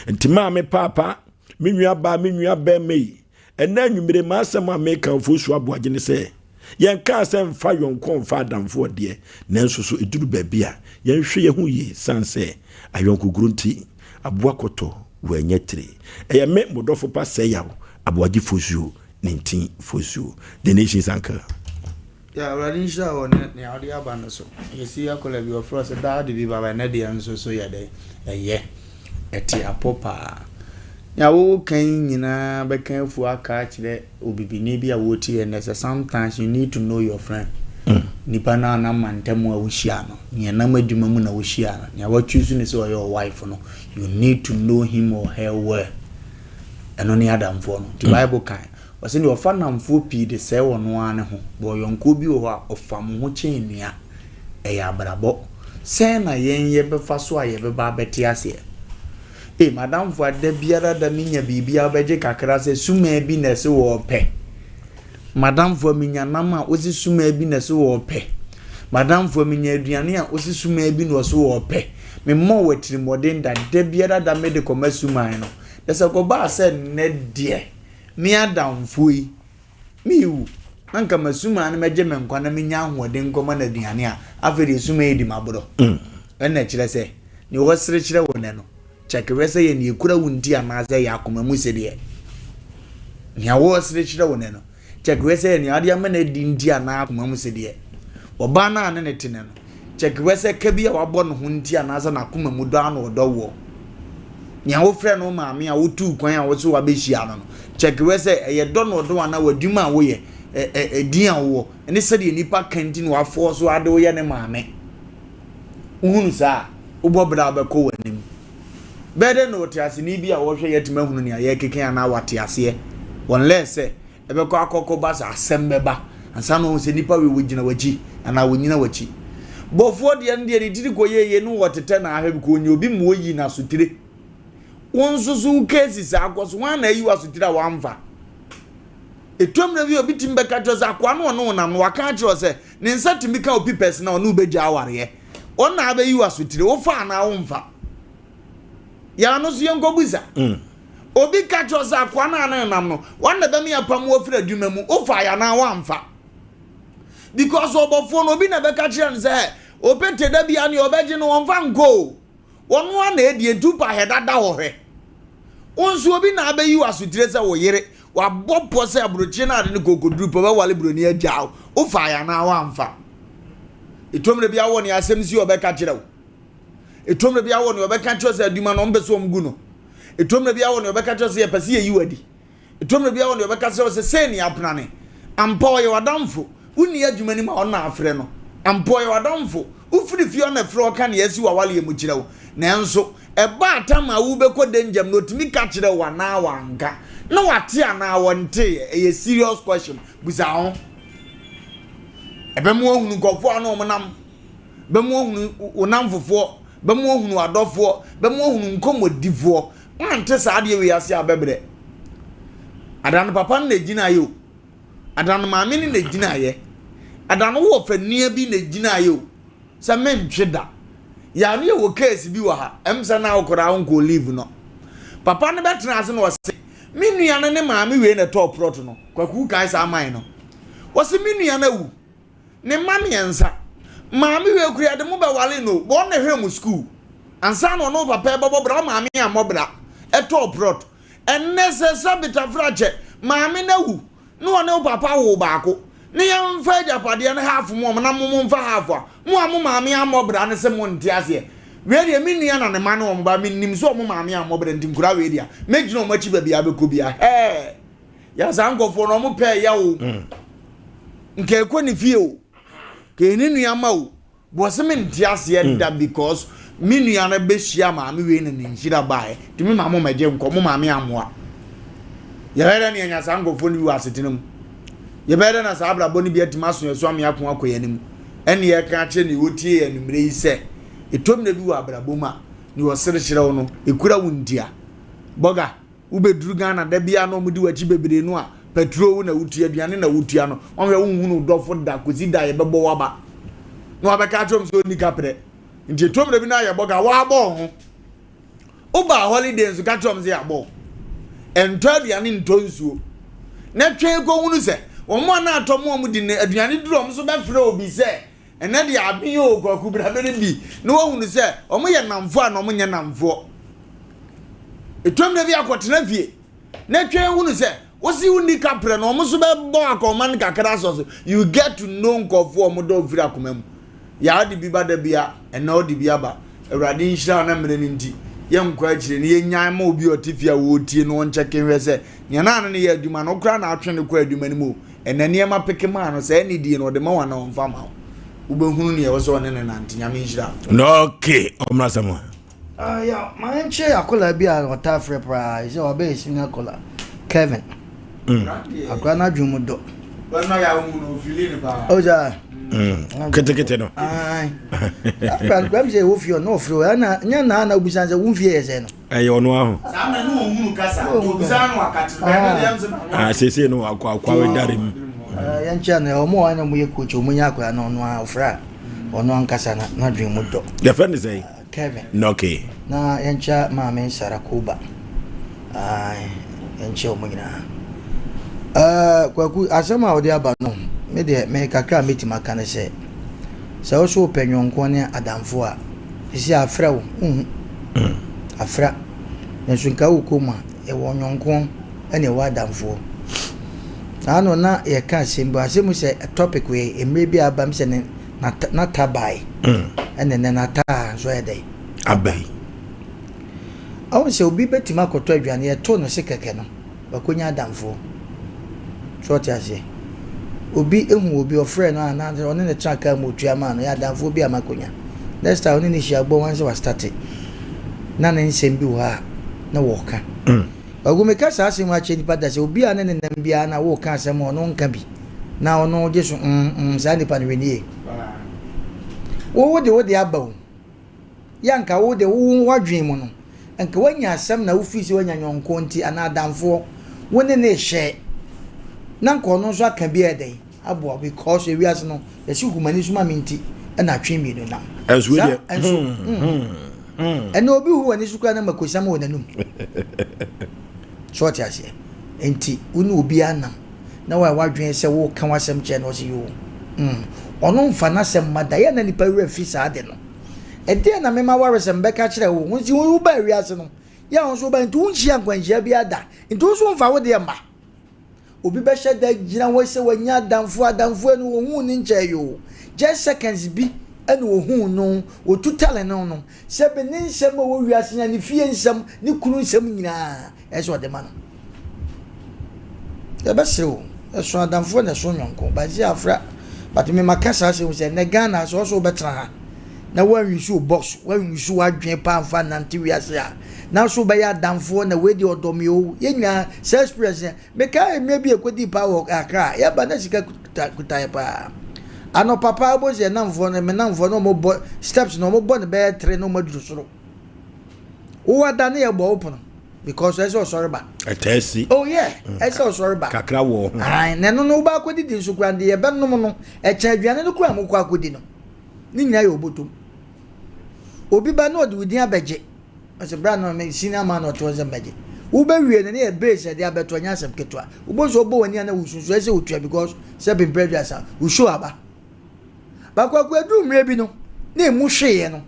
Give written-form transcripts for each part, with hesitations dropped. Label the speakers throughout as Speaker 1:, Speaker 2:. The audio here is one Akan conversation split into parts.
Speaker 1: Nti maame, paapa, me nua baa, me nua bɛrima yi, ɛnɛ anwummere m'asɛm a meka Ofosu Aboagye ne sɛ, yɛnkaa sɛ mfa yɔnko mfa adamfoɔ deɛ, nanso so ɛduru baabi a yɛnhwɛ yɛn ho yie, san sɛ ayɔnkogoro nti aboa kɔtɔ wɔanyɛ tire. Ɛyɛ me modɔfo pa sɛ yaw Aboagye Fosuo ne ntin Fosuo, the nation's uncle.
Speaker 2: Ya, Awurade nhyira wɔ ne nea ɔde aba no so. Yɛsi akɔla bi ɔfrɛ sɛ daa de bi ba ba, ɛnɛ deɛ nso so yɛ dɛ ɛyɛ ɛte apɔ paa. Nea wɔwɔ kan nyinaa bɛka afu aka akyerɛ obibini bi a wɔretie yɛn sɛ sometimes you need to know your friend. Nipa no a nam mantam a wohyia no, nea nam adwuma mu na wohyia no, nea wɔatwi ne sɛ ɔyɛ ɔ wife no, you need to know him or her well. Ɛno ne adamfoɔ no. Nti Bible kan ɔsɛ deɛ ɔfa namfoɔ pii de sɛe wɔ no ara ne ho bɔ. Ɔyɔnkoɔ bi wɔ hɔ a ɔfa mo ho kyɛn nua. Ɛyɛ abrabɔ sɛn na yɛn yɛbɛfa so a yɛbɛba abɛte aseɛ? Ee, madamfo, ada biara da menya biribi a wobɛgye kakra sɛ sumaa bi na ɛsɛ wɔɔpɛ. Madamfo a menya nam a wosi sumaa bi na ɛsɛ wɔɔpɛ. Madamfo a menya aduane a wosi sumaa bi na ɔsɛ wɔɔpɛ. Memmɔ wɔ atirimɔden da, da biara da mede kɔma suman no na sɛ kɔbaa sɛ nnɛ deɛ me adamfo yi mewu na nka masuma no mɛgye me nkwa na menya ahoɔden nkɔma no aduane a, afei deɛ suma yi di maborɔ. Ɛna kyerɛ sɛ nea wɔsere kyerɛ wo nɛ no, kyɛkewɛ sɛ yɛ nea ekura wo nti anaasɛ yɛ akoma mu sɛdeɛ nea wɔsere kyerɛ wo nɛ no, kyɛkewɛ sɛ yɛ nea ade ama no adi nti anaa akoma mu sɛdeɛ ɔbaa no a ne ne te nɛ no, kyɛkewɛ sɛ ka bi a wabɔ ne ho nti anaasɛ n'akoma mu dɔ ano ɔdɔ woɔ. Nea wofrɛ no maame a wotuu kwan a wɔso wabɛhyia no, kyɛkewɛ sɛ ɛyɛ dɔ na ɔdɔ anaa w'adwuma a woyɛ, ɛ ɛ ɛdin a wowɔ ne sɛdeɛ nipa ka nti na wafɔɔ so ade woyɛ ne maame. Wohunu saa a, wobɔ berɛ a wobɛkɔ w'anim. Bɛyɛ dɛ na ɔte aseni bi a wɔhwɛ yɛtumi ahunu nea yɛkeka anaa wate aseɛ wɔn lɛ sɛ ɛbɛkɔ akɔkɔ ba sɛ asɛm bɛba ansa na ɔhu sɛ nipa wei wɔgyina w'akyi anaa wɔnyina w'akyi. Bɔfoɔ deɛ no deɛ ne tiri kɔ yɛyɛ no, wɔtetɛ na ahwɛ bi kɔ onye obi ma oyi n'asotire. Wɔn nso so wo keesi saa akɔ so wɔn na ayi w'asotire a wɔamfa. Etuam na bi obi tumi bɛka kyerɛ sɛ akoa no ɔno nam no waka akyerɛ sɛ ne nsa tumi ka opi pɛs na ɔno bɛgya awareɛ, ɔno na abɛyi w'asotire. Wofa anaa womfa? Yɛn no so yɛn nkɔ busa. Obi ka kyerɛ sɛ akoa no a ne nam no wɔn na bɛmi apam wɔ firi adwuma mu, wofa yɛ anaa wamfa? Because ɔbɔfoɔ no obi na bɛka kyerɛ no sɛ opete da bia ne ɔbɛgye no wɔmfa nkɔ o, wɔn a na edi etu pa hɛ dada hɔ. Hwɛ, wɔn nso obi na abɛyi wɔ asotire sɛ wɔ yere wabɔ pɔ sɛ aburokyire no ade ne kokoduru pɔ bɛwale buroni agya wo, wofa yɛ anaa wamfa? Etuom de bi awɔ ne asɛm si ɔbɛka kyerɛ wo. Etuom de bi awɔ ne ɔbɛka kyerɛ sɛ adwuma no ɔmpɛ sɛ ɔm gu no. Etuom de bi awɔ ne ɔbɛka kyerɛ sɛ yɛpɛ sɛ yɛyi wadi. Etuom de bi awɔ ne ɔbɛka kyerɛ sɛ sɛ ne apena ne ampa ɔyɛ w'adamfo. Wonni adwuma nim a ɔna afrɛ no ampa ɔyɛ w'adamfo. Wofiri fie ɔna frɛ ɔka ne asi w'awaleɛ mu kyerɛ wo, nanso ɛba atam a wobɛkɔ danger mu na otumi ka kyerɛ wo anaa wanka na wate anaa wɔnteeɛ? Ɛyɛ serious question. Busa ho. Ɛbɛmo ahunu nkɔfoɔ a na wɔn nam, bɛmo ahunu wo nam fofoɔ, bɛmo ahunu adɔfoɔ, bɛmo ahunu nkɔmmɔdifoɔ. Wante saa adeɛ wei ase a, bɛbrɛ. Adan papa no na egyina yɛ o, adan maame no na egyina yɛ, adan wɔ fɛ bi na egyina yɛ o sɛ mentwe da. Yàrá yɛ wɔ case bi wɔ ha sɛ na akɔra nkɔ leave no, papa no bɛtena ase na ɔsɛ me nua no ne maame wei na ɛtɔɔ plot no. Kwaku kae saa man no, wɔsi me nua no awu ne mma mmiɛnsa, maame wei kura de mo bɛwale no, wɔn na ɛhwɛ mu school ansa na ɔno papa ɛbɛbɔ bra. Maame a mmɔbra ɛtɔɔ plot. Ɛnnɛ sɛ bitafra kyɛ maame no awu na ɔne wo papa wo baako ne yɛmfa agyapadeɛ no half mu ɔmo na mo mfa half a, mo a mo maame ammɔ bra no sɛ mo nte aseɛ. Wei deɛ, me nua na ne ma ne ɔmo ba, menim sɛ ɔmo maame ammɔ bra, nti nkura wei deɛ mɛgyina ɔmo akyi baabi a bɛkɔ bia. Hɛɛ, yɛ saa nkɔfoɔ no ɔmo pɛɛ yɛ o. Nka ɛkɔ ne fie o, ka ɛne nua ma o bɔsɛ me nte aseɛ da, because me nua no bɛhyia maame wei na ne nhyira baeɛ, nti me maame mɛgye nkɔ mo maame amoa. Yɛbɛyɛ dɛ ne yɛnya saa nkɔfoɔ no bi wɔ asetena mu? Yɛbɛyɛ dɛ na saa abrabɔ no bi atumi aso yɛ so ame ako akɔ yɛn anim? Ɛne yɛka akyerɛ ne wɔtie yɛ anummerɛ yi sɛ ɛtɔm na bi wɔ abrabɔ mu a ne wɔsere kyerɛ wo no ɛkura wo ntia bɔga. Wobɛduru Ghana da biara na ɔmode w'akyi bebree no a, petrol wo na wotua, aduane na wotua no, ɔhwɛ wonhunu dɔfo da kɔsi da yɛbɛbɔ waba na wabɛka akyerɛ m sɛ ɔnni kaprɛ. Nti ɛtɔm da bi no ayɛ bɔga waabɔ wo ho. Wobaa holiday nso ka kyerɛ wɔn sɛ yɛabɔ wo. Ntɔ aduane ntɔ nsuo. Na twɛn kɔhunu sɛ wɔn a na atɔ mo a wɔdi no aduane duru wɔn so bɛfrɛ obi sɛ ɛnɛ deɛ aben o Kwaku bra bɛdi bi na wahunu sɛ wɔyɛ nnamfoɔ anaa wɔnyɛ nnamfoɔ. Ɛtɔ mmerɛ bi akɔtena fie. na twɛn hunu sɛ wosi wo ni kaprɛ no wɔn nso bɛbɔ akɔma no kakra asɔ so you get to know nkurɔfoɔ a wɔn dɔ firi akoma mu yaa de bi ba da bi a ɛnna ɔde bi aba awurade nhyira na mmerɛ no nti yɛnkɔ akyire no yɛnyan ma obi a ɔte fie a wɔretie no ɔnkyɛke nhwɛ sɛ nea na ano no yɛ adwuma no koraa na atwe no kɔ adwuma no mu o ɛnna nneɛma peke maa no saa anidie no ɔde ma wo anaa ɔmfa ma wo wobɛhunu nea ɛwɔ sɛ ɔne no nante nyame nhyira
Speaker 1: wo. Okay, ɔmmra sɛm a.
Speaker 3: Ah, yeah, ma nkyɛ akwadaa bi a ɔtaa frɛ paa, sɛ wabɛyɛ senior akwadaa, Kevin. Mm. Akwadaa no adwene mu dɔ. O sa.
Speaker 1: Ketekete no.
Speaker 3: Ayi. Akwadaa no kura mi sɛ ɛwɔ fie ɔno ɔfrɛ o, ɛna nyɛ naa na obisa sɛ wo nfie yɛ sɛ no.
Speaker 1: Ɛyɛ ɔno aho.
Speaker 2: Saa mmerɛ no wɔn hunu kasa, obisa no akakyere bɛn na deɛ msɛ na.
Speaker 1: Ah, sese no akɔ akɔ awedare mu.
Speaker 3: Yɛn kyɛn no, wɔn a wɔn yɛ coach, wɔn nyɛ akwadaa no ɔno a ɔfrɛ a, ɔno ankasa na n'adwene mu dɔ.
Speaker 1: Yɛfrɛ no sɛ.
Speaker 3: Kevin.
Speaker 1: Okay.
Speaker 3: Na yɛnkyɛ Maame Sarah Koba. Ae, yɛnkyɛ wɔn nyinaa. Uh, Kwaku, asɛm a wɔde aba no, me deɛ, me kakra a mɛtumi aka ne sɛ, sɛ wo so wopɛ nyɔnko ne adamfo a, sisi afrɛ wo, wohu. Mm. Afra. Nanso nka wo kɔn mu a, yɛwɔ nyɔnko ne ɛwɔ adamfoɔ. Na ano na yɛka asɛm bi, asɛm sɛ topic wei, mmerɛ bi a aba m sɛ ne Nata bae. Ɛna ɛnɛ nata nso ayɛ dɛn?
Speaker 1: Aba yi.
Speaker 3: Ɔhu sɛ obi bɛtumi akɔtɔ aduane, yɛtoo no se kɛkɛ no, wakɔnya adamfoɔ. So ɔte aseɛ? Obi ehu obi, ɔfrɛ no anaasɛ ɔne no tena kaa mu otua maa no, yɛ adamfoɔ bi a makɔnya. Next time ɔne no hyia bɔ wɔn sɛ wastate. Na ne nsɛm bi wɔ hɔ a na wɔka. Wagu meka saa asɛm akyerɛ nipa da sɛ obi a ne nenam biara na wɔka asɛm a ɔno nka bi. Na ɔno gye so mm mm saa nipa no hwɛ nie. Wo wo de wo de aba o. Yɛ anka wo de wo w'adwene mu no nka wanya asɛm na wofiri sɛ wanya nyɔnko nti anaa adamfoɔ wo ne ne hyɛ na nka ɔno nso aka bi ɛdɛn aboa because ewiase no yɛsi humani so ma me nti ɛna atwe mmienu nam.
Speaker 1: Ɛnso
Speaker 3: deɛ ɛnso ɛna obi hu w'ani so koraa na makosam wɔ n'anum. So ɔte aseɛ nti wo ne obi anam. na wayɛ w'adwene sɛ woreka w'asɛm kyerɛ no, ɔse yoo, mm, ɔno mfa n'asɛm mma da, yɛ na nipa werɛ fi saa ade no. Ɛdeɛn na mema w'aresɛm bɛka kyerɛ wo, wo nti wobaa wiase no, yɛ a wo nso wobaa nti wonhyia nkwanhyia biara da, nti wo nso womfa wo deɛ mma. Obi bɛhyɛ da gyina hɔ sɛ wanya adamfo, adamfo ɛno ohuu ne nkyɛɛ yoo, just seconds bi ɛna ohuu no, otu tale no no, sɛbe ne nsɛm a ɛwɔ wiase nyinaa, ne fie nsɛm, ne kunu nsɛm nyinaa, ɛsɛ sɛ ɔde ma no. Yɛbɛsere wo. Ɛso adamfoɔ na ɛso nyɔnko. But sɛ afra, but me maka saa asɛm sɛ ɛnɛ Ghana sɛ ɔsɛ wobɛtena ha na woanwusu wo box, woanwusu w'adwene paa mfa nante wiase a, na so wobɛyɛ adamfoɔ na wei deɛ ɔdɔ me o. Yɛn nyinaa saa experience no, mekae mmerɛ bi a ɛkɔdii paa wɔ Accra, yɛba na sika kuta kuta yɛ paa. Anɔpa paa wobɛhu sɛ yɛn nnamfoɔ no, me nnamfoɔ no wɔbɔ steps no wɔbɔ no bɛyɛ tere na wɔaduru soro. Wowɔ da ne yɛ bɔ wo pono because ɛsɛ ɔsɔre ba.
Speaker 1: Ɛtaa si.
Speaker 3: Oh yeah, mm. ɛsɛ ɔsɔre ba.
Speaker 1: Kakra wɔ ho.
Speaker 3: Ayi, na ɛno no wobɛ akɔdidi nso kura deɛ yɛbɛnom no ɛkyɛn aduane no kura mo kɔ akɔdi no. Ne nyinaa yɛ obotom. Obi ba na ɔde wo din abɛgye. Ɔsɛ bra no me senior man na ɔte hɔ sɛ mbɛgye. Wobɛwie no ne yɛ base ɛde abɛto ɛnyɛ asɛm ketewa. Wobɔ nso ɔbɔ w'ani a na wosunsu ɛsɛ wotua because sɛ bempere aduasa wo show aba. Baako akɔ aduru mmerɛ bi no na emu hweeɛ no.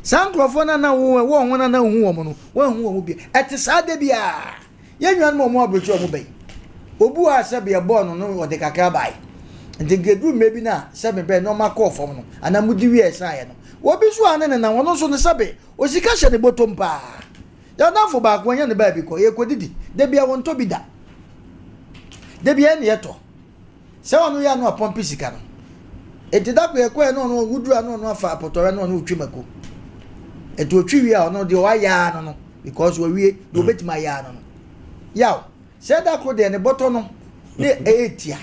Speaker 3: Saa nkurɔfoɔ no a na wo wɔ wɔn a na wohu wɔn no, woanhu wɔn bio. Ɛte saa da biara. Yɛn nuanom a wɔn aburokyire a wɔba yi, obi wɔ a sɛbe ɛbɔɔ no no ɔde kakra bae. Nti nka ɛduru mmerɛ bi no a sɛbe bɛyɛ nneɛma kɔɔ fam no, anaa modi wie a ɛsaeɛ no. Obi nso a ne nenam, ɔno nso no sɛbe osika hyɛ ne bɔtɔm paa. Yɛn adamfo baako anya ne baabi kɔ, yɛkɔdidi. Da biara wɔntɔ bi da. Da biara ɛne yɛtɔ. Sɛ ɔno yɛ a na wapɔmpe sika no. Enti da koro yɛkɔɛ na ɔno woduru a na ɔno afa apɔtɔwɛ na ɔno otwi mako. Enti otwi wie a ɔno deɛ wayɛ ara no no because wawie deɛ obetumi ayɛ ara no no. Yaw, sɛ da koro deɛ ne bɔtɔ no ne ɛyɛ tia.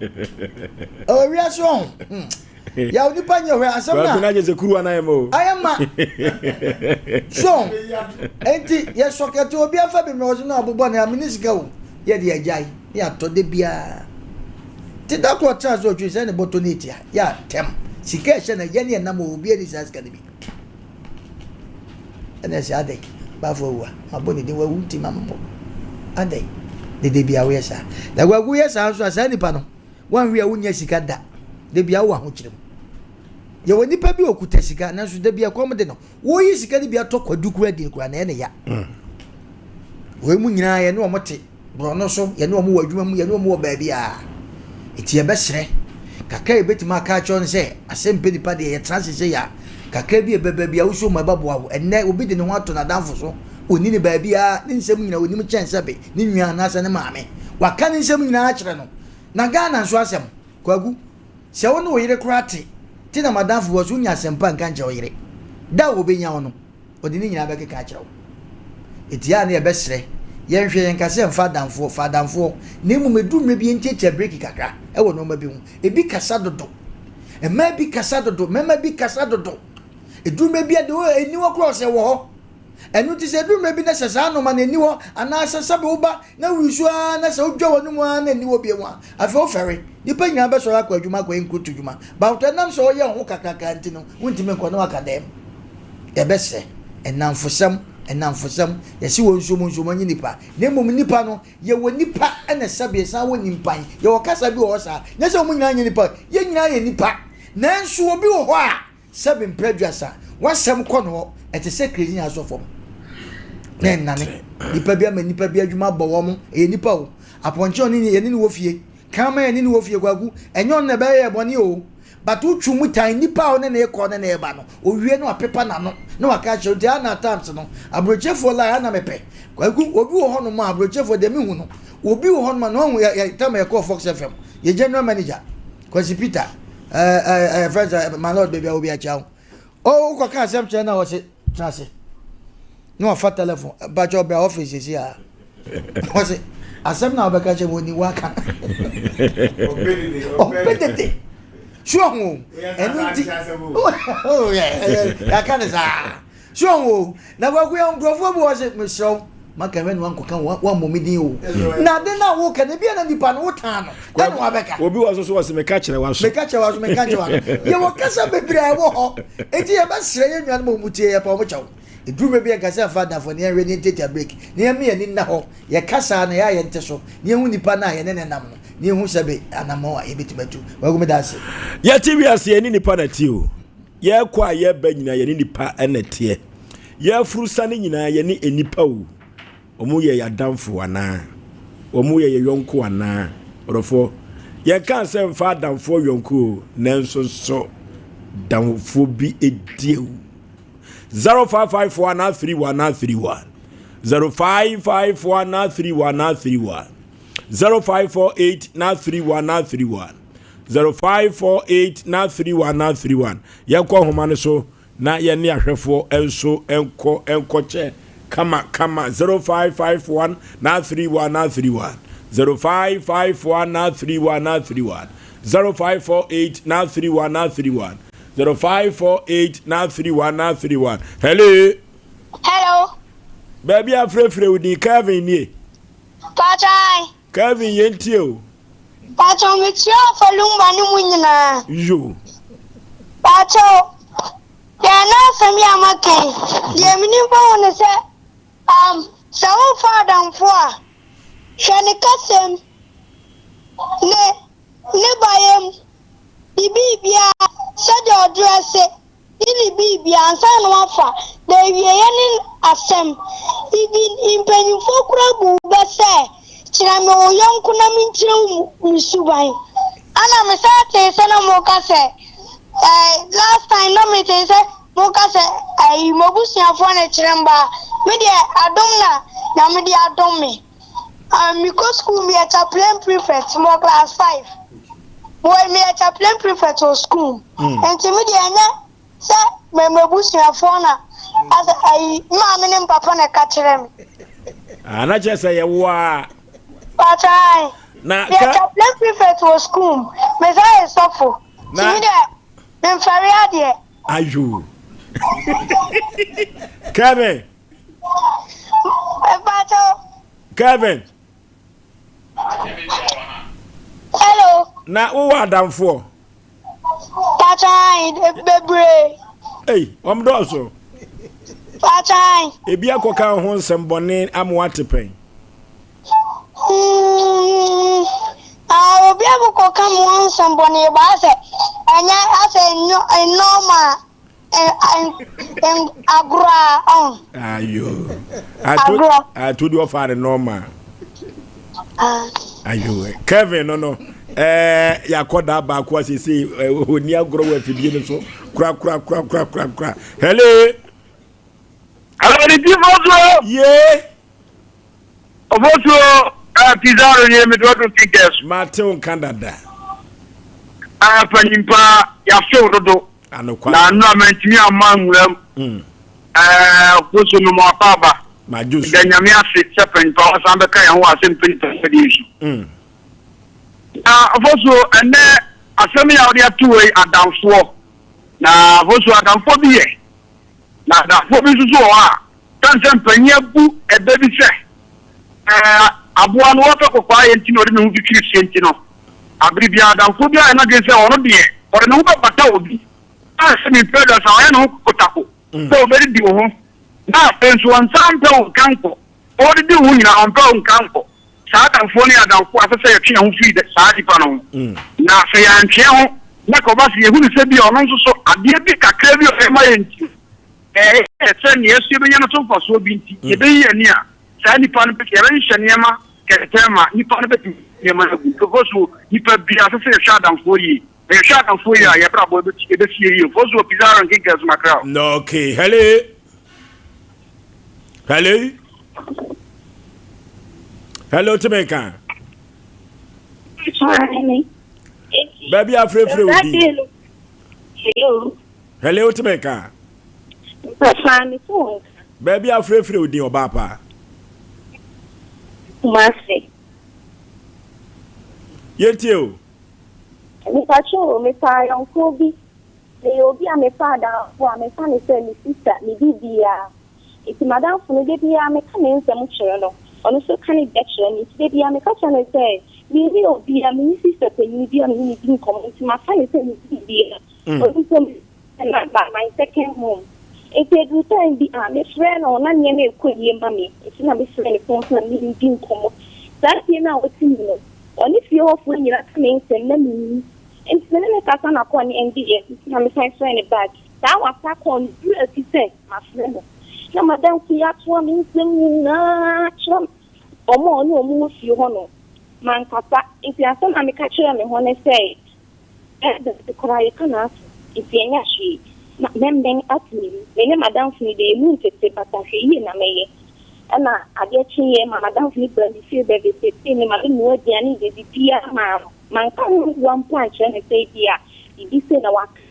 Speaker 3: Ɛwɔ wiase ɔho. Hmm. Yaw nipa nyɛ hwɛ asɛm na.
Speaker 1: Kwaku na gyesɛ kuruwa na ayɛ ma o.
Speaker 3: Ayɛ ma. So enti yɛ sɔkɛte obi afa bi mmerɛ ɔso na ɔbobɔ ne amene sika o. Yɛ de agyae ne atɔ da biara. Te da koro ɔtena so ɔtwe sɛ ne bɔtɔ ne etia yɛ atɛm. Sika ɛhyɛ na yɛ ne ɛnam o obi ani saa sika no bi. Ɛna ɛsɛ adɛn? Bafo awu a, mabɔ ne din wawu nti ma memmɔ. Adɛn? Ne da bia woyɛ saa. Na Kwaku yɛ saa nso a, saa nipa no, wanhwe a wonnya sika da. Da bia wowɔ ahokyere mu. Yɛwɔ nipa bi okuta sika, nanso da bia kɔm de no. Woyi sika no bi atɔ kwadu kura di kura na ɛyɛ ne ya. Mm. Wei mu nyinaa yɛne wɔn te borɔno so, yɛne wɔn wɔ adwuma mu, yɛne wɔn wɔ baabi a. Eti yɛbɛsrɛ. Kakra yɛbɛtumi aka akyerɛ no sɛ asɛm pɛ nipa deɛ yɛtena ase sɛ ya. Kakra bi ɛbɛba bi a wosɔ mu ɛbɛboa wo. Ɛnnɛ obi de ne ho ato n'adamfo so, ɔnni ne baabi a ne nsɛm nyinaa ɔnim kyɛn sɛbe ne nua anaasɛ ne maame. Waka ne nsɛm nyinaa akyerɛ no. Na Ghana nso asɛm, Kwaku, Sɛ wo ne wo yere koraa te te na m'adamfo wɔ so wonya asɛmpa nka nkyerɛ wo yere. Da a obenya wo no, ɔde ne nyinaa bɛkeka akyerɛ wo. Enti a na yɛbɛsrɛ, yɛnhwɛ, yɛnka sɛ mfa adamfoɔ, fa adamfoɔ, na mmom ɛduru mmerɛ bi yɛntiatia breki kakra wɔ nnoɔma bi ho. Ebi kasa dodo. Mmaa bi kasa dodo, mmarima bi kasa dodo. Ɛduru mmerɛ bi a deɛ ɛnni hɔ koraa ɔsɛ wɔ hɔ. Ɛno nti sɛ ɛduru mmerɛ bi na sɛ saa nnoɔma no ɛnni hɔ anaasɛ sɛbe woba na wurisu ara na sɛ wodwa w'anom ara na ɛnni hɔ bio a, afei wofɛre. Nnipa nyinaa bɛsɔre akɔ adwuma akɔyɛ nkurotu dwuma. But ɛnam sɛ ɔyɛ wo ho kakraka nti no, wontumi nkɔ na waka dɛm. Yɛbɛsrɛ, nnamfosɛm, nnamfosɛm, yɛse wɔ nsuo mu nsuo mu ɛnyɛ nnipa. Na mmom nnipa no, yɛwɔ nnipa ɛna sɛbe yɛsan wɔ nimpan. Yɛwɔ kasa bi wɔ hɔ saa. Nyɛ sɛ wɔn nyinaa nyɛ nnipa o, yɛn nyinaa yɛ nnipa. Nanso obi wɔ hɔ a, Sɛbe mprɛ aduasa, w'asɛm kɔ no hɔ, ɛte sɛ kerosene asɔ fam na ɛnane. Nipa bi ama nipa bi adwuma abɔ wɔn, ɛyɛ nipa o. Apɔnkye ɔne ne yɛne ne wɔ fie, kraman yɛne ne wɔ fie kwaku, ɛnyɛ ɔno na ɛbɛyɛ yɛ bɔne o. But wotwi mu tan nipa a ɔne ne kɔ ne ne ba no, owie no apepa n'ano na waka akyerɛ nti ana times no aburokyefoɔ lie ana mepɛ. Kwaku, obi wɔ hɔnom a aburokyefoɔ deɛ mehu no, obi wɔ hɔnom a na ɔhu yɛ yɛ tam yɛkɔɔ Fox FM, yɛ general manager. Kwasi Peter, ɛɛ ɛɛ fɛn sɛ my lord baabi a obi akyia wo. O wokɔ ka asɛm kyerɛ na wɔse tena ase. Na wafa telefon, bakyɛ ɔbra office sisi a. Wɔse asɛm na wobɛka kyerɛ wɔn ni waka. Ɔpɛ dede. So ho ɛno nti. Oh yeah, yɛaka ne saa. So ɔho o, na kwaku yɛ nkurɔfoɔ bi wɔ se mesrɛ wo maka hwɛ ne wankɔka wammɔ me din o. Na ade no a woka no ebia na nipa no wotaa no ɛna wabɛka.
Speaker 1: Obi wɔ so so wɔ se meka kyerɛ waso.
Speaker 3: Meka kyerɛ waso meka kyerɛ waso. Yɛwɔ kasa bebree a ɛwɔ hɔ. Enti yɛbɛsrɛ yɛn nuanom a wɔn tie yɛ pa wɔn kyɛw. Eduru baabi a nka sɛ mfa adamfo ne yɛnhwɛ ne yɛntiatia break na yɛmma yɛn ani nna hɔ. Yɛkasa na yɛ a yɛnte so na yɛhu nipa no a yɛne ne nam no na yɛhu sɛbe anammɔn a yɛbɛtumi atu. Kwaku meda ase.
Speaker 1: Yɛte wiase yɛne nipa na te o. Yɛkɔ a yɛba nyinaa yɛne nipa na ɛteɛ. Yɛforo sane nyinaa yɛne nnipa o. Wɔn yɛ yɛadamfo anaa? Wɔn yɛ yɛ yɔnko anaa? Ɔdɔfoɔ, yɛnka sɛ mfa adamfoɔ yɔnko o, nanso nso damfoɔ bi di awu. 0554 931 931 0554 931 931 0548 931 931 0548 931 931 Yɛnkɔ nhoma no so na yɛne ahwɛfoɔ nso nkɔ nkɔkyɛ kama kama 0551 931 931 0551 931 931 0548 931 931 0548 931 931 Hello.
Speaker 4: Hello.
Speaker 1: Baabi a frɛfrɛ wo din Kelvin nie.
Speaker 4: Pakyɛ.
Speaker 1: Kelvin yɛntie o.
Speaker 4: Pakyɛw mekyia Ɔfalumba ne mo nyinaa.
Speaker 1: Yo.
Speaker 4: Pakyɛw, deɛ na asɛm yi a maka yi, deɛ menim fa ho ne sɛ, um, sɛ worefa adamfo a, hwɛ ne kasam, ne ne bayɛ mu, ne biribiara, sɛdeɛ ɔdrɛse, ne ne biribiara ansa na wafa, na awieɛ ne asɛm. Even mpanyimfoɔ koraa bu wo bɛ sɛ, kyerɛ me wo yɔnko na menkyerɛ wo me suban. Ɛna me san tee sɛ na moka sɛ, eh, last time na metee sɛ moka sɛ ayi m'abusuafoɔ na ɛkyerɛ me baa me deɛ adom na Nyame de adom me. Ah, mekɔ school meyɛ chaplain prefect mewɔ class 5. Wɔ meyɛ chaplain prefect wɔ school. Mm. Nti me deɛ ɛnyɛ sɛ me m'abusuafoɔ na asɛ ayi maame ne mpapa na ɛka kyerɛ me.
Speaker 1: Ah, na kyerɛ sɛ yɛwo a.
Speaker 4: Patae.
Speaker 1: Na
Speaker 4: ka. Meyɛ chaplain prefect wɔ school mu. Mesan yɛ sɔfo. Nti me deɛ memfɛre adeɛ.
Speaker 1: Ayo. Kevin. Kevin.
Speaker 4: Hello.
Speaker 1: Na wowɔ adamfoɔ?
Speaker 4: Pakyɛ bebree.
Speaker 1: Ei, wɔn dɔɔso.
Speaker 4: Pakyɛ.
Speaker 1: Ebi akɔka wo ho nsɛmbɔne ama woate pɛn?
Speaker 4: Mm, ah, obi akɔka me ho nsɛmbɔne ba asɛ ɛnyɛ asɛ nɔɔma agorɔ a ɔn.
Speaker 1: Ayo. Ato
Speaker 4: Agorɔ.
Speaker 1: ato deɛ ɔfa ne nɔɔma.
Speaker 4: Ah.
Speaker 1: Ayo. Kevin no no. Ɛɛ yakɔ da baako a sese oni agorɔ wɔ afidie no so. Kura kura kura kura kura kura. Hello.
Speaker 5: Hello, the chief also.
Speaker 1: Yee.
Speaker 5: Ofosuo Pizarro nie mede ɔdo figures.
Speaker 1: Mate wo nka dada.
Speaker 5: Panyimpa yɛafew dodo.
Speaker 1: Anokwa.
Speaker 5: Na nnora mantumi amma nwuram. Ofosuo no mo akɔ aba.
Speaker 1: Madwo so.
Speaker 5: Da Nyame ase sɛ panyimpa wasan bɛka yɛn ho wɔ asɛm panyimpa fɛdeɛ so. Na Ofosuo ɛnɛ asɛm yi a wode ato wei adamfoɔ. Na Ofosuo adamfoɔ bi yɛ. Na adamfoɔ bi nso so wɔ hɔ a, sane sɛ mpanyin abu ɛbɛ bi sɛ, ɛɛ, aboa no wɔpɛ kɔkɔɔ ayɛ nti na ɔde ne ho twitwiri fie nti no, abere biara adamfoɔ bi ayɛ n'adwene sɛ ɔno deɛ ɔde ne ho bɛbata obi a sɛ mempɛ aduasa ɔyɛ ne ho kotako sɛ ɔbɛdidi wo ho na afei nso ɔnsan mpɛ wo nkankɔ. Ɔredidi wo ho nyinaa ɔmpɛ wo nkankɔ. Saa adamfoɔ no yɛ adamfoɔ a ɛsɛ sɛ yɛtwe yɛn ho firi saa nipa no ho. Na sɛ yɛantwe yɛn ho na ɛkɔba sɛ yɛhu no sɛ bi a ɔno nso so adeɛ bi kakra bi a ɔyɛ ma yɛn nti, ɛyɛ sɛ nea ɛso yɛbɛnya no so mfasoɔ bi nti, yɛbɛyi yɛn ani a, saa nipa no bɛtumi, yɛbɛhyehyɛ nneɛma kɛntɛn ma nipa no bɛtumi nneɛma no agu. Nkurɔfoɔ so nipa biara ɛsɛ sɛ yɛhwɛ adamfoɔ yie. Na yɛhwɛ adamfoɔ yie a, yɛn abrabɔ ɛbɛsi yie yie. Nkurɔfoɔ so Pizarro nkenkan so makra o.
Speaker 1: Okay, hello. Hello. Hello, Timeka. Baabi afrɛfrɛ wo din.
Speaker 6: Hello.
Speaker 1: Hello, Timeka. Baabi afrɛfrɛ wo din ɔbaa paa.
Speaker 6: Kumasi.
Speaker 1: Yɛntie o.
Speaker 6: Mepakyɛ o, mepa ayɔnkoɔ bi. Meyɛ obi a mefa adamfo a mefa ne sɛ me sista, me biribiara. Nti m'adamfo no, da biara meka me nsɛm kyerɛ no, ɔno nso ka ne deɛ kyerɛ me. Nti da biara meka kyerɛ no sɛ, menni obiara, menni sista panyin bi a me ne no di nkɔmmɔ, nti mafa no sɛ me biribiara. Ɔno mpo na my second home. Nti ɛduru time bi a, mefrɛ no na nneɛma ɛkɔ yie ma me, nti na mefrɛ no phone so na me ne no di nkɔmmɔ. Saa fie no a ɔte mu no, ɔne fie hɔfoɔ nyinaa ka me nsɛm na menni. Nti me ne no kasa na call no ɛndeeɛ, nti na mesan frɛɛ no back. Saa wasa call no werɛ afi sɛ mafrɛ no. Na m'adamfo yi atoa me nsɛm nyinaa kyerɛ wɔn a ɔne wɔn wɔ fie hɔ no. Mankasa, nti asɛm a meka kyerɛɛ me ho ne sɛ, Ɛda koraa yɛka n'aso, nti ɛnyɛ hwee. Na mɛmmɛn ato m'ani. Me ne m'adamfo yi deɛ yɛn mu ntete but ahwɛyie na mɛyɛ. Ɛna adeɛ kyeeɛ ma m'adamfo no baa me fie bɛvisitee me ma menoa aduane yɛ biribiara maa no. Manka ho boa mpo ankyerɛ no sɛ ebia biribi sei na waka.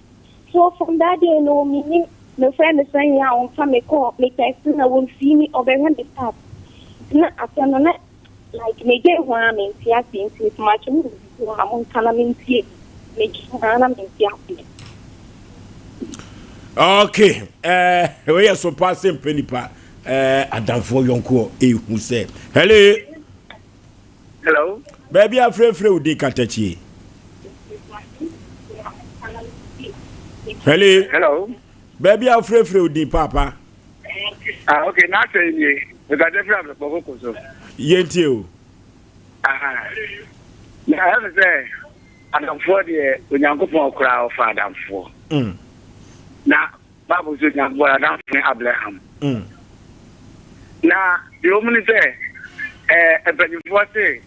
Speaker 6: So from that day no mennim, mefrɛ no sɛn a ɔmfa me call, me text no a ɔmfii me, ɔbɛhwɛ me status. Nti na asɛm no na like medwen ho ara mente aseɛ nti mesomakyɛ mo biribi wɔ ha monka na mentie bi. Medwen ho ara na mente aseɛ.
Speaker 1: Okay, eh, wei yɛ so pa sɛ mpɛ nipa eh, adamfoɔ yɔnkoɔ ehu sɛ hello.
Speaker 5: Hello.
Speaker 1: Baabi afrɛfrɛ wo din katakyie. Hello.
Speaker 5: Hello.
Speaker 1: Baabi afrɛfrɛ wo din paapa.
Speaker 5: Ah, okay, na asɛ nie. Mekasa firi abɛpɔ koko so.
Speaker 1: Yɛntie o.
Speaker 5: Ah, na ɛfɛ sɛ adamfoɔ deɛ Onyankopɔn koraa ɔfa adamfoɔ. Na Bible sɛ Onyankopɔn adamfo ne Abraham. Na deɛ ɔmu ne sɛ ɛɛ mpanyinfoɔ se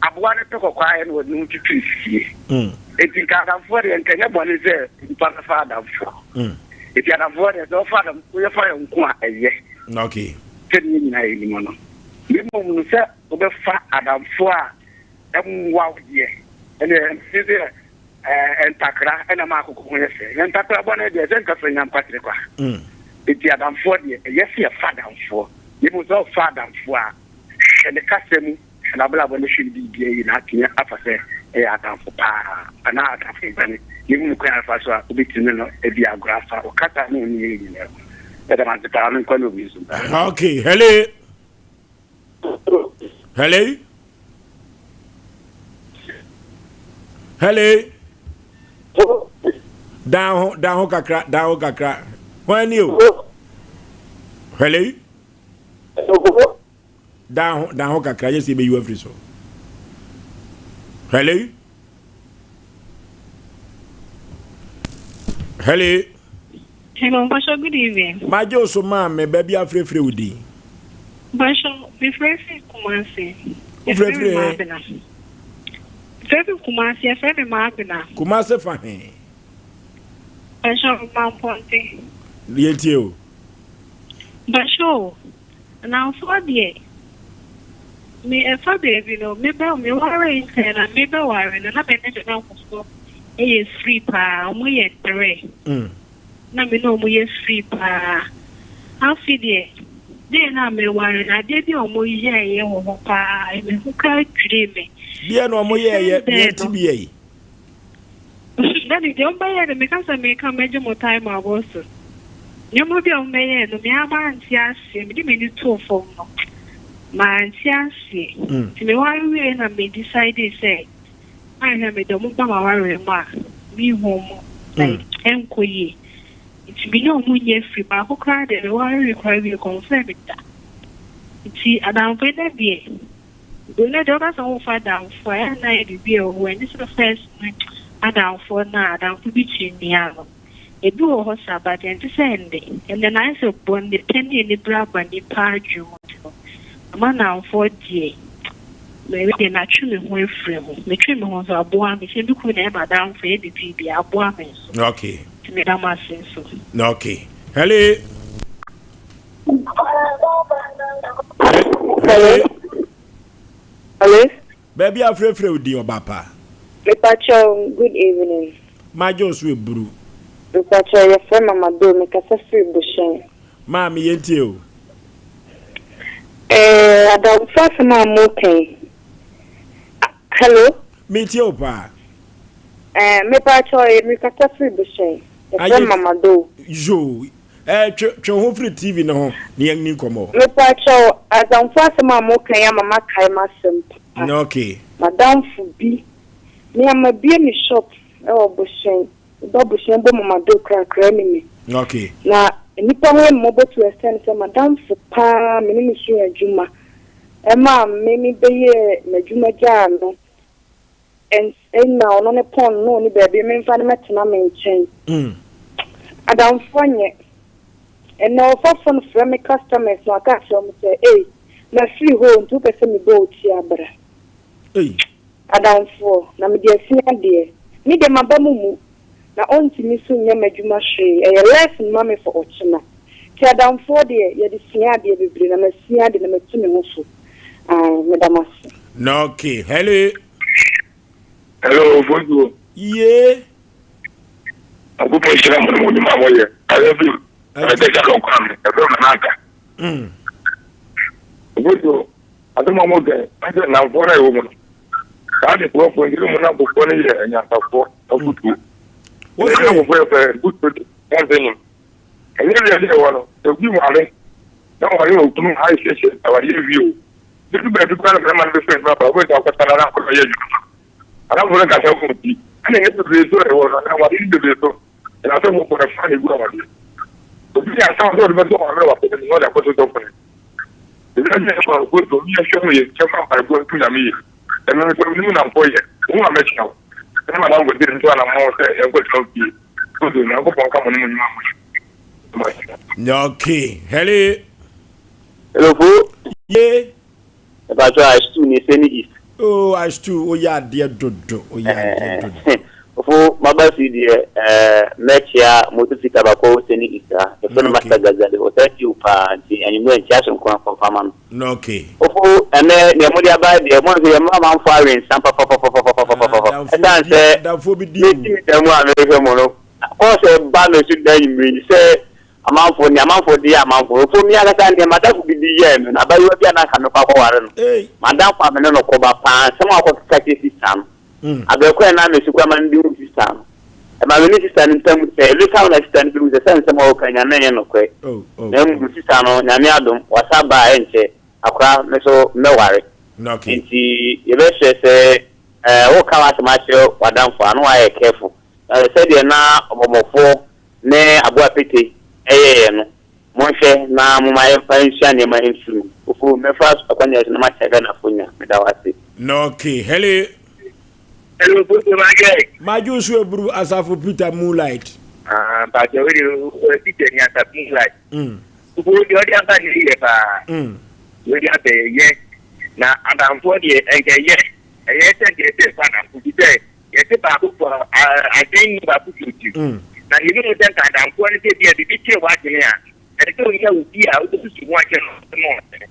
Speaker 5: aboa no pɛ kɔkɔɔ ayɛ na wɔde ne ho twitwiri fie. Eti nka adamfoɔ deɛ nka nyɛ bɔne sɛ nipa bɛfa adamfoɔ. Eti adamfoɔ deɛ sɛ ɔfa adam woyɛfa yɛ nko a ɛyɛ.
Speaker 1: Okay.
Speaker 5: Sɛdeɛ yɛn nyinaa yɛnim no. Na mmom no sɛ wobɛfa adamfoɔ a ɛmmoa wo deɛ ɛnna ɛmfi sɛ ɛɛ ntakra ɛna ma akoko ho yɛ fɛ. Na ntakra bɔne deɛ sɛ nka fɛ nya nkwatere kwa. Eti adamfoɔ deɛ ɛyɛ sɛ yɛfa adamfoɔ. Na mmom sɛ ɔfa adamfoɔ a hwɛ ne kasa mu, hwɛ n'abrabɔ ne hwɛ ne biribiara yie na atumi afa sɛ ɛyɛ adamfo paa anaa adamfo bɔne. Na ehunu kwan a ɛfa so a wobɛtumi ne no adi agorɔ afa wo kasa ne wo nneyɛe nyinaa mu. Yɛda mo ase paa, menkɔ ne obi nso paa.
Speaker 1: Okay, hello. Hello. Hello. Dan ho, dan ho kakra, dan ho kakra. Hwan ni o? Hello. Dan ho dan ho kakra yɛ sɛ yɛbɛyi wo afiri so. Hello. Hello.
Speaker 7: Hello, Mpacho, good evening.
Speaker 1: Magye wo so maame, baabi afrɛfrɛ wo din.
Speaker 7: Mpacho, mefrɛfrɛ Kumasi.
Speaker 1: Wofrɛfrɛ he?
Speaker 7: Mefrɛfrɛ Kumasi, yɛfrɛ me Maabena.
Speaker 1: Kumasi fa he?
Speaker 7: Mpacho, Mampɔnte.
Speaker 1: Yɛntie o.
Speaker 7: Mpacho, nnamfoɔ deɛ, me ɛfa baabi no, me bɛ me waree nkyɛn na me bɛ ware no na me ne me nnamfofoɔ yɛ free paa, wɔn yɛ trɛ, na me ne wɔn yɛ free paa. Afe deɛ, day no a me ware no, adeɛ bi a wɔn yɛɛyɛ wɔ hɔ paa, me ho koraa dwirii me.
Speaker 1: Deɛ na wɔn yɛɛyɛ, deɛ ti bi yɛ yi.
Speaker 7: Daddy, deɛ wɔbɛyɛɛ no, meka sɛ meka mɛgye mo time abɔ so. Nneɛma bi a wɔbɛyɛɛ no, me ara mante aseɛ. Mede m'ani too fam no, mante aseɛ. Nti meware wieeɛ na me decide sɛ, anhwɛ a mede wɔn ba m'awareɛ mu a, menhu wɔn, like ɛnkɔ yie. Nti me ne wɔn nyɛ firi. Baako koraa deɛ, meware koraa wie koraa, ɔmfrɛɛ me da. Nti adamfo yi nnɛ deɛ, Ɛnɛ deɛ woka sɛ wofa adamfo a, ɛyɛ a na ayɛ biribi a ɛwɔ hɔ. Ɛnyɛ sɛ first no adamfoɔ no a adamfo bi kyi nnua no. Ebi wɔ hɔ saa but ɛnte sɛ ɛnnɛ. Ɛnnɛ no ayɛ sɛ bɔne pɛ ne anibere aba nnipa adwene mu nti no, ama nnamfoɔ deɛ, me deɛ matwe me ho afiri ho. Metwe me ho nso aboa me. Sɛ me kunu na ɛyɛ m'adamfo, ɛyɛ me biribiara, aboa me nso.
Speaker 1: Okay.
Speaker 7: Nti meda mo ase nso.
Speaker 1: Okay. Hello. Hello.
Speaker 8: Hello.
Speaker 1: Baabi a frɛfrɛ wo din ɔba pa.
Speaker 8: Mepakyɛw, good evening.
Speaker 1: Magye wo so eburu.
Speaker 8: Mepakyɛw, yɛfrɛ Mama Do, mekasa firi Bohyɛn.
Speaker 1: Maame yɛntie o.
Speaker 8: Eh, adamfo asɛm a moka yi. Hello.
Speaker 1: Metie wo paa.
Speaker 8: Eh, mepakyɛw, mekasa firi Bohyɛn. Yɛfrɛ Mama Do.
Speaker 1: Yoo, Eh, twe, twe wo ho firi TV no ho na yɛnni nkɔmmɔ.
Speaker 8: Mepakyɛw, adamfo asɛm a moka yi ama makae m'asɛm papa.
Speaker 1: Okay.
Speaker 8: M'adamfo bi, me a mabue me shop wɔ Bohyɛn, meba Bohyɛn bɔ Mamado krakra ni me.
Speaker 1: Okay.
Speaker 8: Na nnipa ho yɛ me mmɔbɔ to extent sɛ m'adamfo paa me ne no sua adwuma ɛmaa me me bɛyɛɛ m'adwuma gyaa no. Nna ɔno ne pɔn na ɔnni baabi memfa no mɛtena me nkyɛn. Adamfoɔ nyɛ. Ɛnnɛ ɔfa fon frɛ me customers na waka akyerɛ wɔn sɛ ei mafiri hɔ o nti wopɛ sɛ mebɔ wo ti a bra. Adamfoɔ, na mede asua adeɛ. Me deɛ m'aba mu mmu na ɔntumi nso nyɛ m'adwuma hwee. Ɛyɛ lesson ma me for ɔkyena. Nti adamfoɔ deɛ yɛde sua adeɛ bebree na masua ade na matu me ho fo. Ae, meda mo ase.
Speaker 1: Okay, hello.
Speaker 5: Hello, bonjour.
Speaker 1: Yee.
Speaker 5: Nyankopɔn nhyira mo ne mo nnwuma a moyɛ. Ayɛ bi. Ɛbɛ sɛ dɔn kwan mi. Ɛbɛ ma n'aka. Bonjour. Asɛm a mo kɛ, ɛsɛ nnamfoɔ na ɛwɔ mu no. Saa de kurɔfoɔ nti ne mo nnamfofoɔ no yɛ anyansafoɔ afutuo.
Speaker 1: Wọ́n
Speaker 5: sɛ nnamfofoɔ yɛ fɛ good to wɔn sɛ nim. Ɛnyɛ wiase ɛwɔ no, sɛ obi ware na ɔne okunu ahyehyɛ awadeɛ wie o. Bɛdu baabi koraa na barima no bɛfiri adwuma aba, wobɛhu sɛ akɔtena no ara akɔyɛ adwuma no. Adamfo no nkasa ho nti, ɛna ɛnyɛ bebree so ɛwɔ no, anaa awadeɛ no bebree so, ɛna asɔfo kɔ na fa na egu awadeɛ. Obi nya asɛm sɛ ɔde bɛto ɔmaame wɔ asɔre no na ɔde akɔto sɔfo no. Ebi ase ɛkɔ a ɔkɔ so, obi ahwɛ ho yɛ, kyɛ fa mpaebɔ nto Nyame yie. Ɛno nso menim namfo yɛ, wo a mɛkyia wo. Ɛne madamfo de nto anammɔn sɛ yɛnkɔtena ofie. Kodo, Nyankopɔn nka mo ne mo nnwuma mo yɛ.
Speaker 1: Okay, hello.
Speaker 9: Hello fo.
Speaker 1: Ye.
Speaker 9: Mepacho Ashtu ni Seni East.
Speaker 1: Oh Ashtu oyɛ adeɛ dodo oyɛ adeɛ dodo.
Speaker 9: Fo maba so yi deɛ eh, mɛkyea moto fita baako wɔ Seni East ha. Yɛfrɛ no Master Gazali. Ɔtaa tie wo paa nti anwummerɛ nkyea soronko a kɔmfa ma no.
Speaker 1: Okay.
Speaker 9: Ofo ɛnɛ nea mode aba deɛ mo sɛ yɛma amanfoɔ awe nsa papapapapapapapa. Ɛsiane sɛ meti me da mu a mehwɛ mo no kɔɔsɛ ɛba me so da anwummerɛ yi sɛ Amanfoɔ, nea amanfoɔ de yɛ amanfoɔ. Mpo me ankasa, nea m'adamfo bi de yɛɛ me no, abayewa bi a na anka mekɔ akɔware no, m'adamfo a me ne no kɔ ba paa, nsɛm a ɔkɔkeka kyerɛɛ sista no, aberɛ koro a na me so koraa ma mebɛhu sista no, ɛmaa me ne sista no ntam sɛe. Ɛno saa na sista no bɛhu sɛ, sɛ nsɛm a ɔreka nyinaa na ɛnyɛ nokorɛ. Na mmom sista no, Nyame adom, wasa aba a ɛnkyɛ, akora, me nso mɛware. Enti yɛbɛsrɛ sɛ, eh, woreka w'asɛm akyerɛ w'adamfo a, na woayɛ careful. Na sɛdeɛ na ɔbɔmmɔfoɔ ne aboa pete yɛeɛ no. Monhwɛ na momma yɛmfa nsua nneɛma mfiri mu. Ofo, mɛfa akwannya yi so na makyɛ Ghanafo nyinaa. Meda wo ase.
Speaker 1: Okay, hello.
Speaker 5: Hello, Foto Majɛ.
Speaker 1: Madwo so eburu asafo Peter Moonlight.
Speaker 5: Ah, mpakyɛ wo de o Peter ni asafo Moonlight. Mm. Wo de ɔde aba ne yɛ paa. Mm. Wo de abɛ yɛ. Na adamfoɔ deɛ ɛnkɛ yɛ. Ɛyɛ sɛ deɛ ɛsɛ fa adamfo bi sɛ yɛte baako fo adwene ni baako fi oti. Mm. Na yɛn mu sɛ nka adamfoɔ no sɛ bi a biribi kyerɛ w'adwene a ɛsɛ sɛ onya obi a wobɛsusu ho akyerɛ no ma ɔsene.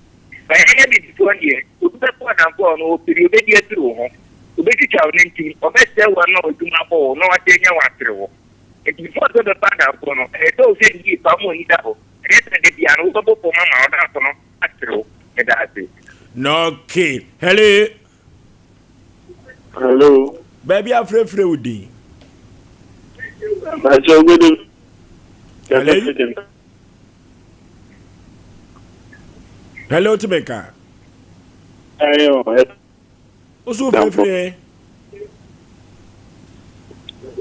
Speaker 5: Na yɛn abibifoɔ deɛ, obi bɛkɔ adamfo a ɔno ɔpɛ deɛ ɔbɛdi afiri wo ho. Ɔbɛtwitwa wo nantin, ɔbɛsɛe wo ama w'adwuma abɔ wo na wate anya wo asere wo. Nti before sɛ wobɛfa adamfoɔ no, ɛyɛ sɛ wohwɛ no yie paa ma w'ani da hɔ. Ɛnyɛ sɛ da biara no wobɛbɔ fam ama w'adamfo no asere wo. Meda ase.
Speaker 1: Okay. Hello.
Speaker 10: Hello.
Speaker 1: Baabi afrɛfrɛ wo din.
Speaker 10: Bàjẹ́ good evening.
Speaker 1: Hello. Hello tí mi kà.
Speaker 10: Ayo.
Speaker 1: O so frɛfrɛ yɛ.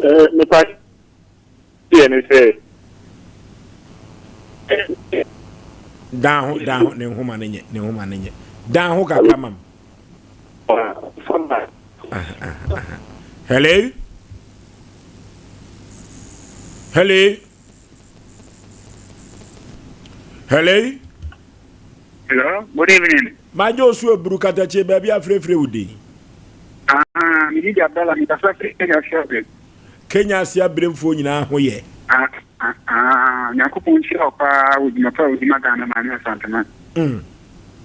Speaker 10: Ɛ nipa yɛ ni sɛ.
Speaker 1: Dan ho dan ho ne nhoma ne nyɛ ne nhoma ne nyɛ dan ho kakra mam. Hello. Hello. Hello.
Speaker 5: Hello, good evening.
Speaker 1: Majo osu eburu katakye baabi afrɛfrɛ wo din.
Speaker 5: Ah, me di Abdallah, me kasa firi Kenya Siabrem.
Speaker 1: Kenya Siabremfoɔ nyinaa ho yɛ.
Speaker 5: Ah, ah, ah, Nyankopɔn nhyira wo paa wɔ dwuma pa a wodi ma Ghana ma ne Asanteman. Mm.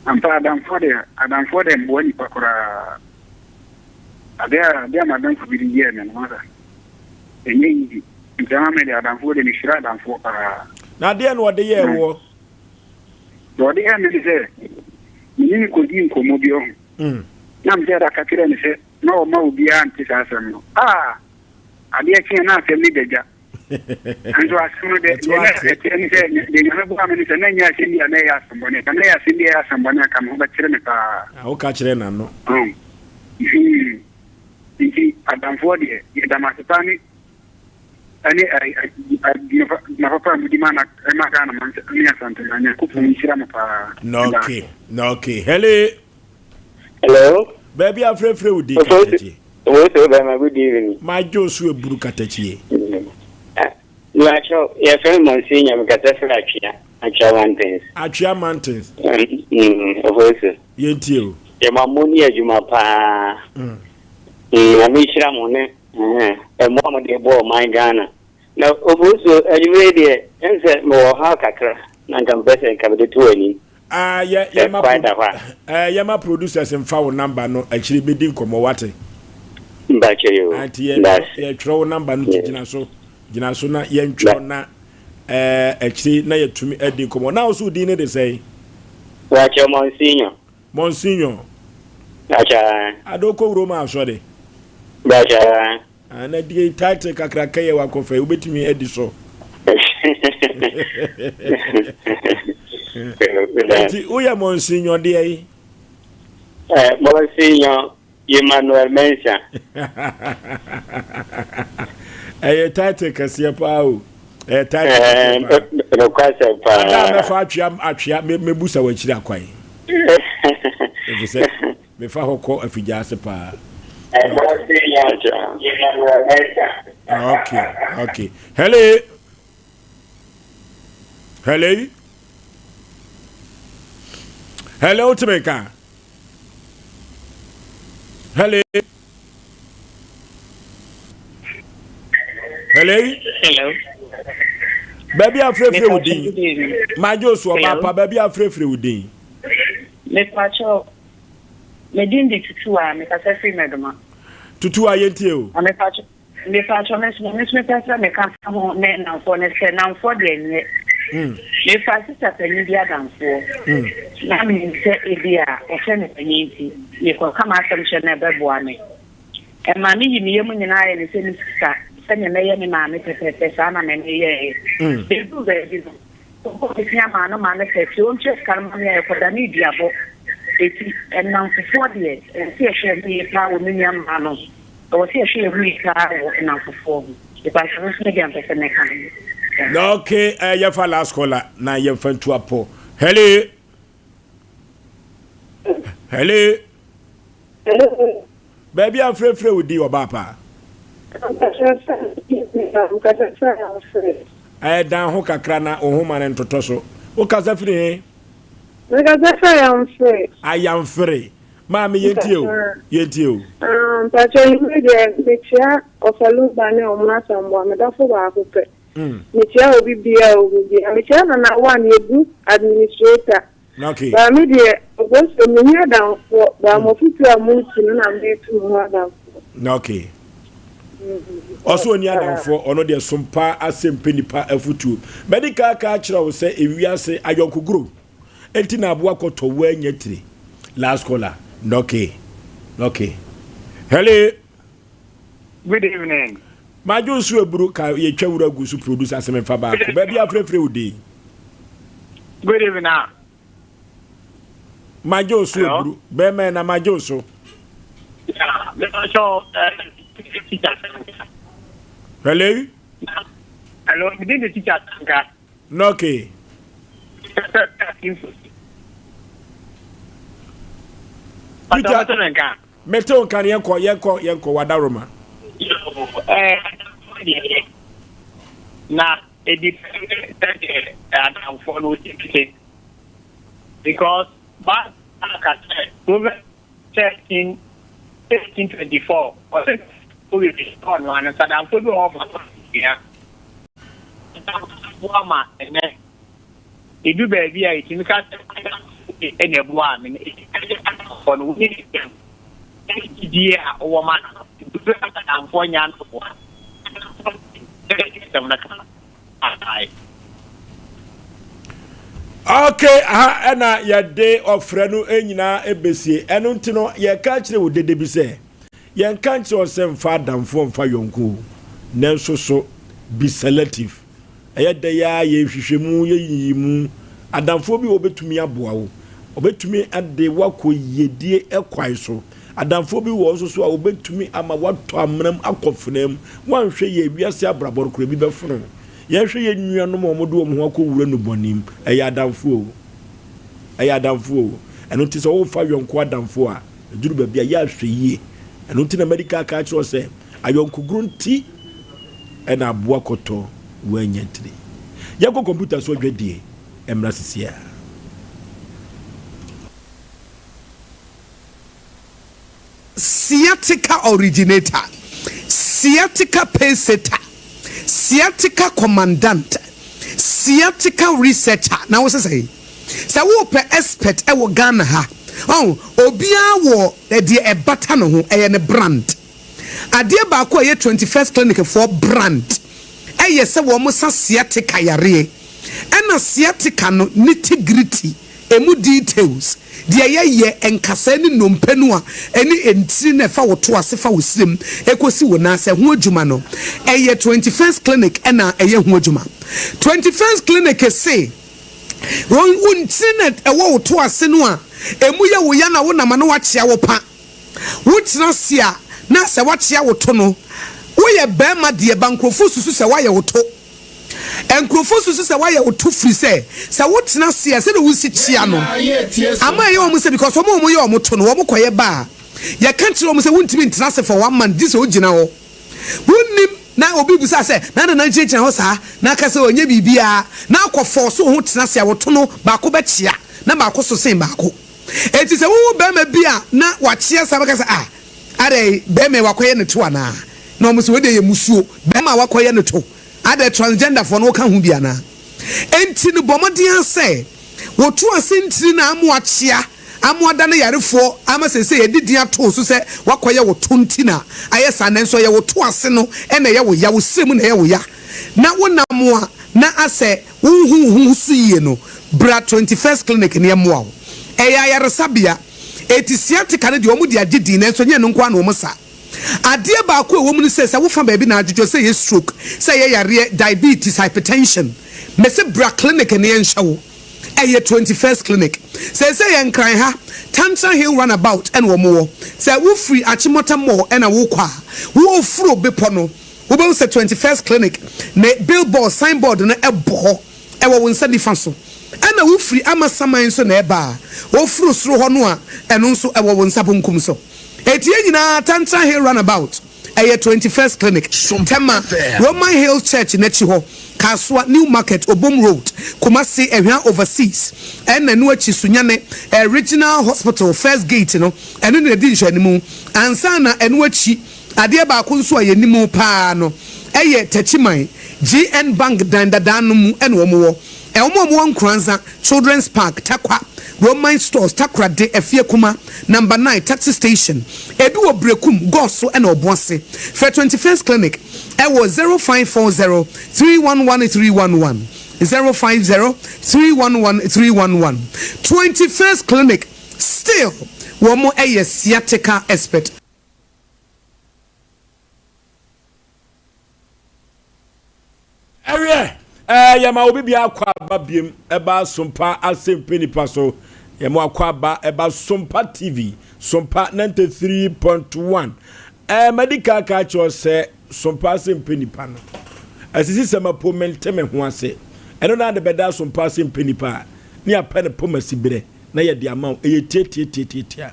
Speaker 5: Ampa adamfoɔ deɛ, adamfoɔ deɛ mmoa nipa koraa. Adeɛ a, adeɛ a m'adamfo bi de yɛɛ me no, masa. Ɛnyɛ easy. Nti ama me deɛ adamfoɔ deɛ mehyira adamfoɔ paa.
Speaker 1: Na adeɛ na ɔde yɛɛ woɔ?
Speaker 5: Deɛ ɔde yɛɛ me ne sɛ, me ne no kɔdii nkɔmmɔ bi ɔho. Mm. Na mesɛ da ka kyerɛɛ no sɛ na ɔmma obiara nte saa asɛm no. Ah! Adeɛ kyeeɛ na asɛm no da dwa. Nso asɛm no deɛ, deɛ na ɛteɛ ne sɛ, deɛ Nyame boaa me ne sɛ, na ɛnyɛ asɛm bi a na ɛyɛ asɛmbɔne. Sɛ na ɛyɛ asɛm bi a ɛyɛ asɛmbɔne a, anka me ho bɛkyere me paa.
Speaker 1: Ah, woka kyerɛɛ n'ano.
Speaker 5: Mm. Hmm. Nti adamfoɔ deɛ, yɛda mo ase paa ne ɛne adwuma papa a modi ma na ɛma Ghana man ne Asante man. Nyankopɔn nhyira mo paa.
Speaker 1: Na okay, na okay. Hello.
Speaker 9: Hello.
Speaker 1: Baabi afrɛfrɛ wo din katakyie.
Speaker 9: Owusu bɛma good evening.
Speaker 1: Madwo so eburu katakyie.
Speaker 9: Mlakyɛw, yɛfrɛ me Monsignor, mekasa firi Atwea, Atwea Mountains.
Speaker 1: Atwea Mountains.
Speaker 9: Owusu.
Speaker 1: Yɛntie o.
Speaker 9: Yɛma mo ni adwuma paa. Nyame nhyira mo ne mmoa mo de bɔ ɔman Ghana. Na Owusu, anwummerɛ yi deɛ, ɛm sɛ mewɔ ɔhaw kakra na nka mepɛ sɛ nka mede to w'anim.
Speaker 1: Ah, yɛ yɛ ma pro eh, yɛ ma producers nfa wo number no akyire bɛdi nkɔmmɔ wate.
Speaker 9: Mbakyɛ yo.
Speaker 1: Nti yɛ yɛ twerɛ wo number no ti gyina so gyina so na yɛn twerɛ na eh, akyire na yɛtumi adi nkɔmmɔ. Na wo so din ne de sɛn?
Speaker 9: Wakyɛ Monsignor.
Speaker 1: Monsignor.
Speaker 9: Bakyɛ.
Speaker 1: Adoko Roma asɔre.
Speaker 9: Bakyɛ.
Speaker 1: Ah, na die title kakraka yɛ wakɔfɛ wobɛtumi adi so. Nti woyɛ Monsignor deɛ yi?
Speaker 9: Eh, Monsignor Emmanuel Mensah.
Speaker 1: Ɛyɛ title kɛseɛ paa o. Ɛyɛ title kɛseɛ paa.
Speaker 9: Nokwasɛm paa.
Speaker 1: Ada a mɛfa atwea atwea mɛbusa w'akyiri akwan. Efisɛ mefa hɔ kɔ afigya ase paa. Okay, okay. Hello. Hello. Hello, wotumi nka? Hello. Hello.
Speaker 11: Hello.
Speaker 1: Baabi afrɛfrɛ wo din. Magye osu ɔbaa pa baabi afrɛfrɛ wo din.
Speaker 11: Mepakyɛw, me din de Tutuwa, mekasa firi Mɛdoma.
Speaker 1: Tutuwa yɛntie o.
Speaker 11: Na mepakyɛw, mepakyɛw me nso me nso mepɛ sɛ meka fa ho ne nnamfoɔ no sɛ nnamfoɔ deɛ nyɛ. Mefa sista panyin bi adamfoɔ. Na menim sɛ ebi a ɔhyɛ me panyin nti mekɔka m'asɛm kyerɛ no a ɛbɛboa me. Ɛma meyi me yam nyinaa yɛ no sɛ me sista, sɛdeɛ mɛyɛ me maame pɛpɛɛpɛ saa na me meyɛeɛ. Bɛduru baabi no, Ɔbɔɔ me pia maa no maa no pɛ sɛ ɔntua sika no ma me a ɛkɔdanee duabɔ. Enti nnamfofoɔ deɛ, ɛwɔ sɛ yɛhwɛ yɛn ho yie paa wɔ me nua mmaa no ho. Ɛwɔ sɛ yɛhwɛ yɛn ho yie paa wɔ nnamfofoɔ ho. Mepakyɛ me nso me deɛ mpɛ sɛ mɛka no.
Speaker 1: Na okay, eh, yɛfa last caller na yɛmfa ntu apɔ. Hello. Hello.
Speaker 12: Hello.
Speaker 1: Baabi a mfrɛfrɛ wo di ɔbaa paa. Ɛɛ dan ho kakra na wo homa no ntotɔ so. Wokasa firi he?
Speaker 12: Mekasa firi Ayamfere.
Speaker 1: Ayamfere. Maame yɛntie o. Yɛntie o.
Speaker 12: Ah, mpakyɛ enyimire deɛ mekyia Ɔfaluba ne ɔmo asamboa medɔfo baako pɛ. Mm. Mekyia obi bia obi bia. Mekyia Nana One yɛ group administrator.
Speaker 1: Okay.
Speaker 12: Baa me deɛ ɔbɔsɛ menni adamfoɔ baa mo afutuo a motu no na metu me ho adamfoɔ.
Speaker 1: Okay. Ɔso ɔni adamfoɔ ɔno deɛ sompa asɛm pɛ nipa afutuo. Mɛde kaa kaa kyerɛ wo sɛ ewiase ayɔnkogoro enti na aboa kɔtɔ woanya tire. Last caller. Okay. Okay. Hello.
Speaker 10: Good evening.
Speaker 1: Madwo nso aburu ka yɛtwa wura gu so producer asɛm mfa baako. Baabi afrɛfrɛ wo din.
Speaker 10: Good evening. Ah.
Speaker 1: Madwo nso aburu. Bɛrima na madwo nso. Hello.
Speaker 10: Hello, me din de teacher Sanka.
Speaker 1: Okay.
Speaker 10: Peter,
Speaker 1: mete wo nka no yɛnkɔ yɛnkɔ yɛnkɔ wadaroma.
Speaker 10: Na ɛdi sɛdeɛ adamfoɔ no ɔsi te because Bible aka sɛ Proverbs 13 18 24 ɔsɛ woyɛ bi ɔno ano sɛ adamfoɔ bi wɔ hɔ ma sua adamfoɔ ma ɛnɛ Edu baabi a yetumi ka sɛ adamfo bi na ɛboaa me no, ɛyɛ adamfo no, wonni ne ntam ne gyidie a wowɔ ma no no. Dodoɔ a adamfoɔ nya no boa adamfo no sɛ asɛm no ka ae.
Speaker 1: Ok, aha ɛna yɛde ɔfrɛ no nyinaa ɛbɛsie. Ɛno nti no, yɛka kyerɛ wo dede bi sɛ, yɛnka nkyerɛ wo sɛ mfa adamfoɔ mfa yɔnko o, nanso so be selective. Ɛyɛ dɛ yi ara yɛ nhwehwɛmu, yɛ nyiyimu. Adamfoɔ bi wɔ hɔ ɔbɛtumi aboa wo. Ɔbɛtumi de wo akɔ yiedie kwan so. Adamfoɔ bi wɔ hɔ nso so a ɔbɛtumi ama woatɔ amena mu akɔ fena mu. Woanhwɛ yie a, wiase abrabɔ no koraa ebi bɛfono wo. Yɛnhwɛ yɛn nuanom a wɔde wɔn ho akɔwura nnubɔne mu. Ɛyɛ adamfoɔ o. Ɛyɛ adamfoɔ o. Ɛno nti sɛ worefa yɔnko adamfoɔ a, ɛduru baabi a yɛ ahwɛ yie. Ɛno nti na madi kan aka akyerɛ wo sɛ ayɔnkogorɔ nti ɛna aboa kɔtɔ woanya ntini. Yɛnkɔ kɔmputa so adwadie mmra sisiaa.
Speaker 13: Sciatica originator, sciatica pacesetter, sciatica commandant, sciatica researcher na wo se sɛn? Sɛ wopɛ expert wɔ Ghana ha, ɔn, obiara wɔ deɛ ɛbata ne ho, ɛyɛ ne brand. Adeɛ baako a ɛyɛ 21st Clinic foɔ brand ɛyɛ sɛ wɔn sa sciatica yareɛ. Ɛna sciatica no nitty gritty, ɛmu details, deɛ yɛyɛ, nkasɛɛ ne nnompe no a ɛne ntini no a ɛfa wo to ase fa wo srem ɛkɔsi wo nan ase ɛho adwuma no, ɛyɛ 21st Clinic ɛna ɛyɛ ho adwuma. 21st Clinic se wɔn wo ntini no a ɛwɔ wo to ase no a ɛmu yɛ wo ya na wonam a na wakyea wo pa. Wotena ase a na sɛ woakyea wo to no, woyɛ barima deɛ ba nkurɔfoɔ susu sɛ woayɛ wo to. Nkurɔfoɔ susu sɛ woayɛ wo to firi sɛ, sɛ wotena ase a sɛdeɛ wosi kyea no ama ɛyɛ wɔn sɛ because wɔn a wɔyɛ wɔn to no wɔn kɔyɛ ba a yɛka kyerɛ wɔn sɛ wontumi ntena ase for one month gye sɛ wogyina hɔ. Wonnim na obi bisa sɛ na adɛn na wogyinagyina hɔ saa na aka sɛ ɔnyɛ biribiara na akɔ force wo ho tena ase a wo to no baako bɛkyea na baako so sen baako. Enti sɛ wohu barima bi a na wakyea saa bɛka sɛ, Ah, adɛn, barima yi wakɔyɛ ne to anaa? Na wɔn sɛ, Wei deɛ yɛ mmusuo, barima a wakɔyɛ ne to. Adɛn, transgenderfoɔ no woka ho bi anaa? Enti no bɔ mmɔden ara sɛ woto ase ntini no a ama wakyea, ama wadane yarefoɔ, ama seesei yɛde din ato wo so sɛ wakɔyɛ wo to nti na ayɛ saa, nanso ɛyɛ wo to ase no na ɛyɛ wo ya, wo srɛ mu na ɛyɛ wo ya, na wonam a na asɛ wonhu wo ho so yie no, bra 21st Clinic na yɛmmoa wo. Ɛyɛ ayaresabea. Enti sciatica no deɛ wɔde agye din nanso ɛnyɛ ɛno nko ara na wɔsa. Adeɛ baako a ɛwɔ mu ne sɛ, sɛ wofa baabi na adwodwo, sɛ ɛyɛ stroke, sɛ ɛyɛ yareɛ, diabetes, hypertension, mese bra clinic na yɛnhwɛ wo. Ɛyɛ 21st Clinic. Seesei yɛ Nkran ha, Tantra Hill Runabout na wɔwɔ. Sɛ wofiri Achimota Mall na worekɔ a, woreforo bepɔ no. Wobɛhu sɛ 21st Clinic ne billboard, signboard, no bɔ hɔ wɔ wo nsa nifa so. Ɛna wofiri Amasaman nso na ɛba a, woforo soro hɔ no a, ɛno nso ɛwɔ wo nsa bonkum so. Enti yɛn nyinaa Tantra Hill Runabout, ɛyɛ 21st Clinic, Tema, Roman Hill Church no akyi hɔ, Kasoa, New Market, Obom Road, Kumasi, Ahwea Overseas, ɛna ɛno akyi Sunyani Regional Hospital First Gate no, ɛno na ɛdi nhwɛanimu. Ansa na ɛno akyi Adeɛ baako nso a yɛnim pa ara no yɛ Takyiman GN Bank dan dadaa no mu na wɔn wɔ. Wɔn a wɔwɔ Nkoranza, Children's Park, Tarkwa, Roman Stores, Takoradi, Afiekuma, Number 9, Taxi Station. Ebi wɔ Berekum, Goso ɛna Ɔboase. Frɛ 21st Clinic wɔ 0540 311 311, 050 311 311. 21st Clinic still wɔn yɛ sciatica expert.
Speaker 1: Ɛwiɛ, ɛɛ yɛma obi bia akɔ aba biem ɛba Sompa Asɛmpa Nipa so. Yɛma akɔ aba ɛba Sompa TV, Sompa 93.1. Ɛɛ madi kan aka akyerɛ sɛ Sompa Asɛmpa Nipa no. Asisi sɛ mapo mente me ho ase. Ɛno na ade bɛda Sompa Asɛmpa Nipa a ne apɛ ne poma si berɛ na yɛde ama wo. Ɛyɛ tiatiatiatiatia.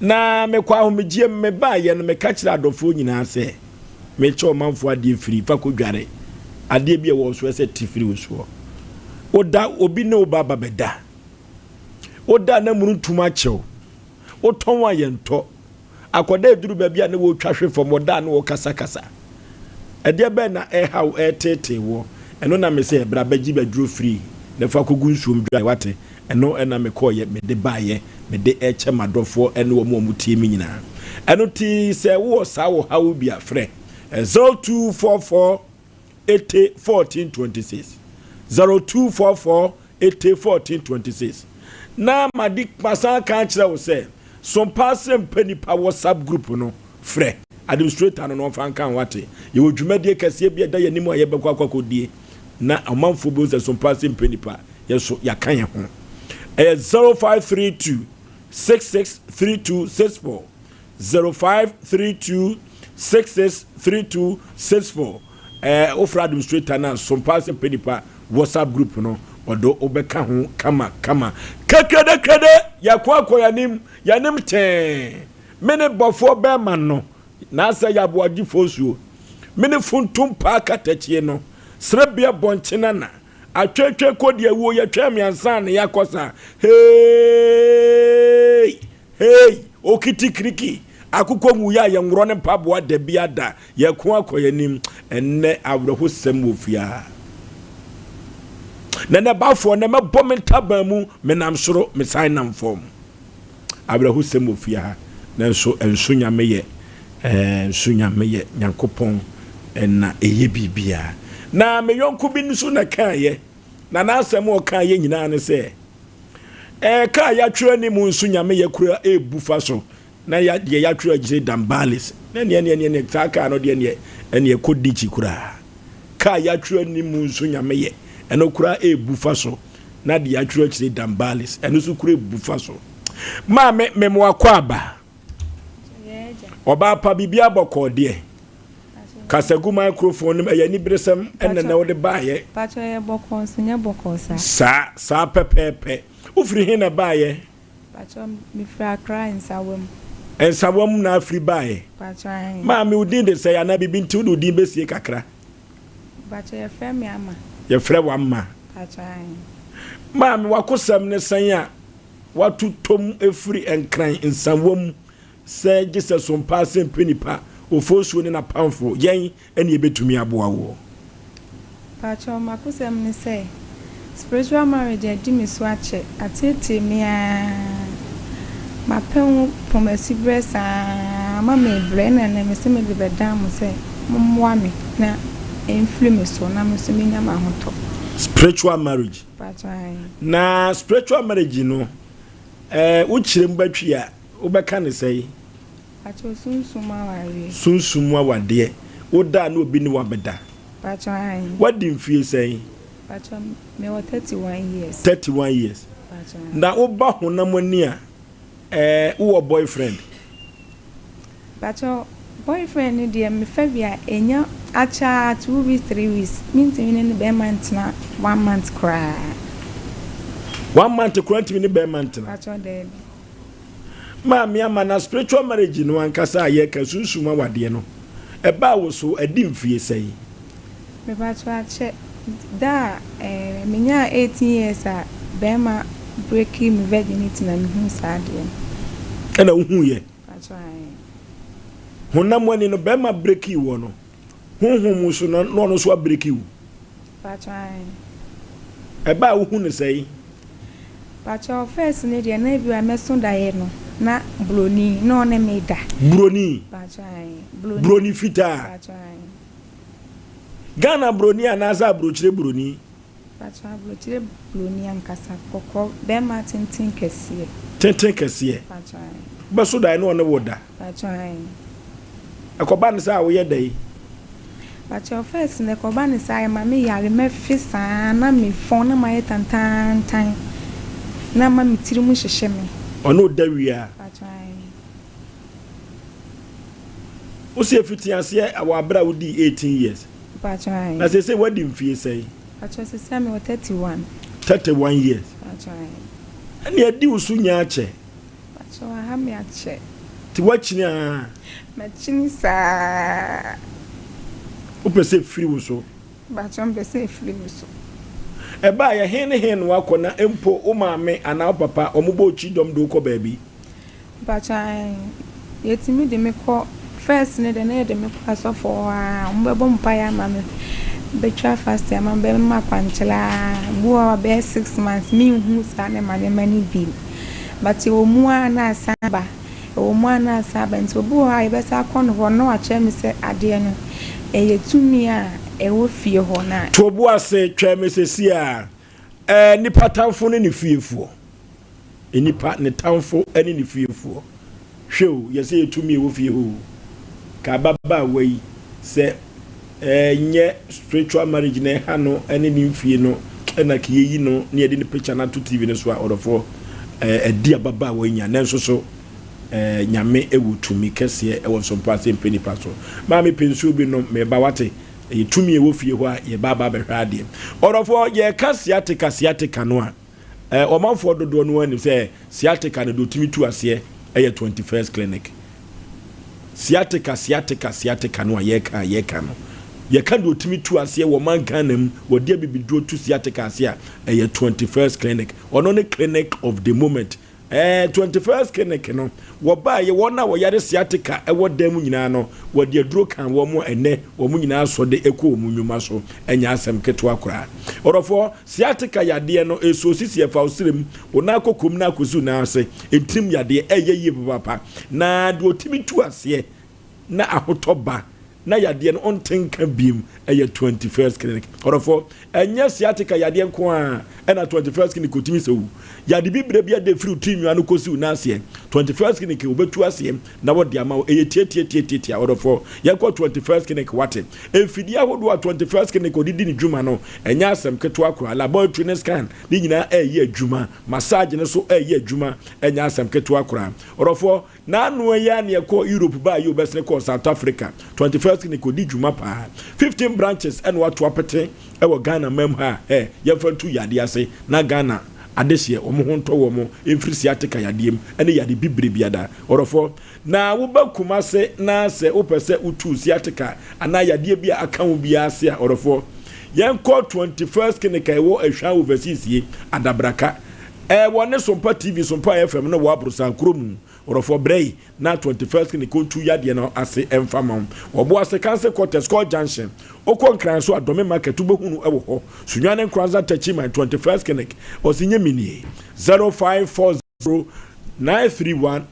Speaker 1: Na mekɔ ahomegyeɛ mu, mebaeɛ no, meka kyerɛɛ adɔfoɔ nyinaa sɛ, Mekyɛ ɔmanfoɔ adeɛ firi, fa kɔdware. Adeɛ bi a ɛwɔ wo so, ɛsɛ te firi wo soɔ. Woda, obi ne wo ba ba bɛda. Woda a na mununtum akyɛ wo. Wotɔn a yɛntɔ. Akwadaa eduru baabi a ne wɔretwa hwe fam, ɔda a ne wɔkasakasa. Ɛdeɛ bɛn na ɛrehaw ɛreteetee woɔ? Ɛno na mese, bra bɛgye aduro firi na fa kɔgu nsuom dware, wate? Ɛno na mekɔeɛ, mede baeɛ, mede rekyɛ m'adɔfoɔ ne wɔn a wɔtie me nyinaa. Ɛno nti sɛ wowɔ saa ɔhaw bi a, frɛ 0244 80 14 26. 0244 80 14 26. Na madi masan aka akyerɛ wo sɛ, Sompa Asɛmpa Nipa WhatsApp group no, frɛ administrator no na ɔmfa nka ho ate. Yɛwɔ dwumadie kɛseɛ bi a ɛda yɛn anim a yɛbɛkɔ akɔ akɔdie na ɔmanfoɔ bɛhu sɛ Sompa Asɛmpa Nipa yɛn nso yɛaka yɛn ho. Ɛyɛ 0532 663264, 0532 663264. Ɛɛ wofrɛ administrator no a Sompa Asɛmpa Nipa WhatsApp group no ɔde wobɛka ho kama kama. Kɛkrɛdɛkrɛdɛ yɛkɔ akɔ yɛn anim, yɛn anim tee. Me ne bɔfoɔ bɛrima no, n'asɛ yɛ aboagyefoɔ nsuo. Me ne funtum paa katakyie no, serebea bɔnkye nana. Atwetwe kɔ deɛ wuo yɛtwɛn me ansa na yɛakɔ sa Hey! Hey! Okiti kiriki akokɔ nwuiɛ a yɛnworɔ ne mpaboa da bi ada Yɛko akɔ yɛn anim ɛnnɛ awerɛhosɛm wɔ fie ha Na nɛ bafoɔ nɛ mɛbɔ me ntaban mu menam soro mesan nam fam Awerɛhosɛm wɔ fie ha nanso nso Nyame yɛ eh, nso Nyame yɛ Nyankopɔn na ɛyɛ biribiara. Na me yɔnko bi nso na kaeɛ, na n'asɛm a ɔkaeɛ nyinaa ne sɛ, eh, kaa yɛatwerɛ anim nso Nyame yɛ kura ɛrebu fa so, na ya, deɛ yɛatwerɛ akyire Dambalis, na neɛ neɛ neɛ neɛ saa kaa no deɛ neɛ ɛneɛ kɔ dikyi koraa. Kaa yɛatwerɛ anim nso Nyame yɛ, ɛno koraa ɛrebu fa so, na deɛ yɛatwerɛ akyire Dambalis, ɛno nso koraa ɛrebu fa so. Maame, memoa kɔ aba. Ɔbaa pa biribi abɔkɔɔ deɛ. Kasa gu microphone no mu ɛyɛ aniberesɛm ɛna na wode baayɛ.
Speaker 14: Pakyɛ ɛyɛ bɔkɔɔ nso nyɛ bɔkɔɔ saa.
Speaker 1: Saa saa pɛpɛɛpɛ. Wofiri he na ɛbaayɛ?
Speaker 14: Pakyɛ mefiri Accra Nsawam.
Speaker 1: Nsawam na afiri baayɛ?
Speaker 14: Pakyɛ ahe.
Speaker 1: Maame wo din de sɛn anaa biribi nti wode wo din bɛsie kakra?
Speaker 14: Pakyɛ yɛfrɛ me Ama.
Speaker 1: Yɛfrɛ wo Ama.
Speaker 14: Pakyɛ ahe.
Speaker 1: Maame w'akosɛm ne sɛn a Wɔatotɔ mu afiri Nkran nsawa mu sɛ gye sɛ sompa asɛmpɛ nipa, Ofosuo ne n'apamfo, yɛn ne yɛbɛtumi aboa woɔ.
Speaker 14: Pakyɛw makosɛm ne sɛ spiritual marriage adi me so akyɛ ateetee me aa mapɛ ho pɔmasi berɛ saa ama mebrɛ na ɛnɛ mese mede bɛdan mo sɛ mommoa me na ɛmfiri me so na me nso menya m'ahotɔ.
Speaker 1: Spiritual marriage.
Speaker 14: Pakyɛw ae.
Speaker 1: Na spiritual marriage no eh wo kyerɛ mu bɛtwe a wo bɛka ne sɛn?
Speaker 14: Pakyɛw sunsum mu awareɛ.
Speaker 1: Sunsum mu awadeɛ, wo da a na obi ne wo abɛda.
Speaker 14: Pakyɛw ae.
Speaker 1: Wadi mfie sɛn?
Speaker 14: Pakyɛw me wɔ 31 years.
Speaker 1: 31 years.
Speaker 14: Pakyɛw ae.
Speaker 1: Na wo ba honam ani a eh wo wɔ boyfriend?
Speaker 14: Pakyɛw. Boyfriend no deɛ mefa bi a ɛnya akyɛ ara 2 weeks, 3 weeks, mentumi ne ne bɛrima ntena one month koraa.
Speaker 1: One month koraa ntumi ne bɛrima ntena?
Speaker 14: Pakyɛ, daabi.
Speaker 1: Maame ama na spiritual marriage no ankasa a yɛka sunsum awadeɛ no, ɛbaa wo so adi mfie sɛn?
Speaker 14: Mepakyɛ, akyɛ. Da a menyaa 18 years a bɛrima breaki me virginity na mehuu saa adeɛ no.
Speaker 1: Ɛna wohuiɛ?
Speaker 14: Pakyɛ, ae.
Speaker 1: Honam ani no bɛrima breaki wɔ no, honhom mu so no na ɔno nso abreaki wo?
Speaker 14: Pakyɛ, ae.
Speaker 1: Ɛbaa wohu no sɛn?
Speaker 14: Pakyɛ, first ne deɛ na ebi a mɛso daeɛ no na broni na ɔne me da.
Speaker 1: Broni?
Speaker 14: Pakyɛ, ae. Broni.
Speaker 1: Broni fitaa?
Speaker 14: Pakyɛ, ae.
Speaker 1: Ghana broni anaasɛ aburokyire broni?
Speaker 14: Pakyɛ, aburokyire broni ankasa, kɔkɔɔ, bɛrima tenten kɛseɛ.
Speaker 1: Tenten kɛseɛ?
Speaker 14: Pakyɛ, ae.
Speaker 1: Wobɛso daeɛ na ɔne wo da?
Speaker 14: Pakyɛ, ae.
Speaker 1: Ɛkɔba ne saa a woyɛ dɛn?
Speaker 14: Pakyɛ, first no ɛkɔba ne saa ɛma me yare, mɛfe saa na me fɔn na mayɛ tantaantan na ama me tiri mu hyehye me.
Speaker 1: Ɔne wo da wie a?
Speaker 14: Pakyɛ, ae.
Speaker 1: Wo se efiti aseɛ wɔ abere a wodii 18 years?
Speaker 14: Pakyɛ, ae.
Speaker 1: Na seesei woadi mfie sɛn?
Speaker 14: Pakyɛ, seesei mewɔ 31.
Speaker 1: 31 years.
Speaker 14: Pakyɛ, ae.
Speaker 1: Ɛne adi wo so nya akyɛ?
Speaker 14: Pakyɛ, waha me akyɛ.
Speaker 1: Nti woakyini aa?
Speaker 14: Makyini saa.
Speaker 1: Wopɛ sɛ efiri wo so?
Speaker 14: Pakyɛ, mpɛ sɛ efiri me so.
Speaker 1: Ɛbaa yɛ he ne he na woakɔ na mpo wo maame anaa wo papa wɔn bɔ okyi dɔm de wo kɔ baabi?
Speaker 14: Mpakyɛ, ae, yɛtumi de me kɔ. First no deɛ na yɛde me kɔ asɔfo hɔ a, wɔn bɛbɔ mpaeɛ ama me, bɛtwa fast ama me, bɛma akwankyerɛ a, bi wɔ hɔ a bɛyɛ 6 months menhu saa nneɛma nneɛma no bi. But ɛwɔ mu a na asan aba, ɛwɔ mu a na asan aba. Nti obi wɔ hɔ a yɛbɛsan akɔ no hɔ na wakyerɛ me sɛ adeɛ no ɛyɛ tumi a ɛwɔ fie hɔ na.
Speaker 1: To bo ase twɛn me sɛsi a. Ɛɛ nipa tamfo ne ne fiefoɔ. Nipa ne tamfo ne ne fiefoɔ. Hwɛ o, yɛsɛ yɛ tumi ɛwɔ fie hɔ o. Ka ababaawa yi sɛ ɛnyɛ spiritual marriage na ɛha no ne ne mfie no ɛna ka yɛyi no ne yɛde ne picture no ato TV no so a, ɔdɔfoɔ, ɛdi ababaawa yi nya. Nanso so Nyame ɛwɔ tumi kɛseɛ ɛwɔ nsɔmpa ase mpɛ nipa so. Maame, pɛ nsuo bi nom, meba, wate? Ɛyɛ tumi ɛwɔ fie hɔ a yɛba aba abɛhwɛ adeɛ. Ɔdɔfoɔ, yɛka sciatica, sciatica no a, ɔmanfoɔ dodoɔ no anim sɛ sciatica no deɛ ɔtumi tu aseɛ ɛyɛ 21st Clinic. Sciatica, sciatica, sciatica no a yɛka a yɛka no, yɛka deɛ ɔtumi tu aseɛ wɔ man Ghana mu, wɔde abibiduro tu sciatica ase a, ɛyɛ 21st Clinic. Ɔno ne clinic of the moment. 21st Clinic no, wɔbaeɛ, wɔn a wɔyare sciatica wɔ dan mu nyinaa no, wɔde aduro kan wɔn a ɛnɛ wɔn nyinaa asɔ de kɔ wɔn nnwuma so. Ɛnyɛ asɛm ketewa koraa. Ɔdɔfoɔ, sciatica yadeɛ no, ɛsuo sisi ɛfa wo serem, wo nan kɔkɔm na akɔsi wo nan ase, ntirim yadeɛ, ɛyɛ yie papaapa. Na deɛ ɔtumi tu aseɛ na ahotɔ ba na yadeɛ no ɔnte nka biem ɛyɛ 21st Clinic. Ɔdɔfoɔ, ɛnyɛ sciatica yadeɛ nko a ɛna 21st Clinic ɔtumi sɛ wo yade bibire bi ade firi tiri nwa no kɔsi wo nan aseɛ, 21st Clinic wɔbɛtu aseɛ na wɔde ama wo. Ɛyɛ tiatiatiatiatia. Ɔdɔfoɔ, yɛnkɔ 21st Clinic, wate? Mfidie ahodoɔ a 21st Clinic ɔde di ne dwuma no, ɛnyɛ asɛm ketewa koraa. Laboratory ne scan ne nyinaa ɛyɛ adwuma, massage no so ɛyɛ adwuma, ɛnyɛ asɛm ketewa koraa. Ɔdɔfoɔ, n'ano yi a ne ɛkɔɔ Europe baa yi, obɛsene kɔɔ South Africa. 21st Clinic ɔdi dwuma paa. 15 branches ɛna wato apete ɛwɔ Ghana mam ha. Ɛ yɛmfa ntu yadeɛ ase na Ghana adehyeɛ wɔn ho ntɔ wɔn mfiri sciatica yadeɛ mu ɛne yade bibire biada. Ɔdɔfoɔ, na woba Kumase na sɛ wopɛ sɛ wotu sciatica anaa yadeɛ bi a aka wo biara ase a, ɔdɔfoɔ, yɛnkɔ 21st Clinic a ɛwɔ Ahwan Overseas yi Adabraka. Ɛwɔ ne Sompa TV, Sompa FM no wɔ Aborosan kuro mu. Ɔdɔfoɔ, brɛ yi na 21st Clinic ɔntu yadeɛ no ase ɛmfa ma wo. Wɔbo ase Council Quarters, Court Junction. Wokɔ Nkran so a, Dome Market wobɛhunu ɛwɔ hɔ. Sunyani, Nkoranza, Techiman, 21st Clinic ɔsi nye minie 0540 931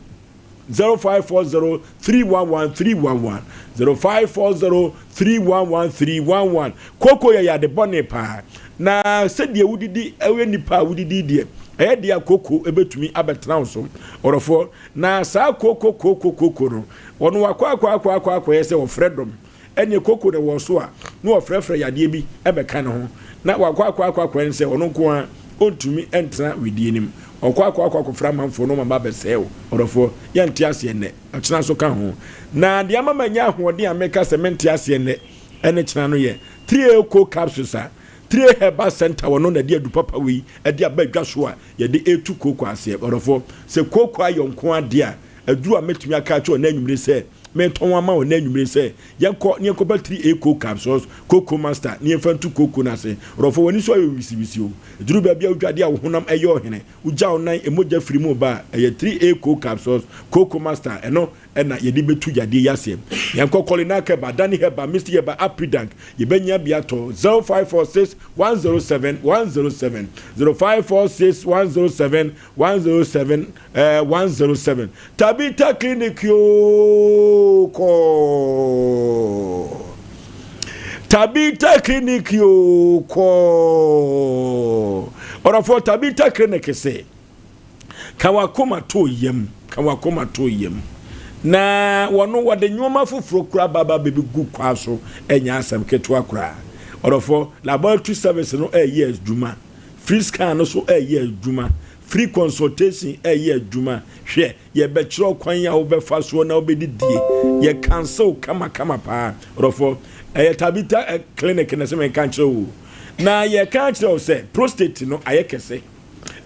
Speaker 1: 0540 311 311, 0540 311 311. Koko yɛ yade bɔne paa na sɛdeɛ wodidi ɛyɛ nipa a wodidi deɛ ɛyɛ deɛ a koko ɛbɛtumi abɛtena wo so. Ɔdɔfoɔ, na saa koko koko koko no, ɔno wakɔ akɔ akɔ akɔ akɔyɛ sɛ ɔfrɛ dɔm ɛne koko na wɔ so a na wɔfrɛfrɛ yadeɛ bi ɛbɛka ne ho na wakɔ akɔ akɔ akɔyɛ no sɛ ɔno nko a ɔntumi ntena wedie nim. Ɔkɔ akɔ akɔ akɔfra amanfoɔ na wɔn aba abɛsɛe wo. Ɔdɔfoɔ, yɛnte aseɛ nnɛ, ɔkyena nso ka ho. Na deɛ ama manya ahoɔden a meka sɛ mente aseɛ nnɛ ɛne kyena no yɛ 3A capsules a 3A Herbal Center wɔ no na ɛde adu papa wei ɛde aba adwa so a yɛde ɛretu kooko aseɛ. Ɔdɔfoɔ, sɛ kooko ayɛ nko adeɛ a, aduru a mɛtumi aka akyerɛ wo nnɛ anwummere sɛ metɔn ama wo nnɛ anwummere sɛ yɛnkɔ na yɛnkɔpa 3A coke capsules, Cocoa Master, na yɛmfa ntu kooko no ase. Ɔdɔfoɔ, w'ani so ayɛ wisiwisi o. Ɛduru baabi a wodwa adeɛ a wo honam ɛyɛ ɔhene, wogya wo nan, mogya firi mu ba a, ɛyɛ 3A coke capsules, Cocoa Master, ɛno na yɛde bɛtu yadeɛ yi aseɛ. Yɛnkɔ Kolinak Herbal, Dani Herbal, Misty Herbal, Apridank, yɛbɛnya bi atɔ 0546 107 107, 0546 107 107 eh, 107. Tabitha Clinic yoo kɔɔ. Tabitha Clinic yoo kɔɔ. Ɔdɔfoɔ Tabitha Clinic se, ka wakoma to yam, ka wakoma to yam. Na wɔno wɔde nneɛma foforɔ kura baba bɛbɛgu kwa so, ɛnyɛ asɛm ketewa koraa. Ɔdɔfoɔ, laboratory service no ɛyɛ adwuma. Free scan no so ɛyɛ adwuma. Free consultation ɛyɛ adwuma. Hwɛ, yɛbɛkyerɛ kwan a wobɛfa soɔ na wobɛdidie. Yɛ cancel kamakama paa. Ɔdɔfoɔ, ɛyɛ Tabitha Clinic na sɛ menka nkyerɛ wo. Na yɛka akyerɛ wo sɛ prostate no ayɛ kɛse.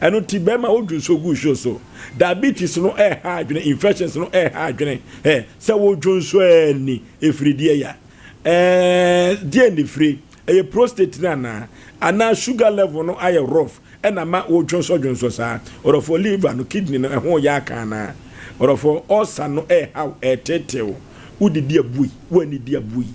Speaker 1: Ɛno nti bɛrima wodwo nsuo gu nsuo so. Diabetes no ɛha adwene, infections no ɛha adwene. Ɛ sɛ wodwo nsuo ɛni, ɛfiri deɛ ya. Ɛɛ deɛ ne firi, ɛyɛ prostate no anaa? Anaa sugar level no ayɛ rough ɛna ma wodwonsɔdwonsɔ saa? Ɔdɔfoɔ, liver no, kidney no, ɛho yɛ aka anaa? Ɔdɔfoɔ, ulcer no ɛrehaw, ɛreteetew wo, wodidi abui, woannidi abui.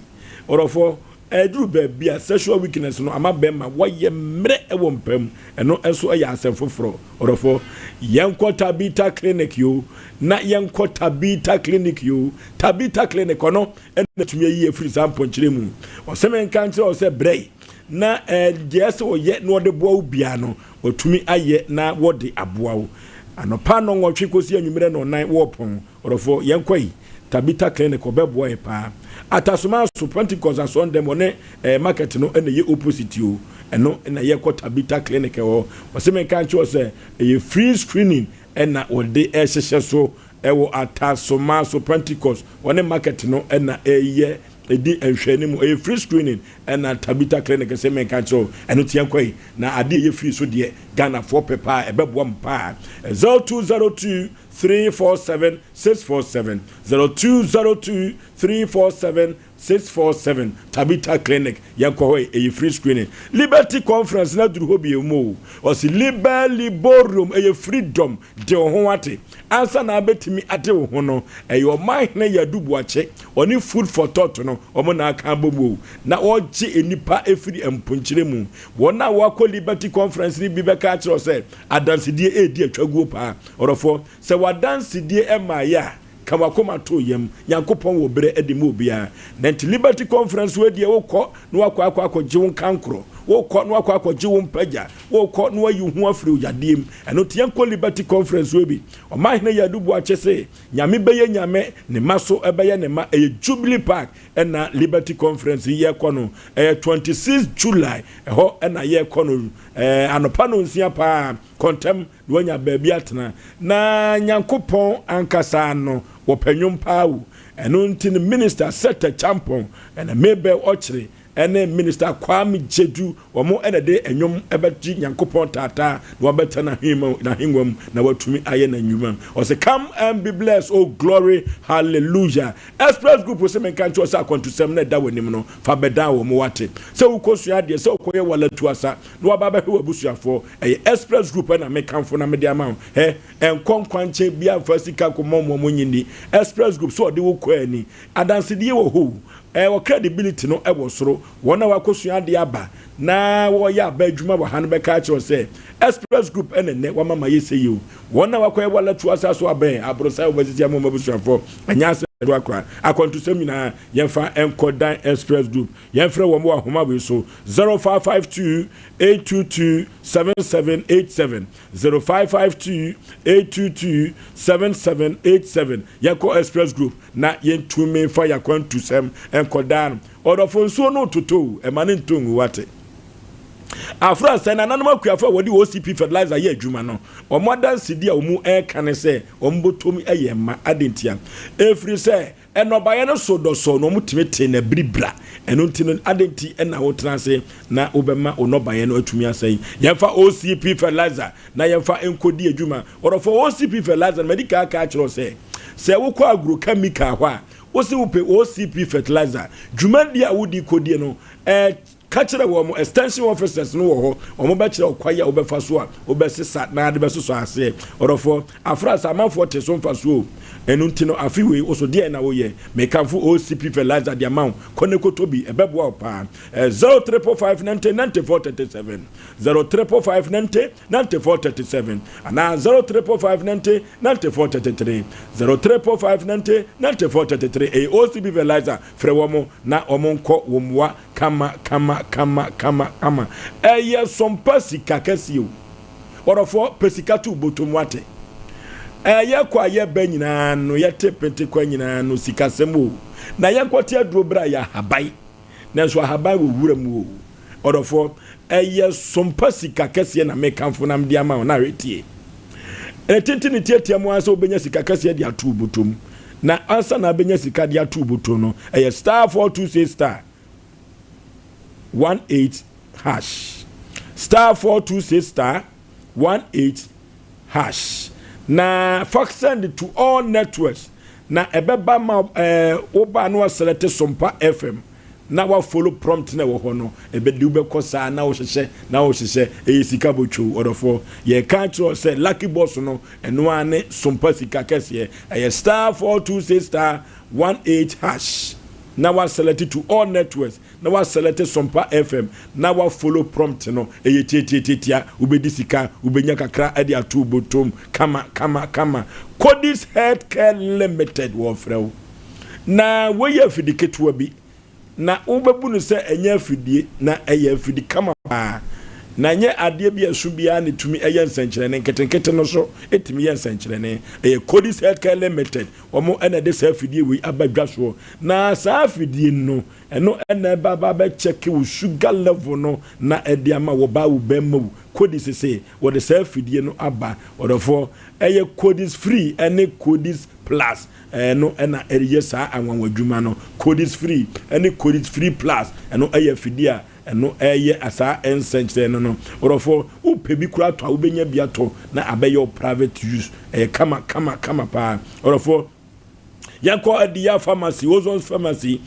Speaker 1: Ɔdɔfoɔ, ɛduru baabi a sexual weakness no ama bɛrima wayɛ mmerɛ wɔ mpa mu, ɛno nso yɛ asɛm foforɔ. Ɔdɔfoɔ, yɛnkɔ Tabitha Clinic yoo, na yɛnkɔ Tabitha Clinic yoo. Tabitha Clinic, ɔno ɛna tumi ayi afiri saa mpɔnkyerɛ mu. Ɔsɛ menka nkyerɛ wo sɛ brɛ na deɛ ɛsɛ ɔyɛ na ɔde boa wo biara no, ɔtumi ayɛ na wɔde aboa wo. Anɔpa nnɔnwɔtwe kɔsi anwummerɛ nnɔnnan wɔɔpɔn. Ɔdɔfoɔ, yɛnkɔ yi. Tabitha Clinic ɔbɛboa yɛ paa. Atasoma so Pentecost asɔndɛm ɔne eh, market no ɛna ɛyɛ opposite o. Ɛno na yɛkɔ Tabitha Clinic ɛwɔ. Ɔsɛ menka nkyerɛ wo sɛ ɛyɛ free screening ɛna wɔde ɛhyehyɛ so Ɛwɔ Atasoma so Pentecost wɔne market no na ɛyɛ ɛdi nhwɛanimu ɛyɛ free screening ɛna Tabitha clinic sɛ menka nkyerɛ wo ɛno nti yɛnkɔ yi na adeɛ ɛyɛ free so deɛ Ghanafoɔ pɛ paa ɛbɛboa mo paa 0202 347 647 0202 347 647 Tabitha clinic yɛnkɔ hɔ yi ɛyɛ free screening Liberty conference na duru hɔ bio mu o ɔsi liber liborium ɛyɛ freedom De wo ho ate. Ansa na abɛtumi ade wo ho no, ɛyɛ Ɔmanhene Yadu Boakye, ɔne Food for Thought no, wɔn na aka abom o, na wɔregye nnipa afiri mponkyerɛ mu. Wɔn a wɔakɔ Liberty Conference no bi bɛka akyerɛ wo sɛ adansedie redi atwaguo paa. Ɔdɔfoɔ, sɛ w'adansedie mmaeɛ a, Ka w'akoma to yam, Nyankopɔn wɔ berɛ de ma obiara. Na nti Liberty Conference wei deɛ wokɔ na wakɔ akɔ akɔgye wo nkankorɔ, wokɔ na wakɔ akɔgye wo mpagya, wokɔ na wayi wo ho afiri wo yadeɛ mu. Ɛno nti yɛnkɔ Liberty Conference wei bi. Ɔmanhene Yadu Boakye se, Nyame bɛyɛ Nyame, ne mma so bɛyɛ ne mma. Ɛyɛ Jubilee Park ɛna Liberty Conference yi yɛkɔ no. Ɛyɛ 26 July, ɛhɔ ɛna yɛkɔ no. Ɛɛ anɔpa nonsia paa, kɔ ntɛm na wanya baabi atena. Na Nyankopɔn ankasa no, wɔpɛ nnwom paa o. Ɛno nti no Minister Seth Acheampong ɛna Mabel Ɔkyere ɛne Minister Kwame Gyedu wɔn ɛna de nnwom ɛbɛgye Nyankopɔn taataa na wabɛtena n'ahengua mu na watumi ayɛ n'anwuma. Ɔse come and be blessed oh glory hallelujah. Express Group se menka nkyerɛ wo sɛ akwantusɛm no ɛda w'anim no fa bɛdan wɔn wate. Sɛ wokɔsua adeɛ, sɛ wokɔyɛ walatu asa na waba abɛhwɛ w'abusuafoɔ. Ɛyɛ Express Group na mekamfo na mede ama wo. Hɛ, ɛnkɔ nkwankyɛn biara mfa sika nkɔmmɔ mmoa mo nnye nni. Express Group sɛ ɔde wo kɔ ani. Adansedie wɔ hɔ o. Ɛɛ, wɔ credibility no wɔ soro. Wɔn a wɔakɔsua adeɛ aba na wɔreyɛ aba adwuma wɔ ha no bɛka akyerɛ wo sɛ Express Group na nnɛ wɔama mayɛ sei o. Wɔn a wɔakɔyɛ Walatu asa so abɛn aborosan a wɔasisi ama wɔn abusuafoɔ. Ɛnyɛ asɛm ketewa koraa. Akwantusɛm nyinaa, yɛmfa nkɔ Dan Express Group. Yɛmfrɛ wɔn wɔ ahoma wei so, 0552 822 7787, 0552 822 7787. Yɛnkɔ Express Group na yɛntumi mfa yɛn akwantusɛm nkɔdaa no. Ɔdɔfo nsuo no retotɔ o, ɛma no ntɔ ngu wate. Afra sɛ nananom akuafo a wɔde OCP fertilizer yɛ adwuma no, wɔn adansedi a wɔn reka ne sɛ wɔn bɔtɔm yɛ mma. Adɛn ntia? Ɛfiri sɛ nnɔbaeɛ no so dɔsɔɔ na wɔtumi tee no abiribira. Ɛno nti no, adɛn nti na wotena ase na wobɛma wo nnɔbaeɛ no atumi asɛe? Yɛmfa OCP fertilizer na yɛmfa nkɔdi adwuma. Ɔdɔfoɔ, OCP fertilizer no, madi kan aka akyerɛ wo sɛ, sɛ wokɔ agrochemical hɔ a, wose wopɛ OCP fertilizer. Dwumadie a wode kɔdie no, Ka kyerɛ wɔn, extension officers no wɔ hɔ, wɔn bɛkyerɛ wo kwan a wobɛfa so a wobɛsesa na ade bɛsosɔ aseɛ. Ɔdɔfoɔ, afra sɛ amanfoɔ te so mfasoɔ o. Ɛno nti no, afe wei, wo so deɛn na woyɛ? Mekamfo OCP fertilizer de ama wo, kɔ na kɔtɔ bi, ɛbɛboa wo paa. 0555 90 94 37, 0555 90 94 37, anaa 0555 90 94 33, 0555 90 94 33. Ɛyɛ OCP fertilizer, frɛ wɔn na wɔn nkɔ wo mmoa Kama kama kama kama kama. Ɛyɛ sompa sika kɛseɛ o. Ɔdɔfoɔ pɛ sika to bɔtɔ mu wate. Ɛyɛ kɔ a yɛba nyinaa no yɛte pete kwa nyinaa no sikasɛm o. Na yɛnkɔte aduro berɛ a yɛ ahaban. Nanso ahaban wɔ wura mu o. Ɔdɔfoɔ ɛyɛ sompa sika kɛseɛ na mekamfo na mede ama wo na hwɛ tie. Ne tenten ne tiatia mu ara sɛ wobɛnya sika kɛseɛ de ato wo bɔtɔ mu. Na ansa na abɛnya sika de ato wo bɔtɔ no ɛyɛ star 426 star 18 hash star 426 star 18 hash na fa send to all networks na ɛbɛba ma ɛɛ woba na waselect Sompa FM na wa follow prompt na ɛwɔ hɔ no ɛbɛdi wobɛkɔ saa na wohyehyɛ na wohyehyɛ ɛyɛ sika botwo ɔdɔfoɔ yɛka kyerɛ sɛ lucky boss no ɛno ara ne Sompa sika kɛseɛ ɛyɛ star 426 star 18 hash na wa select to all networks na wa select Sompa FM na wa follow prompt no ɛyɛ tiatiatiatia wobɛdi sika wobɛnya kakra ɛde ato botom kama kama kama. Codis Healthcare Limited wɔfrɛ wo na wɔyɛ afidi ketewa bi na wobɛbu no sɛ ɛnyɛ afidie na ɛyɛ afidi kama paa na ɛnyɛ adeɛ bi a ɛso biara na ɛtumi ɛyɛ nsɛnkyerɛnne nketenkete no so ɛtumi yɛ nsɛnkyerɛnne. Ɛyɛ Codis Healthcare Limited wɔn ɛna ɛde saa afidie wei aba dwa soɔ na saa afidie no ɛno ɛna ɛba aba abɛkyɛke wo sugar level no na ɛde ama wɔ baa wo bɛrima wu. Codis se wɔde saa afidie no aba ɔdɔfoɔ ɛyɛ Codis Free ɛne Codis Plus ɛno ɛna ɛyɛ saa anwanwa dwuma no. Codis Free ɛne Codis Free Plus ɛno ɛyɛ afidie a ɛno ɛyɛ saa nsɛnkyerɛnne no. Ɔdɔfoɔ wopɛ bi koraa tɔ a wobɛnya bi atɔ na abɛyɛ wo private use. Ɛyɛ kama kama kama paa. Ɔdɔfoɔ yɛnkɔ Adiya Pharmacy, Ozon's Pharmacy,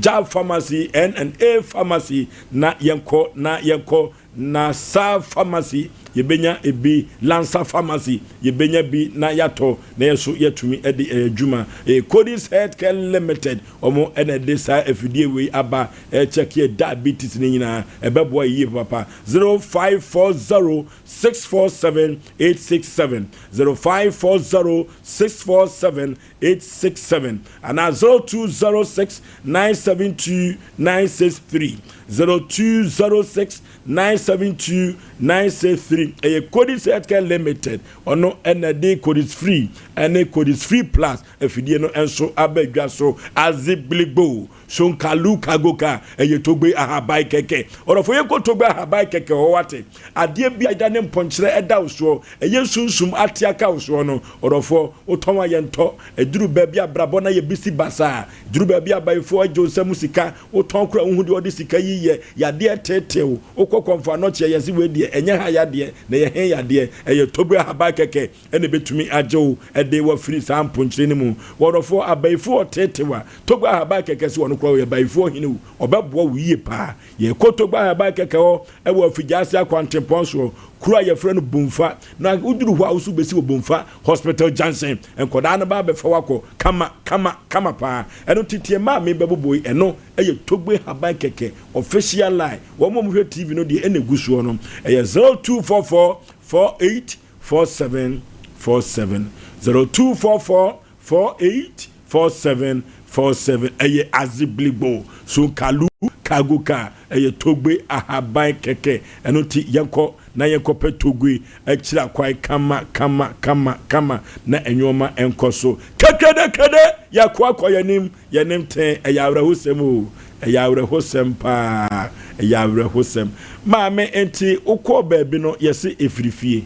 Speaker 1: Jab Pharmacy, N&A Pharmacy na yɛnkɔ na yɛnkɔ na Sa Pharmacy yɛbɛnya ebi, Lansa Pharmacy yɛbɛnya bi na yɛatɔ na yɛn nso yɛatumi de ɛyɛ adwuma. Ɛyɛ Codis Healthcare Limited wɔn na ɛde saa afidie wei aba ɛkyɛke yɛ diabetes no nyinaa ɛbɛboa yɛ yie papapa. 0540 647 867 0540 647 867 anaa 0206 972 963 0206 972 963. Ɛyɛ Codis Healthcare Limited ɔno ɛna de Codis Free ɛne Codis Free Plus afidie no nso aba dwa so. Azigbiligbo Sonkalu Kagoka ɛyɛ Togbe ahaban kɛkɛ. Ɔdɔfo yɛnkɔ Togbe ahaban kɛkɛ hɔ wate. Adeɛ bi a ɛda ne mpɔnkyerɛ ɛda wo soɔ, ɛyɛ sunsum ate aka wo soɔ no, ɔdɔfoɔ, wotɔn a yɛntɔ. Ɛduru baabi a abrabɔ no ayɛ bisi basaa, ɛduru baabi a abayifoɔ agye wo nsa mu sika, wotɔn koraa a wonhu deɛ wɔde sika yi yɛ, yadeɛ teetee wo, wokɔ kɔmfo anɔkyeɛ yɛse wei deɛ ɛnyɛ ha yadeɛ na ɛyɛ he yadeɛ, ɛyɛ Togbe ahaban kɛkɛ ɛna ɛbɛtumi agye wo de wo afiri saa mponkyerɛ no mu. Ɔdɔfoɔ, abayifoɔ ɔteetew a, Togbe ahaban kɛkɛ se ɔno koraa ɔyɛ bayifoɔ hene o, ɔbɛboa wo yie paa. Yɛkɔ Togbe ahaban kɛkɛ hɔ wɔ Afigyaase akwantempɔn soɔ, kuro a yɛfrɛ no Bomfa, na woduru hɔ a wo so wobɛsi wɔ Bomfa Hospital Junction. Nkwadaa no ba abɛfa wo akɔ kama kama kama paa. Ɛno nti tie mma a mebɛbobɔ yi, ɛno yɛ Togbe Haban Kɛkɛ official line. Wɔn a wɔhwɛ TV no deɛ ɛna ɛgu soɔ no, ɛyɛ 0244 48 47 47 0244 48 47 47 ɛyɛ Azibligbo Sonkalu cargo car ɛyɛ Togbe ahaban kɛkɛ ɛno nti yɛnkɔ na yɛnkɔ pɛ Togbe akyiri akwan kama kama kama kama na nnoɔma nkɔ so kɛkɛdɛkɛdɛ yɛako akɔ yɛnim yɛnim tee ɛyɛ awerɛhosɛm o. Ɛyɛ awerɛhosɛm paa, ɛyɛ awerɛhosɛm. Maame, enti wokɔɔ baabi no yɛse ɛfiri fie?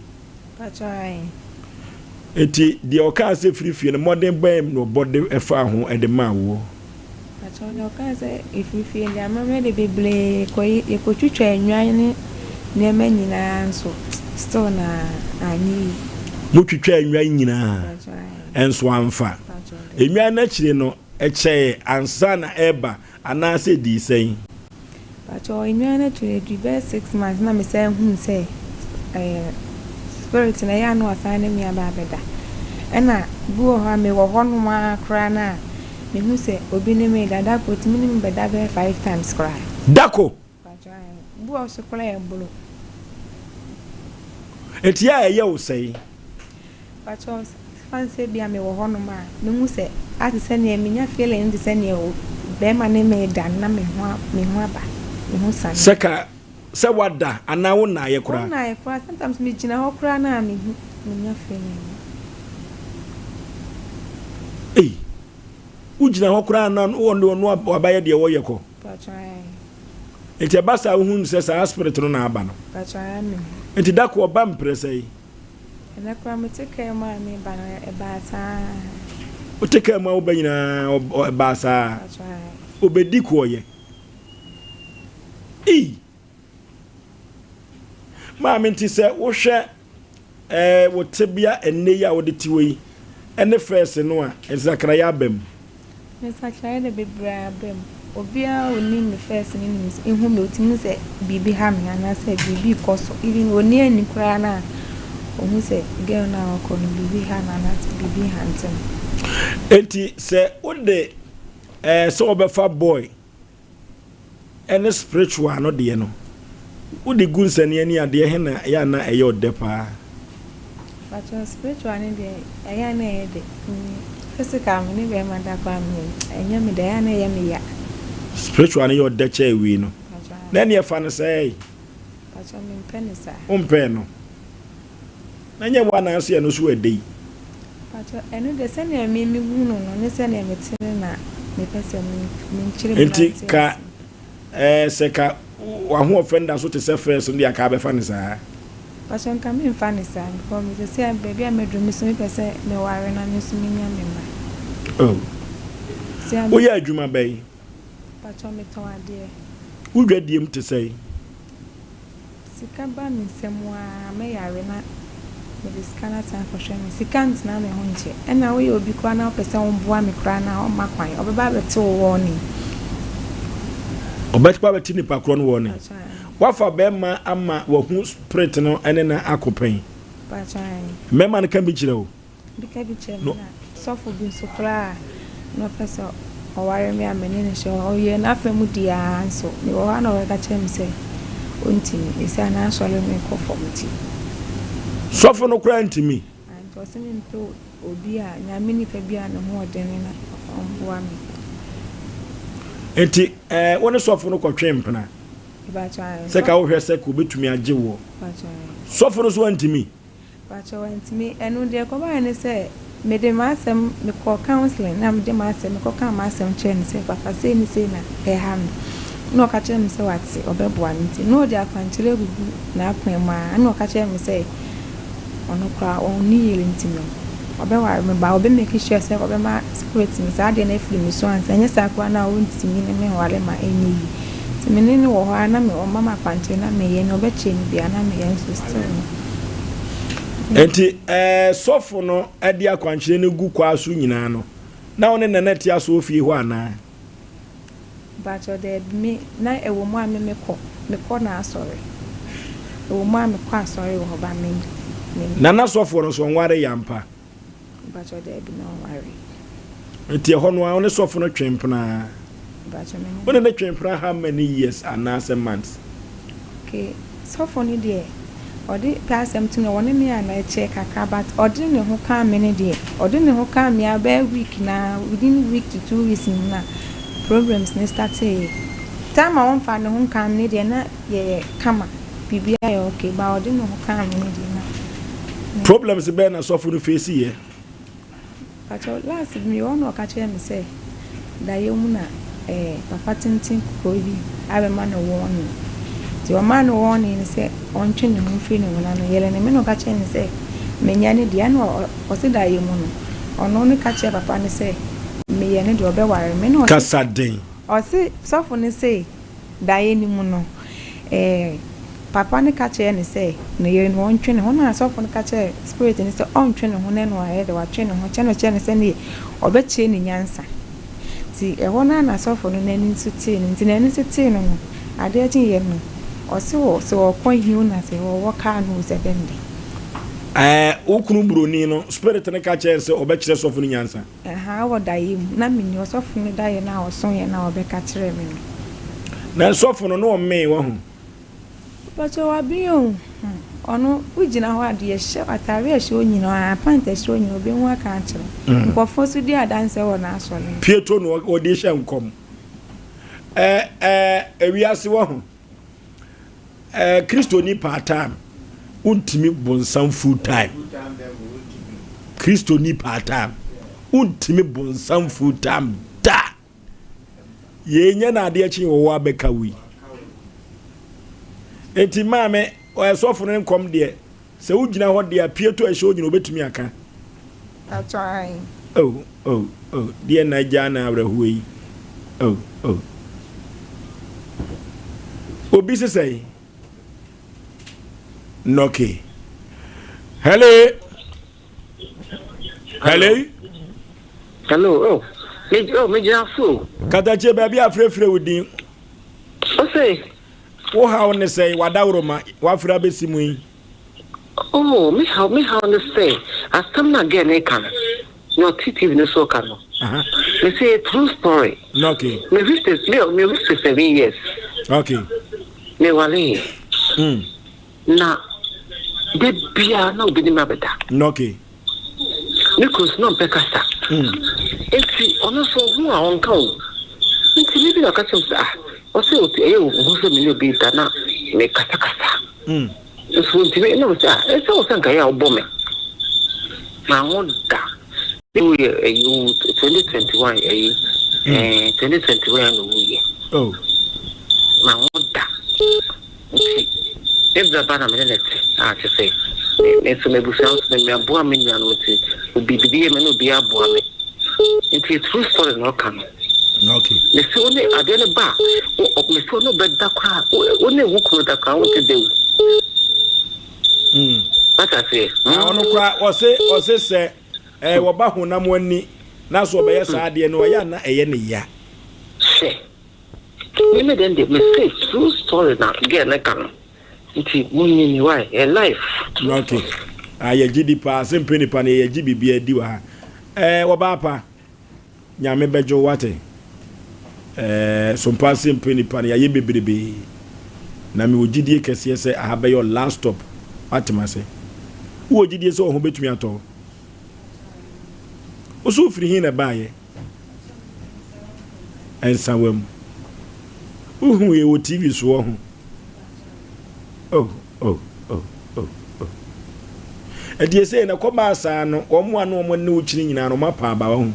Speaker 14: Mpakyɛw ae.
Speaker 1: Enti deɛ ɔkaa sɛ ɛfiri fie no mmɔden bɛn na ɔbɔ de faa ho de maa woɔ?
Speaker 14: Mpakyɛw deɛ ɔkaa sɛ ɛfiri fie deɛ amammerɛ de bebree kɔ yɛkɔtwitwa nnwan ne nneɛma nyinaa nso still na anyɛ yie.
Speaker 1: Motwitwaa nnwan nyinaa nso amfa? Nnwan no akyire no ɛkyɛɛ ansa na ɛreba anaasɛ ɛdii sɛn?
Speaker 14: Pakyɛw nnwan no akyiri no ɛdii bɛyɛ 6 months na mesan huu sɛ ɛɛ spirit no ɛyɛ a na wasan ne me aba abɛda. Ɛna bi wɔ hɔ a mewɔ hɔnom ara koraa no a mehu sɛ obi ne me reda, da koro otumi ne me bɛda bɛyɛ 5 times koraa.
Speaker 1: Da koro?
Speaker 14: Pakyɛw ae, bi wɔ hɔ so koraa a ɛboro.
Speaker 1: Enti a ɛyɛ wo sɛn?
Speaker 14: Pakyɛw, fa no sɛ ebia mewɔ hɔnom a, mehu sɛ ate sɛ nea minya feeling no te sɛ nea barima ne me reda no na me ho me ho aba, me ho sane.
Speaker 1: Sɛ ka sɛ woada anaa wonnaeɛ koraa.
Speaker 14: Wonnaeɛ koraa, sometimes megyina hɔ koraa na mehu, menya feeling no.
Speaker 1: Ei, wogyina hɔ koraa na ɔno ɔno wabayɛ deɛ wɔyɛ kɔ.
Speaker 14: Pakyɛw, ae.
Speaker 1: Nti ɛba saa wohu sɛ saa spirit no na aba no.
Speaker 14: Pakyɛw, ae mehu.
Speaker 1: Nti da ko ɔba mprɛ sɛn?
Speaker 14: Ɛnnɛ koraa mete kaa mu a mereba no, ɛbaa saa.
Speaker 1: Wote kaa mu a woba nyinaa ɛbaa saa. Obedi koɔyɛ. Ei! Maame nti sɛ wohwɛ ɛɛ wo tebea ɛnnɛ yi a wode te hɔ yi ɛne fɛs no a nsakraeɛ aba mu.
Speaker 14: Nsakyeraeɛ de bebree aba mu. Obiara a ɔnim me first no nim sɛ, hu me, ɔtumi hu sɛ biribi ha me anaasɛ biribi rekɔ so. Even ɔnni anni koraa no a, ɔhu sɛ girl no a ɔkɔ no biribi ha no anaasɛ biribi hante no.
Speaker 1: Enti sɛ wode ɛɛ sɛ wɔbɛfa boy ɛne spiritual no deɛ no wode gu nsania ni a deɛ he na ɛyɛ a na ɛyɛ ɔdɛ paa?
Speaker 14: Pakyɛw spiritual no deɛ ɛyɛ a na ɛyɛ dɛ physical me ne bɛɛma da koraa me ɛnyɛ me dɛ ɛyɛ a na ɛyɛ me ya.
Speaker 1: Spiritual no yɛ ɔdɛ kyɛɛ wei no na ɛneɛ fa no sɛɛ.
Speaker 14: Pakyɛw me mpɛ no saa.
Speaker 1: Wo mpɛɛ no? Na nyɛ wo anaasɛ ɛno nso ɛdɛ yi?
Speaker 14: Pakyɛw ɛno deɛ sɛnea me me hu no no ne sɛnea me te no na me pɛ sɛ me me nkyerɛ mu na
Speaker 1: Nti
Speaker 14: nte
Speaker 1: ka
Speaker 14: ase.
Speaker 1: ɛɛ sɛ ka w'ahoɔfɛ nda so te sɛ first no deɛ anka abɛfa no saa?
Speaker 14: Pakyɛw nka me nfa no saa because me sɛsɛ baabi a maduru me nso me pɛ sɛ me ware na me nso me nya me mma.
Speaker 1: Oh.
Speaker 14: Sɛ a.
Speaker 1: Woyɛ adwuma bɛn?
Speaker 14: Pakyɛw me tɔn adeɛ.
Speaker 1: Wo dwadie mu te sɛn?
Speaker 14: Sika ba me nsam aa mɛ yare na mede sika no asan akɔhwɛ me sika ntena me ho nkyɛ ɛna woyɛ obi koraa na wopɛ sɛ wo boa me koraa no a ɔmma kwan ɔbɛba abɛte wo warning.
Speaker 1: Ɔbɛba abɛte nipa korɔ no warning. Wafa bɛɛma ama wahu spirit no ɛne no ako pɛn. Mɛɛma no ka bi kyerɛ wo.
Speaker 14: Bi ka bi kyerɛ me na sɔfo bi nso koraa a na ɔpɛ sɛ ɔware me a me ne no hyɛ hɔ. Ɔyɛɛ n'afa mu deɛ ara nso mewɔ hɔ a na ɔbɛka kyerɛ me sɛ ɔntumi. Seesei a n'asɔre no rekɔ fam nti.
Speaker 1: Sɔfo no koraa ntumi?
Speaker 14: Ae, nti ɔse mempɛ obi a, Nyame nipa bi a ne ho ɔdene na ɔmboa me.
Speaker 1: Nti eh, wo ne sɔfo no kɔtwee mpena? Sɛ ka wohwɛ sɛ ka obetumi agye woɔ. Sɔfo no nso antumi?
Speaker 14: Pakyɛw antumi. Ɛno deɛ ɛkɔbaeɛ ne sɛ mede m'asɛm mekɔɔ counselling na mede m'asɛm mekɔkaa m'asɛm kyerɛɛ no sɛ papa sei ne sei na ɛha me. Ɛna ɔka kyerɛɛ me sɛ wate ɔbɛboa me nti na ɔde akwankyerɛ agugu n'akwan mu ara ɛna ɔka kyerɛɛ me sɛ ɔno koraa ɔnni yere nti no ɔbɛware me but ɔbɛ make sure sɛ ɔbɛma spirit no saa adeɛ no afiri me so ansa ɛnyɛ saa koraa no a ɔntumi ne me nware ma ɛnyɛ yie. Nti me ne no wɔ hɔ ara na me ɔma me akwankyerɛ na meyɛ nea ɔbɛkyerɛ me biara na meyɛ nso still no.
Speaker 1: Nti ɛɛ sɔfo no de akwankyerɛ no gu kwaa so nyinaa no na wo ne Nana te asɔɔ fie hɔ anaa?
Speaker 14: Mpakyɛw daabi me na ɛwɔ mu a me mekɔ mekɔ n'asɔre ɛwɔ mu a mekɔ asɔre wɔ hɔ ba me me.
Speaker 1: Nana sɔfoɔ no nso ɔnware yɛ ampa?
Speaker 14: Mpakyɛw daabi na ɔnware.
Speaker 1: Nti ɛhɔ no ara wo ne sɔfo no twe mpena?
Speaker 14: Mpakyɛw me ne.
Speaker 1: Wo ne no twe mpena how many years anaasɛ months?
Speaker 14: Okay, sɔfo no deɛ ɔde pɛ asɛm to no ɔne me a na ɛkyɛ kakra but ɔde ne ho kaa me no deɛ ɔde ne ho kaa me ara bɛyɛ week na within week to 2 weeks no na problems no starteeɛ. Time a ɔmfa ne ho nkaa me no deɛ na yɛyɛ kama biribiara yɛ okay but ɔde ne ho kaa me no deɛ na.
Speaker 1: Problems bɛn na sɔfo no face yɛ?
Speaker 14: Pakyɛw last bi mewɔ hɔ na ɔka kyerɛɛ me sɛ daeɛ mu na. eh, papa tenten kɔkɔɔ bi abɛma no warning. Nti ɔmaa no warning no sɛ ɔntwe ne ho mfiri ne ho na me yere no, me na ɔka kyerɛɛ no sɛ menyɛ ne deɛ. Ɛna ɔse daeɛ mu no, ɔno no ka kyerɛɛ papa no sɛ meyɛ ne deɛ ɔbɛware me. Ɛna ɔse.
Speaker 1: Kasa den.
Speaker 14: Ɔse sɔfo no se daeɛ no mu no, eh, papa no ka kyerɛɛ no sɛ ne yere no ɔntwe ne ho. Ɛna sɔfo no ka kyerɛɛ spirit no sɛ ɔntwe ne ho na ɛna wayɛ dɛ watwe ne ho kyɛ na ɔkyerɛ no sɛdeɛ ɔbɛkyerɛ no nyansa. Nti ɛhɔ no ara na sɔfo no n'ani nso tee no. Nti n'ani nso tee no no, adeɛ kyeeɛ no, ɔse wɔ sɛ ɔkɔ he o na sɛ ɔwɔ kaa no o sɛ dɛn de.
Speaker 1: Ɛɛ, wo kunu buroni no, spirit no ka kyerɛɛ no sɛ ɔbɛkyerɛ sɔfo no nyansa.
Speaker 14: Ahaa, wɔ daeɛ mu. Na menni ɔsɔfo no daeɛ no a ɔsoeɛ no a ɔbɛka kyerɛɛ me no.
Speaker 1: Na sɔfo no, na ɔmmee, wahu.
Speaker 14: Mpakyɛw waben o hmm ɔno wo gyina hɔ a deɛ ɛhyɛ ataare a ɛhyɛ wo nyinaa pant a ɛhyɛ wo nyinaa obehu aka akyerɛ wo nkurɔfoɔ nso di adanseɛ wɔ n'asɔre mu.
Speaker 1: Pieto na ɔde hyɛ nkɔm. Ɛɛ ɛɛ ewiase wɔ ho. Ɛɛ Kristoni part time wontumi bonsam full time. Kristoni part time wontumi bonsam full time da. Yei nyɛ na adeɛ kye wɔ hɔ abɛka wo yi. Enti maame, ɔyɛ sɔfo no nkɔm deɛ, sɛ wogyina hɔ deɛ a, pieto a ɛhyɛ wo nyina obɛtumi aka. Oh, oh, oh, deɛ na agya na awerɛhoɔ yi. Oh, oh. Obi sesɛe. Nɔke. Hello. Hello.
Speaker 15: Hello. Oh, me oh me gyina so.
Speaker 1: Katakyie baabi a frɛfrɛ wo din.
Speaker 15: Ose.
Speaker 1: Wo haw ne sɛn wadaworoma wafrɛ abɛsi mu yi.
Speaker 15: Oh me haw me haw ne sɛ asɛm na girl ne ka no na ɔte TV no so ka no. Me say true story.
Speaker 1: Okay.
Speaker 15: Me 50 me me 57 years.
Speaker 1: Okay.
Speaker 15: Me wale. Mm. Na da biara na obi ne me abɛda.
Speaker 1: Okay.
Speaker 15: Ne kunu nso na ɔmpɛ kasa. Mm. Nti ɔno nso ɔho a ɔnka o. Nti me bi na ɔka kyerɛ me sɛ ah ɔsɛ ɔte ɛyɛ ohu sɛ me ne obi da na me kasakasa. Mm. Nso ntumi na ɔsɛ ah ɛsɛ wɔ sɛ nka yɛ a ɔbɔ me. Ma ho da. Ne wo yɛ ɛyi owu 2021 ɛyi ɛɛ 2021 na owu yɛ.
Speaker 1: Oh.
Speaker 15: Ma ho da. Nti me bra ba na me ne no te a kyerɛ sɛ me nso m'abusua nso me meboa me nuanom nti obi biribi yɛ me na obi aboa me nti true story na ɔka no.
Speaker 1: Okay.
Speaker 15: Mesi wo ne adeɛ no ba a mesi wo ne ɔbɛda koraa wo ne wo kunu da koraa wo nte dɛw.
Speaker 1: Mm.
Speaker 15: Wata aseɛ.
Speaker 1: Na ɔno koraa ɔse ɔse sɛ ɛɛ wɔba honam ani na so ɔbɛyɛ saa adeɛ no ɔyɛ ana ɛyɛ ne ya.
Speaker 15: Hwɛ. Me me den de me se true story na girl no ka no nti mo nye ni why ɛyɛ life.
Speaker 1: Ok ah yɛgye di paa se mpɛ nipa no yɛgye biribiara di wɔ ha eh wɔbaa pa nyame bɛgye wo wate eh sompa se mpɛ nipa no yɛayɛ bebrebe na mewɔ gyidie kɛseɛ sɛ aha bɛyɛ last stop wate ma se wowɔ gyidie sɛ ɔho bɛtumi atɔ wo wo so wofiri he na ɛbaayɛ Nsawa mu. Wohu yɛ wɔ TV so wɔ ho. Oh, oh, oh, oh, oh. Ɛdeɛ sɛ na kɔbaa saa no, wɔn a na wɔn ne wo kyini nyinaa no, wɔn apa aba wɔ ho.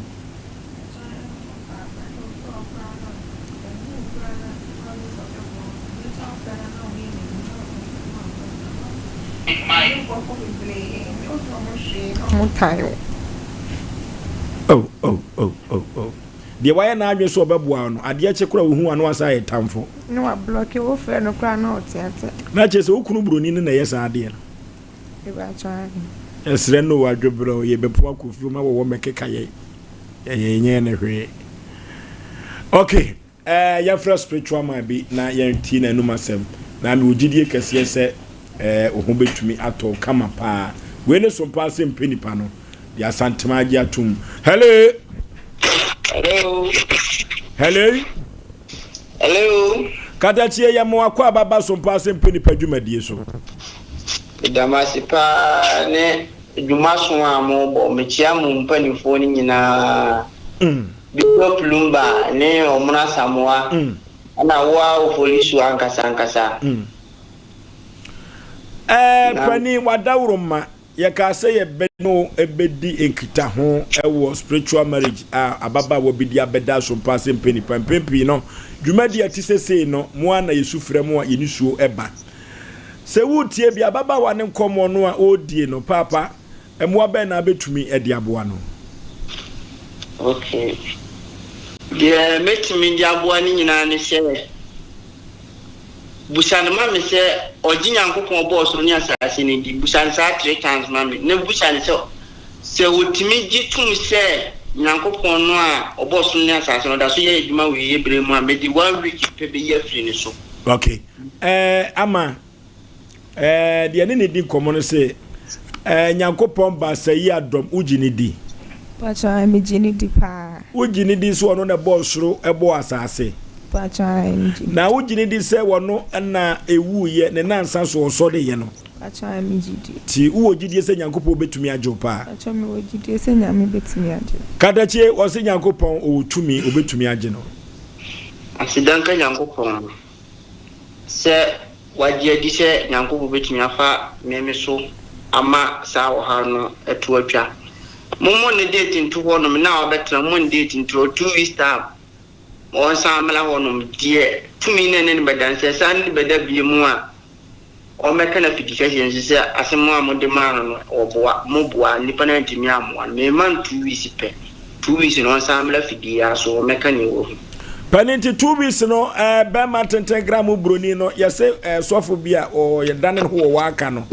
Speaker 1: Oh, oh, oh, oh, oh. Deɛ wayɛ n'adwene sɛ ɔbɛboa wo no, adeɛ kye koraa ohu ano asa ayɛ tamfo.
Speaker 14: Na wablɔke wo frɛ no koraa na ɔteatea.
Speaker 1: Na kyerɛ sɛ wo kunu buroni no na ɛyɛ saa adeɛ no. Yɛsrɛ no o adwobrɛ o yɛbɛpo akɔ fie ma wɔwɔ mɛkeka yɛn yɛyɛ nyɛ ne hwee. Okay. Eh, yɛmfrɛ spiritual man bi na yɛntie n'anum asɛm. Na mewɔ gyidie kɛseɛ sɛ eh, wo ho bɛtumi atɔ wo kama paa. Wei ne so paa sɛ mpɛ nipa no. Deɛ Asantema agye atom. Hello!
Speaker 16: Hello!
Speaker 1: Hello!
Speaker 16: Hello!
Speaker 1: Katakyie yɛ mo akɔ ababa so paa sɛ mpɛ nipa dwumadie so.
Speaker 16: Meda mo ase paa ne dwumaso a mobɔ. Mekyia mo mpanimfoɔ no nyinaa.
Speaker 1: Mm.
Speaker 16: Bishop Lumba ne Ɔmono Asamoah ɛna wo ara Ofolisuo ankasa ankasa.
Speaker 1: Ɛɛ panin wadaworo ma. Yɛkaa sɛ yɛbɛ ne wo bɛdi nkitaho wɔ spiritual marriage a ababaawa bi de abɛda asompa ase mpɛ nipa. Mpɛn pii no, dwumadi a ɛte sɛ sei no, mo ara na yɛsu frɛ mo a yɛn nisuo ba. Sɛ woretie bi, ababaawa no nkɔmmɔ no a ɔredie no, paapa, mmoa bɛn na wobɛtumi de aboa no?
Speaker 16: Okay. Deɛ mɛtumi de aboa no nyinaa ne sɛ, Busa no ma me sɛ ɔgye Nyankopɔn a ɔbɔɔ soro ne asase no di. Busa no saa tre times ma me. Na busa no sɛ, sɛ ɔtumi gye tom sɛ Nyankopɔn no a ɔbɔɔ soro ne asase no, ɔda so yɛ adwuma wɔ yɛn berɛ mu a, mede one week pɛ bɛyi afiri ne so.
Speaker 1: Ok. Eh, Ama, eh, deɛ ne ne di nkɔmmɔ no se, eh, Nyankopɔn baasa yi adɔm, wogye ne di?
Speaker 14: Mpakyɛw ae megye no di paa.
Speaker 1: Wogye no di sɛ ɔno na ɛbɔɔ soro ɛbɔɔ asase?
Speaker 14: Mpakyɛw ae megye no di.
Speaker 1: Na wogye no di sɛ ɔno na ɛwuiɛ ne nansa so ɔsɔreeɛ no?
Speaker 14: Mpakyɛw ae megye di.
Speaker 1: Nti wowɔ gyidie sɛ Nyankopɔn bɛtumi agye wo paa?
Speaker 14: Mpakyɛw mewɔ gyidie sɛ Nyame bɛtumi agye me.
Speaker 1: Katakyie, ɔse Nyankopɔn ɔwɔ tumi ɔbɛtumi agye no.
Speaker 16: Aseda nka Nyankopɔn sɛ Wagye adi sɛ Nyankopɔn betumi afa me so ama saa ɔhaw no to atwa. Mommɔ ne date nto hɔnom, nna a wabɛtena, mommɔ ne date nto hɔ, two weeks time, ɔnsan mmra hɔnom. Deɛ tumi no ne no bɛda no, sɛ ɛsan ne no bɛda bio mu a, ɔmmɛka no afitikɛseɛ nso sɛ asɛm a mode maa no no, ɔboa, moboa, nnipa no antumi ammoa no. Memma no 2 weeks pɛ. 2 weeks no ɔnsan mmra fidie ara so ɔmmɛka nea wahu.
Speaker 1: Panin nti 2 weeks no ɛɛ bɛrima tenten gram broni no yɛse ɛɛ sɔfo bi a ɔyɛ dane ne ho wɔ waka no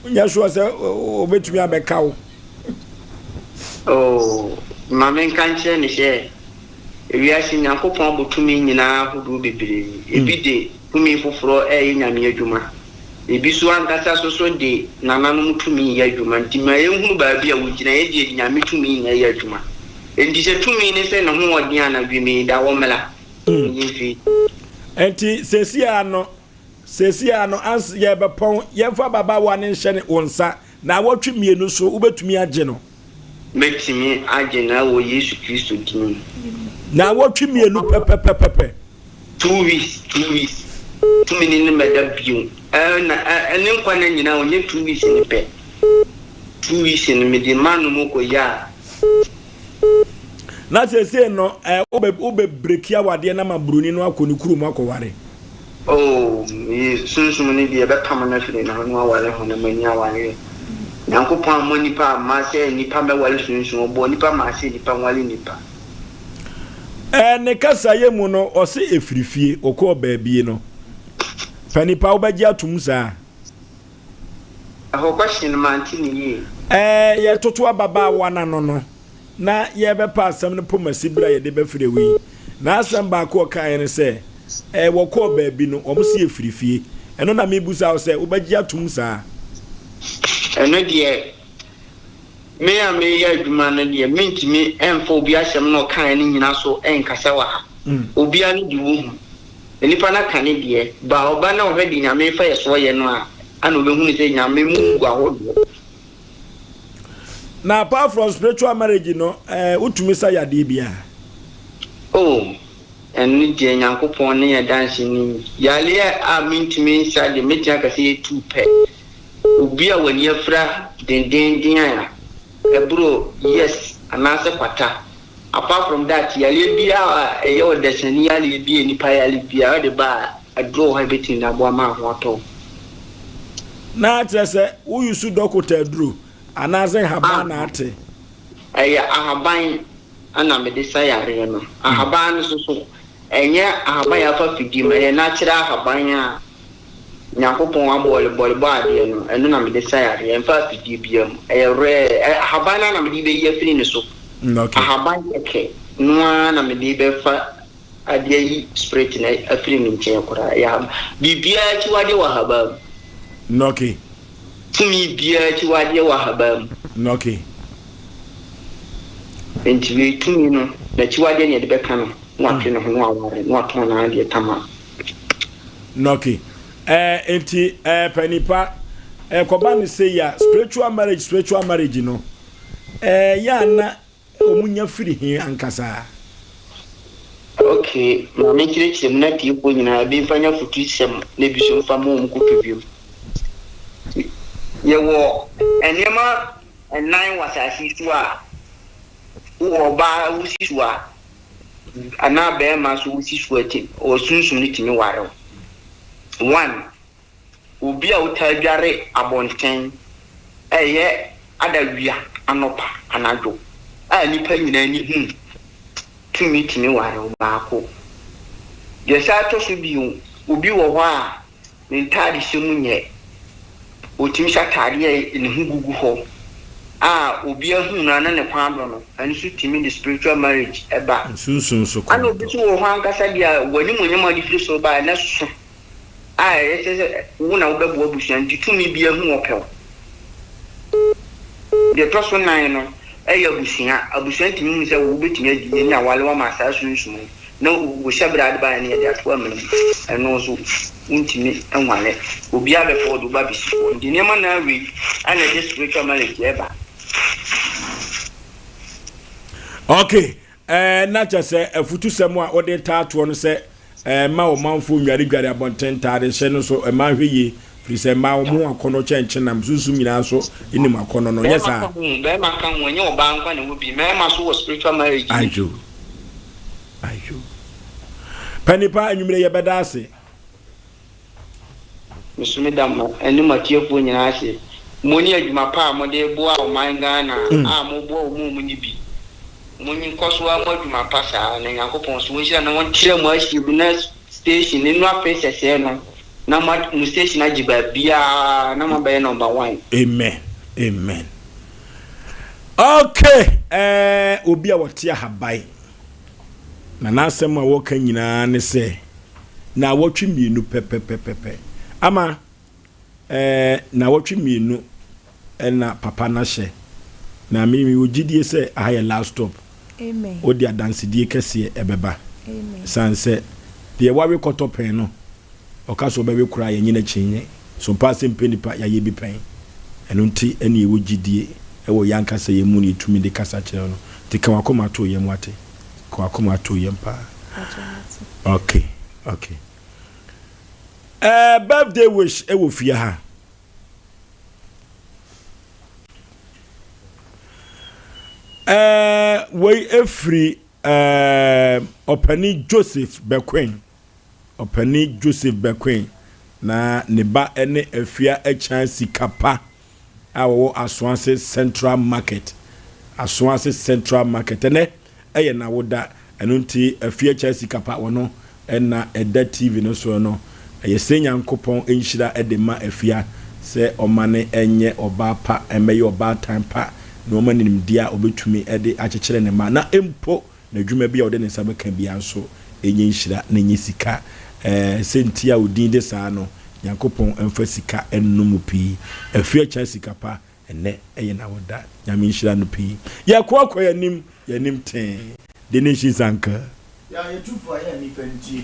Speaker 1: nyɛ sure sɛ ɔbɛtumi abɛka wo.
Speaker 16: Oh, ma menka nkyerɛ no sɛ ewiase Nyankopɔn abɔ tumi nyinaa ahodoɔ bebree. Ebi de tumi foforɔ reyɛ Nyame adwuma. Ebi nso ankasa nso so de nananom tumi yɛ adwuma. Nti ma yɛnhunu baabi a wogyina. Yɛn deɛ yɛde Nyame tumi na ɛyɛ adwuma. Enti sɛ tumi ne sɛ ne ho ɔden anadwo yi da hɔ mmra. Ɛnyɛ mfiri.
Speaker 1: Enti seesei ara no, seesei ara no, ans yɛrebɛpɔn, yɛmfa ababaawa no nhyɛ ne, wo nsa. Naawɔtwe mmienu so, wobɛtumi agye no?
Speaker 16: Mɛtumi agye no wɔ Yesu Kristo din mu.
Speaker 1: Naawɔtwe mmienu pɛpɛpɛpɛpɛ.
Speaker 16: 2 weeks 2 weeks tumi ne no mmɛda bio ɛɛ na ɛ ne nkwa nna nyinaa ɔnyɛ 2 weeks no pɛ 2 weeks no mede ma no mu kɔ yɛ a.
Speaker 1: Na seesei no ɛ wobɛ wobɛ breki awadeɛ no ama buroni no akɔ ne kurom akɔware.
Speaker 16: Oh me sunsum no deɛ ɛbɛpam no afiri ne ho na waware honam ani awareɛ. Nyankopɔn ammɔ nnipa amma sɛ nnipa mmɛware sunsum, ɔbɔɔ nnipa maa sɛ nnipa nware nnipa.
Speaker 1: Ɛɛ ne kasayɛ mu no ɔse ɛfiri fie ɔkɔɔ baabie no pɛ nipa wobɛgye atom saa?
Speaker 16: Ɛhɔ question no mante no yie.
Speaker 1: Ɛɛ yɛtoto ababaawa no ano no na yɛbɛpa asɛm no pomasi berɛ a yɛde bɛfiri awu yi. N'asɛm baako a ɔkaeɛ ne sɛ ɛɛ wɔkɔɔ baabi no wɔn se ɛfiri fie. Ɛno na mebusa wo sɛ wobɛgye atom saa?
Speaker 16: Ɛno deɛ Me a mereyɛ adwuma no deɛ, mentumi mfa obi asɛm na ɔkaeɛ no nnyina so nkasa wɔ ha. Obiara ne deɛ ɔhu. Nnipa no aka ne deɛ, ba ɔba na ɔhwɛ deɛ Nyame refa yɛ soɔ yɛ no a, ana ɔbɛhunu sɛ Nyame mu gu ahodoɔ.
Speaker 1: Na apart from spiritual marriage no, eh, wotumi sa yadeɛ biara?
Speaker 16: Oh, ɛno deɛ Nyankopɔn ne yɛn danseni. Yareɛ a mentumi nsa deɛ, mɛtumi aka sɛ ɛyɛ tuu pɛ. Obi a w'ani afira dendeenden a ɛboro years anaasɛ kwata. Apart from that, yareɛ biara a ɛyɛ ɔdasani yareɛ bi a nipa yare biara wode ba a, aduro wɔ hɔ a ɛbɛtumi de aboa ma ho atɔ wo.
Speaker 1: Na kyerɛ sɛ wo use dɔkota aduro anaasɛ nhaban na ate?
Speaker 16: Ɛyɛ ahaban na mede sa yareɛ no. Ahaban no nso so, ɛnyɛ ahaban a yɛafa fidie mu, ɛyɛ natural ahaban a Nyankopɔn abɔɔlebɔɔlebɔ adeɛ no, ɛno na mede sa yareɛ, ɛmfa afidie biara mu, ɛyɛ rare, ɛ, ahaban no ara na mede bɛyi afiri ne so, ahaban kɛkɛ no ara na mede bɛfa ade ayi spirit no afiri ne nkyɛn koraa, ɛyɛ ahaban, biribiara akyiwadeɛ wɔ ahaban
Speaker 1: mu. Okay.
Speaker 16: Tumi biara akyiwadeɛ wɔ ahaban
Speaker 1: mu. Okay.
Speaker 16: Nti wei tumi no, n'akyiwadeɛ na yɛde bɛka no, na watwe ne ho na waware, na watɔn n'adeɛ tama.
Speaker 1: Okay. Eh, enti eh, panipa eh, kɔba no sei a spiritual marriage spiritual marriage no eh, yɛ a na wɔn nya firi he ankasa?
Speaker 16: Okay, ma menkyerɛkyerɛ mu na atiefoɔ nyinaa ebi mfa nya afutusɛm na ebi nso mfa ma wɔn kotodwe mu. Yɛwɔ nneɛma nnan wɔ asase yi so a wowɔ ɔbaa wosi so a anaa barima nso wosi so a wɔ sunsum no tumi ware wo. One, obi a wotaa dware abɔnten ɛyɛ adawia, anɔpa, anadwo a nnipa nyinaa ani hu tumi tumi ware wo baako. Deɛ ɛsan tɔ so bio, obi wɔ hɔ a Ne ntadehyɛ mu nyɛ. Ɔtumi hyɛ ataadeɛ a ne ho gugu hɔ a obiara hu no a na ne kɔn adɔ no. Ɛno nso tumi de spiritual marriage ba.
Speaker 1: Nsunsum so kɔn
Speaker 16: Ɛna obi
Speaker 1: dɔ.
Speaker 16: nso wɔ hɔ ankasa deɛ a w'animuonyam a wode firi soro baeɛ no so a ɛyɛ sɛ sɛ wo na wobɛboa abusua no nti tumi biara hu ɔpɛ wo. Deɛ ɛtɔ so nan no yɛ abusua. Abusua ntumi hu sɛ wobɛtumi adi yie ne awale wo ama saa sunsum no. Na wo hyɛbrɛ a wode baeɛ no yɛde ato amena mu, ɛno nso wontumi nware. Obiara bɛfa wo de wo ba bɛsi hɔ. Nti nneɛma nnan wei na ɛde spiritual marriage ɛba.
Speaker 1: Ok, eh, na kyɛ sɛ afutusɛm a wode taa toɔ no sɛ eh, mma ɔmanfoɔ nnwaredware abɔnten ntaade hyɛ no so mmaa nhwɛ yie, firi sɛ mmaa wɔn ho akɔnnɔ kyɛn kyenam, sunsum nyinaa nso nim akɔnnɔ no, nyɛ
Speaker 16: Bɛrima
Speaker 1: saa?
Speaker 16: ka ho, bɛrima ka ho, ɛnyɛ ɔbaa nko na ɛwɔ bi, mmarima nso wɔ spiritual marriage no bi.
Speaker 1: Ayo. Ayo. Panipa anwummere yɛbɛda ase.
Speaker 16: Me nso meda mo ne mo atiefoɔ nyinaa ase. Mo ne adwuma pa a mode reboa ɔman Ghana a moboa wɔn a wɔnni bi. Monkɔ so ara mo adwuma pa saa na Nyankopɔn nso ɔnhyira na ɔnkyerɛ mo ahyia mu na station no afei sɛsɛɛ no na mo station agye baabiara na moabɛyɛ number one.
Speaker 1: Amen amen okay eh, obi a wɔte ahaban Na n'asɛm a wɔka nyinaa ne sɛ, Naawɔtwe mmienu pɛpɛpɛpɛ. Ama, ɛɛ, naawɔtwe mmienu na papa no ahyɛ. Na me mewɔ gyidie sɛ aha yɛ last stop.
Speaker 14: Amen.
Speaker 1: Wode adansedie kɛseɛ ɛbɛba.
Speaker 14: Amen.
Speaker 1: Ɛsiane sɛ deɛ wawe kɔtɔ pɛn no, ɔka sɛ ɔbɛwe koraa yɛnye no akyinnye. So mpaa sɛ mpɛ nipa yɛayɛ bi pɛn. Ɛno nti ɛne yɛwɔ gyidie ɛwɔ yɛn ankasa yɛn mu na yɛtumi de kasa kyerɛ no. Nti ka w'akoma to yam wate. Ka w'akoma to yam paa. Okay, okay. Eh, birthday wish ɛwɔ fie ha. Eh, wei ɛfiri eh, ɔpani Joseph Bɛkwen. Ɔpanin Joseph Bekoe na ne ba ne Afia Akyan Sikapa a wɔwɔ Asoase Central Market. Asoase Central Market. Ɛnɛ ɛyɛ n'awoda, ɛno nti Afia Akyan Sikapa wɔno na ɛda TV no so no. Ɛyɛ sɛ Nyankopɔn nhyira de ma Afia sɛ ɔma no nyɛ ɔbaa pa, mmɛyɛ ɔbaatan pa na ɔma no nimdeɛ a ɔbɛtumi de akyekyere ne mma na mpo N'adwuma bi a ɔde ne nsa bɛka biara nso nyɛ nhyira na ɛnyɛ sika. Ɛɛ, sɛ nti a odin de saa no, Nyankopɔn mfa sika nnom mo pii. Afiri akyɛ sika pa, ɛnnɛ ɛyɛ n'awoda. Nyame nhyira no pii. Yɛkɔ akɔ yɛn anim, yɛn anim tee. The Nations Anchor.
Speaker 2: Yɛ a yɛtu fo a yɛ a nnipa ntie.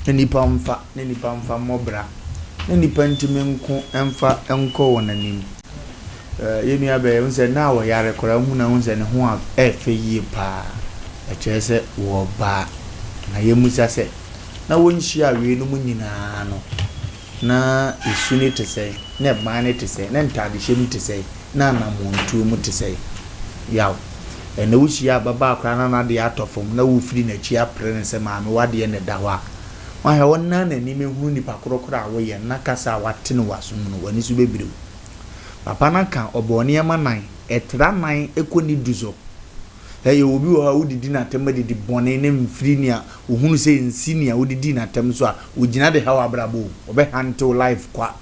Speaker 2: Na nnipa mfa, na nnipa mfa mmɔ bra, na nnipa ntumi nko mfa nkɔ wɔn anim. Yɛn nua bɛyɛ, wohu sɛ na ɔyare koraa, wohu no a wohu sɛ ne ho ɛɛfɛ yie paa. Ɛkyerɛ sɛ wɔbaa. Na yɛmmisa sɛ, na wɔnhyiaa weinom nyinaa no, na esu no te sɛn, na ɛban no te sɛn, na ntaadehyɛ mu te sɛn, na anammɔntuo mu te sɛn? Yaw. Ɛnnɛ wohyia ababaa koraa na n'adeɛ atɔ fam na wofiri n'akyi apere no sɛ maame w'adeɛ na ɛda hɔ a, woahwɛ ɔnnan n'anim ahunu nipa korɔ korɔ a woyɛ no na kasa a wate no w'asom no, w'ani so bɛbiri wo. Papa no aka ɔbɔɔ nneɛma nan, ɛtra nan kɔ ne du so. Sɛ yɛwɔ obi wɔ hɔ a wodidi no atɛm adidi bɔne na mfiri nea ohunu sɛ nsi nea wodidii no atɛm so a, ogyina de haw abrabɔ o, ɔbɛhante wo life kwa.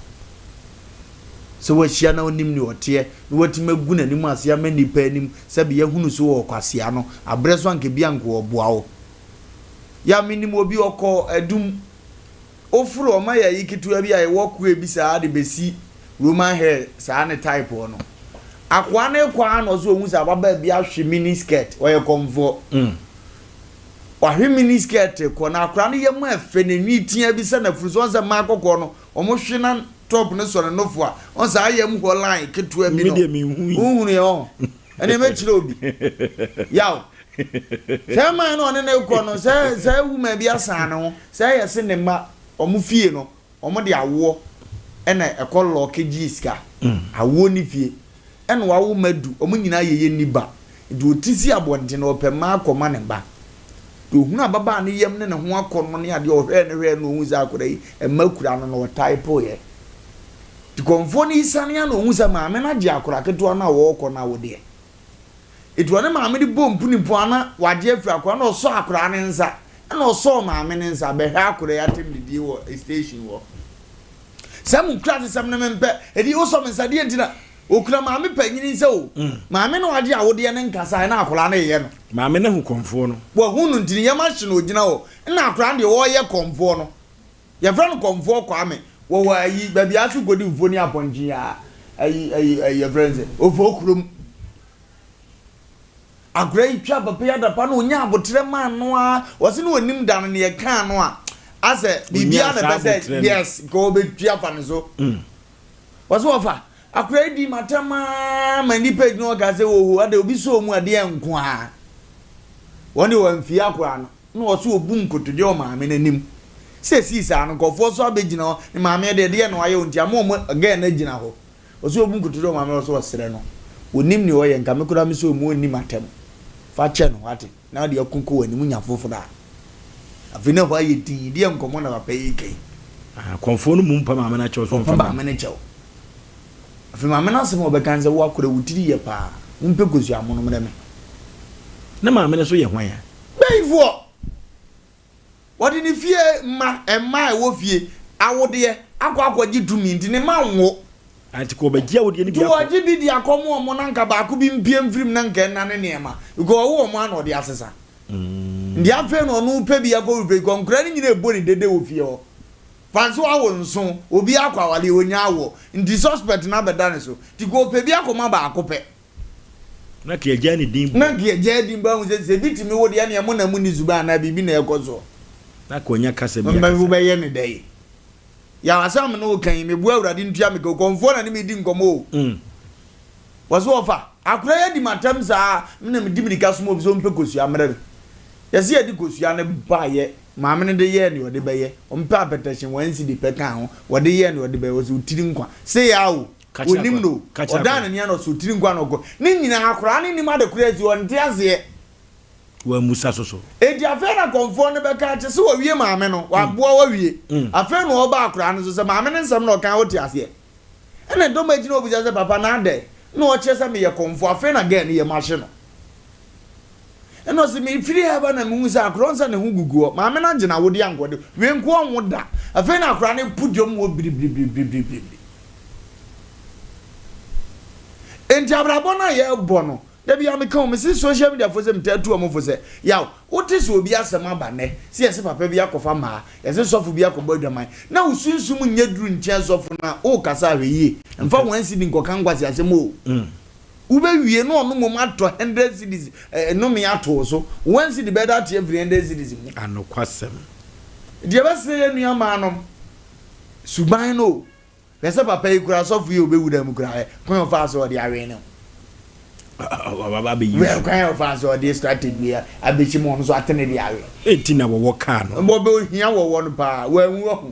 Speaker 2: Sɛ wahyia na onim nea ɔteɛ na watumi agu n'anim ase ama nnipa anim sɛbe yɛahunu so wɔ ɔkwasea no abrɛ so anka bi anka ɔboa wo. Ya menim obi ɔkɔ adum Oforo ɔma yɛ ayi ketewa bi a yɛwɔ koe bi saa de besi Roman hair saa ne type hɔ no. Akoa no rekɔ ara na ɔsɛ ohu sɛ ababaa bi ahwe mini skirt, ɔyɛ kɔmfoɔ. Wahwe mini skirt kɔ na akora no yam ɛfɛ na nwi tea bi sɛ n'afuru so. Ɔn sɛ mmaa kɔkɔɔ no wɔn hwe na top no sɔ ne nofo a, ɔn saa yam hɔ line ketewa bi no. Wohunu yɛ ɔn. Ɛnna mɛkyerɛ obi. Yaw. Sɛ man no ɔne no rekɔ no, sɛ sɛ woman bi asan ne ho, sɛ yɛse ne mma, wɔn fie no, wɔn de awoɔ. Ɛna ɛkɔ lɔɔke gyee sika. Awoɔ nni fie. Ɛna wawo mma du, wɔn nyinaa yɛ yɛnni ba. Nti ɔti si abɔnten na ɔpɛ mma akɔma ne ba. Nti ɔhunu ababaa no yam ne ne ho akɔnnɔ ne adeɛ, ɔhwɛɛ no hwɛɛ no na ɔhuu sɛ akwadaa yi mma kura no na ɔtaepoeɛ. Nti kɔmfoɔ no siane a na ɔhu sɛ maame no agye akwadaa ketewa no a ɔrekɔ no awodeɛ. Nti ɔne maame no bɔɔ mpunimpu a na wagye afiri akwadaa no na ɔsɔɔ akwadaa no nsa. Ɛna ɔsɔɔ maame no nsa bɛhwɛ akwadaa yi atɛmdidie wɔ station hɔ. Saa mu nkurasesɛm no mempɛ. Ɛdi wosɔ me nsa deɛ nti na okura maame panyini nsa o. Maame no agye awodeɛ no nkasa ɛna akwadaa no reyɛ no.
Speaker 1: Maame no ahu kɔmfoɔ no.
Speaker 2: Wahu no nti ne yam ahye no ogyina hɔ. Ɛna akwadaa no deɛ ɔreyɛ kɔmfoɔ no. Yɛfrɛ no kɔmfoɔ Kwame. Wɔwɔ ayi baabi a ase kɔdi fufuo ne apɔnkye a ayi ayi ayi yɛfrɛ no sɛ Ofoo kurom. Akwadaa yi twa papa yi adapa na ɔnya aboterɛ maa no ara ɔse na ɔnim da no neɛ ɛkaa no a asɛ biribiara na ɛbɛ sɛ yes nka ɔbɛtwi afa ne so ɔse ɔfa akwadaa yi di matam ara ma nnipa gyina hɔ ka sɛ oho ada obi sɔɔ mu adeɛ nko ara wɔn deɛ wɔamfie akwadaa no na ɔse ɔbu nkotodwe wɔ maame no anim sɛ ɛsii saa no nkurɔfoɔ nso abɛgyina hɔ ne maame deɛ deɛ na wayɛ wo nti ama wɔn gɛɛ no agyina hɔ Ɔse obu nkotodwe wɔ maame hɔ sɛ ɔsrɛ no. Onim nea ɔyɛ nka me koraa me sɛ ɔmu ɔnni m'atɛm. Fa kyɛ no wate na wode ako kɔ w'anim nya foforɔ a. Afei na ɛhɔ ayɛ dinn deɛ nkɔmmɔ na papa yi reka yi.
Speaker 1: Ah kɔmfoɔ no mmom pa maame no akyɛw sɛ ɔmfa
Speaker 2: maame no kyɛw. Afei maame no asɛm a ɔbɛka ne sɛ wo akora wo tiri yɛ paa wompɛ kosua mono mmerɛ me.
Speaker 1: Na maame no nso yɛ hwan a?
Speaker 2: Bɛyifoɔ! Wɔde ne fie mma, mma a ɛwɔ fie, awodeɛ, akɔ akɔgye tumi nti ne mma nwo.
Speaker 1: Nti kɔ ɔbɛgye awodeɛ no bi
Speaker 2: Nti
Speaker 1: akɔ.
Speaker 2: wɔgye bi de akɔmo wɔn na nka baako bi mpue mfiri mu na nka ɛnane nneɛma because ɔwo wɔn a na ɔde asesa. Nti afei na ɔno repɛ bi akɔ repɛ because nkwadaa no nyinaa ɛbɔ ne dede wɔ fie hɔ. Fa nso awo nso, obi akɔ awareɛ ɔnya awoɔ nti suspect no abɛda ne so nti kɔ ɔpɛ bi akɔma baako pɛ.
Speaker 1: Na nka yɛgyaa ne din bɔ.
Speaker 2: Na nka yɛgyaa din bɔ ahu sɛ, sɛ ebi tumi wo deɛ ɛneɛ mo na monni suban anaa biribi na ɛrekɔ soɔ.
Speaker 1: Na nka ɔnya kasa bi akasa.
Speaker 2: Wobɛyɛ no dɛn? Yaw asɛm a me ne wo ka yi, meboa Awurade ntua me ka o, kɔmfoɔ na ne me redi nkɔmmɔ o. Wɔse wɔfa, akora yi adi m'atɛm saa, me na medi mirika soma obi sɛ ɔmpɛ kosua mmrɛ me. Yɛse yɛde kosua no baeɛ, maame no de yɛɛ deɛ ɔde bɛyɛ, ɔmpɛ apɛtɛhye, one cedi pɛ kaa ho, wɔde yɛɛ deɛ ɔde bɛyɛ, wɔse wo tiri nkwa, sei ara o. Onim no. Ɔdan n'ani ano ɔsɔ tiri nkwa na ɔkɔ. Ne nyinaa akwadaa no nim ade koraa si ɔnte aseɛ.
Speaker 1: Wammusa so so.
Speaker 2: Enti afei na kɔmfoɔ no bɛka akyɛ sɛ wawie maame no, waboa wawie. Afei na ɔba akwadaa no so sɛ maame no nsɛm na ɔka wote aseɛ. Ɛna dɔm agyina hɔ bisa sɛ papa na adɛn? Na ɔkyerɛ sɛ meyɛ kɔmfoɔ. Afei na girl no yam ahye no. Ɛna ɔse mefiri ha ba na mehu sɛ akora ɔnsa ne ho gugu hɔ. Maame no agye n'awodeɛ anka ɔde wei nko ɔnwo da. Afei na akora no po dwam hɔ biribiribiribiribiri. Enti abrabɔ no a yɛrebɔ no, da biara meka o, mese social media fo sɛ metaa tu wɔn fo sɛ, yaw, wote sɛ obi asɛm aba nnɛ, sɛ yɛse papa bi akɔfa mmaa, yɛse sɔfo bi akɔbɔ adwaman, na wo sunsum nyɛ duru nkyɛn sɔfo no a, worekasa a hwɛ yie, mfa one cedi nkɔka nkwaseasɛm o. Wobɛwie na ɔno mmom atɔ hundred cedis nnome ato wo so, one cedi bɛda ate afiri hundred cedis mu.
Speaker 1: Anokwasɛm.
Speaker 2: Deɛ ɛbɛsrɛ yɛn nuammaanom, suban no o. Hwɛ sɛ papa yi koraa sɔfo yi a obewu da mu koraa hwɛ kwan a ɔfaa so ɔde awɛn no.
Speaker 1: Waba abɛyi
Speaker 2: Hwɛ kwan a ɔfaa so ɔde strategy yi abɛhyɛ mu ɔno nso atene de awɛn.
Speaker 1: Enti na wɔwɔ kaa no.
Speaker 2: Wɔbɛ ohia wɔwɔ no paa wanwu ɔho.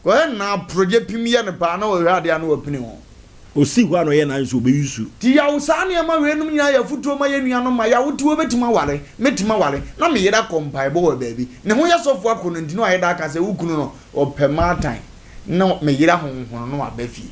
Speaker 2: Kɔyɛ na aprogye pim yɛ no paa na ɔhwɛ adeɛ a na wapini ho.
Speaker 1: Ɔsii hɔ a na ɔyɛ n'adwene sɛ ɔbɛyi su.
Speaker 2: Nti yaw saa nneɛma weinom nyinaa yɛ afotuo ma yɛn nuanom ma yaw nti wɔbɛtumi aware, mɛtumi aware na me yere akɔ mpaebɔ wɔ baabi ne ho yɛ sɔfo akɔnnɔ nti na wayɛ daa ka sɛ wo kunu no ɔpɛ maatan na me yere ahonhono na waba fie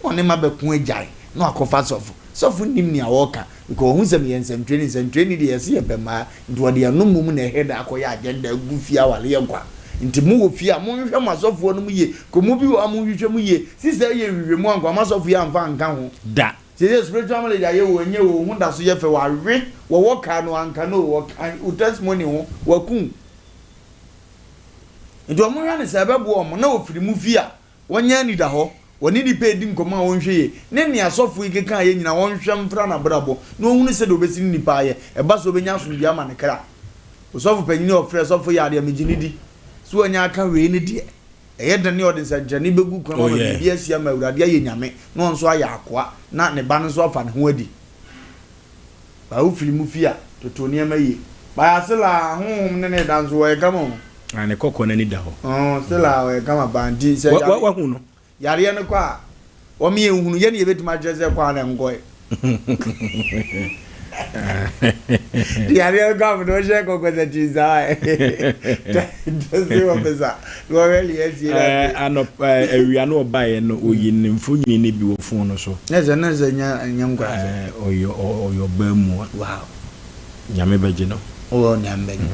Speaker 2: na ɔne m'abɛko agyae na wakɔfa sɔfo. Sɔfo nnim nea ɔreka because wahu sɛ meyɛ nsɛmtwerɛni, nsɛmtwerɛni deɛ yɛse yɛpɛ mmaa nti ɔde ɛno mmom na ɛhɛ da akɔyɛ agenda agu fie awareɛ kwa. Nti mo wɔ fie a monhwehwɛ mo asɔfoɔ nom yie, kɔmɔ bi wɔ hɔ a monhwehwɛ mu yie, sista yi yɛ nhwehwɛmu anko ama sɔfo yi amfa anka ho.
Speaker 1: Da.
Speaker 2: Seesei spiritual marriage ayɛ oo ɛnyɛ oo wo ho da so yɛ fɛ wawe wɔwɔ kaa no anka no oo ɔka wo testimony ho waku wo. Nti wɔn hwɛ no sɛ ɛbɛboa wɔn na wɔfiri mu fie a wɔnyɛ anidahɔ, wɔne nnipa redi nkɔmmɔ a wɔnhwɛ yie, ne nea asɔfo yi keka yɛ nyinaa wɔnhwɛ mfra n'abrabɔ na wɔnhunu sɛdeɛ ɔbɛsi ne nnipa ayɛ, ɛba sɛ ɔbɛnya asomdwoeɛ ama ne kra. Osɔfo panyin a ɔfrɛ sɔfo yɛ adeɛ megye no di sɛ wanya aka wei no deɛ, ɛyɛ dɛn ne ɔde nsɛnkyerɛnne bɛgu kwan mu ama biribi asi ama Awurade ayɛ Nyame na ɔno nso ayɛ akoa na ne ba no nso afa ne ho adi. Ba wo firi mu fie a, toto nneɛma yie. Ba ya selaa, honhom ne ne da nso wɔyɛ kama o.
Speaker 1: Ah, ne kɔkɔɔ n'ani da hɔ.
Speaker 2: Ɔɔ, selaa ɔyɛ kama paa nti sɛ.
Speaker 1: Wa, wa, wahu no?
Speaker 2: Yareɛ no kɔ a, wɔn yɛn nhunu, yɛn na yɛbɛtumi akyerɛ sɛ ɛkɔ anaa ɛnkɔɛ. Yareɛ no kɔ a, mede wo hyɛ kɔkɔsakyi saa ɛ. Officer, na wɔhwɛ deɛ asie na afei.
Speaker 1: Anɔpa, awia no ɔbaeɛ no, ɔyi ne mfonini no bi wɔ phone no so.
Speaker 2: Nyɛ sɛ, na sɛ nyɛ, nyɛ nkwadaa.
Speaker 1: Ɔyɛ, ɔyɛ ɔbaa mua.
Speaker 2: Wow.
Speaker 1: Nyame bɛgye no.
Speaker 2: Oh, Nyame bɛgye.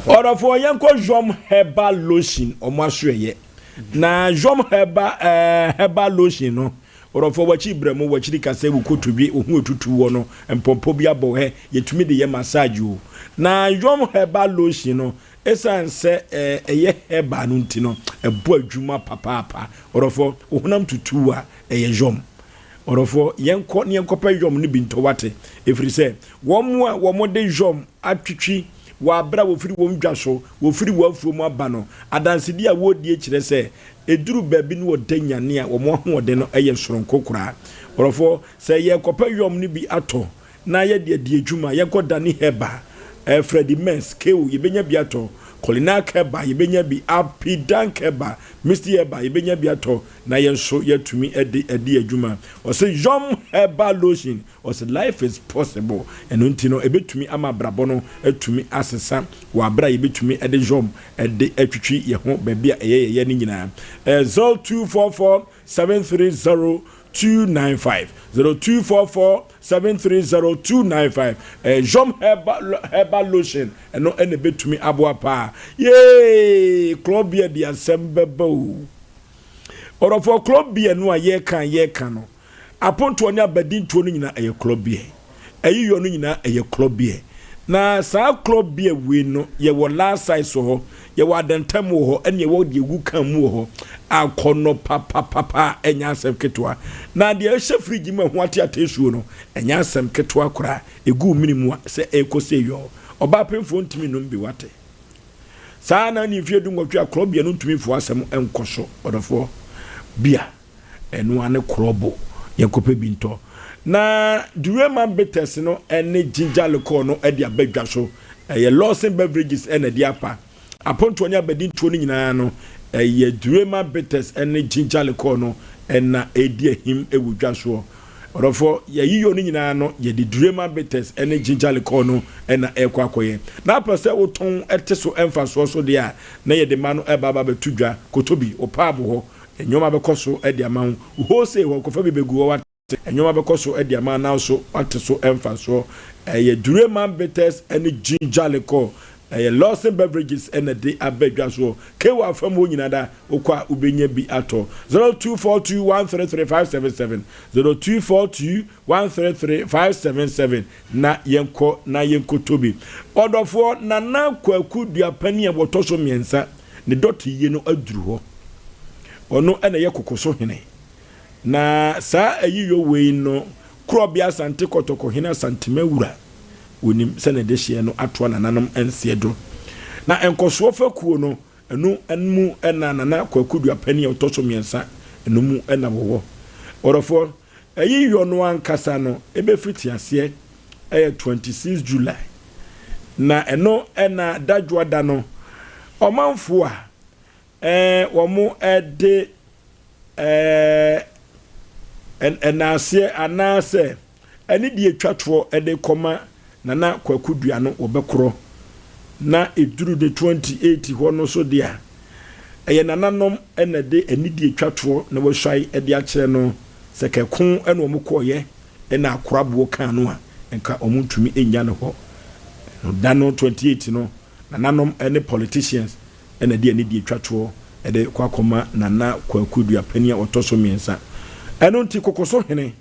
Speaker 1: Ɔdɔfoɔ yɛnkɔ Yom Herbal Lotion ɔmo asoɛyɛ. Na Yom Herbal eh, Herbal Lotion no, ɔdɔfoɔ wakyi brɛ mo, wakyiri kasɛ wo kotodwe, wo ho etutu wɔ no, mpɔmpɔ bi abɔ hɛ, yɛtumi de yɛ massage o. Na Yom Herbal Lotion no, esiane sɛ eh, ɛyɛ herbal no nti no, ɛbɔ adwuma papaapa. Ɔdɔfoɔ, wo honam tutu a, ɛyɛ Yom. Ɔdɔfoɔ, yɛnkɔ na yɛnkɔpɛ yɔm no bi ntɔ wate, ɛfiri sɛ wɔn a wɔde yɔm atwitwi wɔ aberɛ a wɔfiri wɔn dwa so, wɔfiri wɔn afuo mu aba no, adansedie a wɔredie kyerɛ sɛ ɛduru baabi no wɔda nyane a wɔn ahoɔden no yɛ soronko koraa. Ɔdɔfoɔ, sɛ yɛrekɔpɛ yɔm no bi atɔ na yɛde adi adwuma a, yɛnkɔ Dani Herbal, eh, Freddie Mens, Keo, yɛbɛnya bi atɔ, Kolinak Herbal, yɛbɛnya bi, Apidank Herbal, Misty Herbal, yɛbɛnya bi atɔ, na yɛn nso yɛatumi de adi adwuma. Ɔse Yom Herbal Lotion, ɔse life is possible, ɛno nti no ɛbɛtumi ama abrabɔ no atumi asesa wɔ aberɛ a yɛbɛtumi de Yom de atwitwi yɛn ho baabi a ɛyɛ yɛyɛ no nyinaa. Ɛyɛ 0244 730 295, 0244 730 295. Ɛyɛ Yom Herbal, Herbal Lotion, ɛno ɛna ɛbɛtumi aboa paa. Yee! Klɔbea de asɛm bɛba o. Ɔdɔfoɔ, korɔbea no a yɛreka a yɛreka no, apontoɔ ne abadintoɔ no nyinaa ɛyɛ korɔbea. Ayiyɔ no nyinaa ɛyɛ korɔbea. Na saa korɔbea wei no, yɛwɔ last size wɔ hɔ, yɛwɔ adantam wɔ hɔ, ɛne yɛwɔ deɛ ɛgu kan mu wɔ hɔ. Akɔnnɔ papapapa a ɛnyɛ asɛm ketewa. Na deɛ ɛhyɛ fridge mu a ɛho ateatee suo no, ɛnyɛ asɛm ketewa koraa. Ɛgu wo mene mu a, sɛ ɛrekɔ sei yɔɔ. Ɔbaa pemfoɔ ntumi nnom bi, wate. Saa ara na ne mfeɛ dunwɔtwe a korɔbea no ntumi mfoa asɛm nkɔ so, ɔdɔfoɔ bia, ɛno ara ne korɔbo, yɛnkɔpɛ bi ntɔ. Na Durema Bitters no ne Ginger Liqueur no de aba dwa so, ɛyɛ Lawson Beverages na ɛde apa. Apontoɔ ne abadintoɔ no nyinaa no, ɛyɛ Durema Bitters ne Ginger Liqueur no na ɛredi ahim wɔ dwa soɔ. Ɔdɔfoɔ, yɛayiyɔ no nyinaa no, yɛde Durema Bitters ne Ginger Liqueur no na ɛrekɔ akɔyɛ. Na apɛ sɛ wotɔn te so mfasoɔ so deɛ a, na yɛde ma no ɛba aba abɛto dwa. Kɔtɔ bi, wo paabo hɔ, nneɛma bɛkɔ so de ama wo. Wo wholesale hɔ, kɔfa bi bɛgu hɔ, wate. Nneɛma bɛkɔ so de ama wo na wo nso woate so mfasoɔ. Ɛyɛ Durema Bitters ne Ginger Liqueur. Ɛyɛ Lawson Beverages na ɛde aba dwa soɔ. Kewa fam hɔ nyinaa da, wokɔ a wobɛnya bi atɔ. 0242133577, 0242133577 na yɛnkɔ na yɛnkɔtɔ bi. Ɔdɔfoɔ Nana Kwaku Duapani a wɔtɔ so mmiɛnsa, ne dɔte yie no aduru hɔ. Ɔno na ɛyɛ Kokoso hene. Na saa ayiyɔ wei no, Korɔbea Asante Kɔtɔkɔ hene Asantema Wura Wɔnim sɛ ne dehyeɛ no atoa nananom nseɛ do. Na nkɔsoɔ fakuo no, ɛno mu na Nana Kwaku Duapanin a ɔtɔ so mmiɛnsa no mu na wɔwɔ. Ɔdɔfoɔ, ɛyi yɔ no ankasa no ɛbɛfiti aseɛ ɛyɛ 26 July. Na ɛno na dadwoa da no, ɔmanfoɔ a ɛɛ wɔn de ɛɛ ɛnaaseɛ anaasɛ Ɛne deɛ ɛtwa toɔ de kɔma Nana Kwaku Dua no wɔbɛkorɔ na ɛduru ne 28 hɔ no so deɛ a, ɛyɛ nananom na ɛde anidie twa toɔ na wɔasuae de akyerɛ no sɛ kɛko na wɔn kɔeɛ na akoraboɔ kaa no a nka wɔn ntumi nnya no hɔ. No da no 28 no nananom ne politicians na ɛde anidie twa toɔ de kɔ akɔma Nana Kwaku Dua panin a ɔtɔ so mmiɛnsa. Ɛno nti Kokoso hene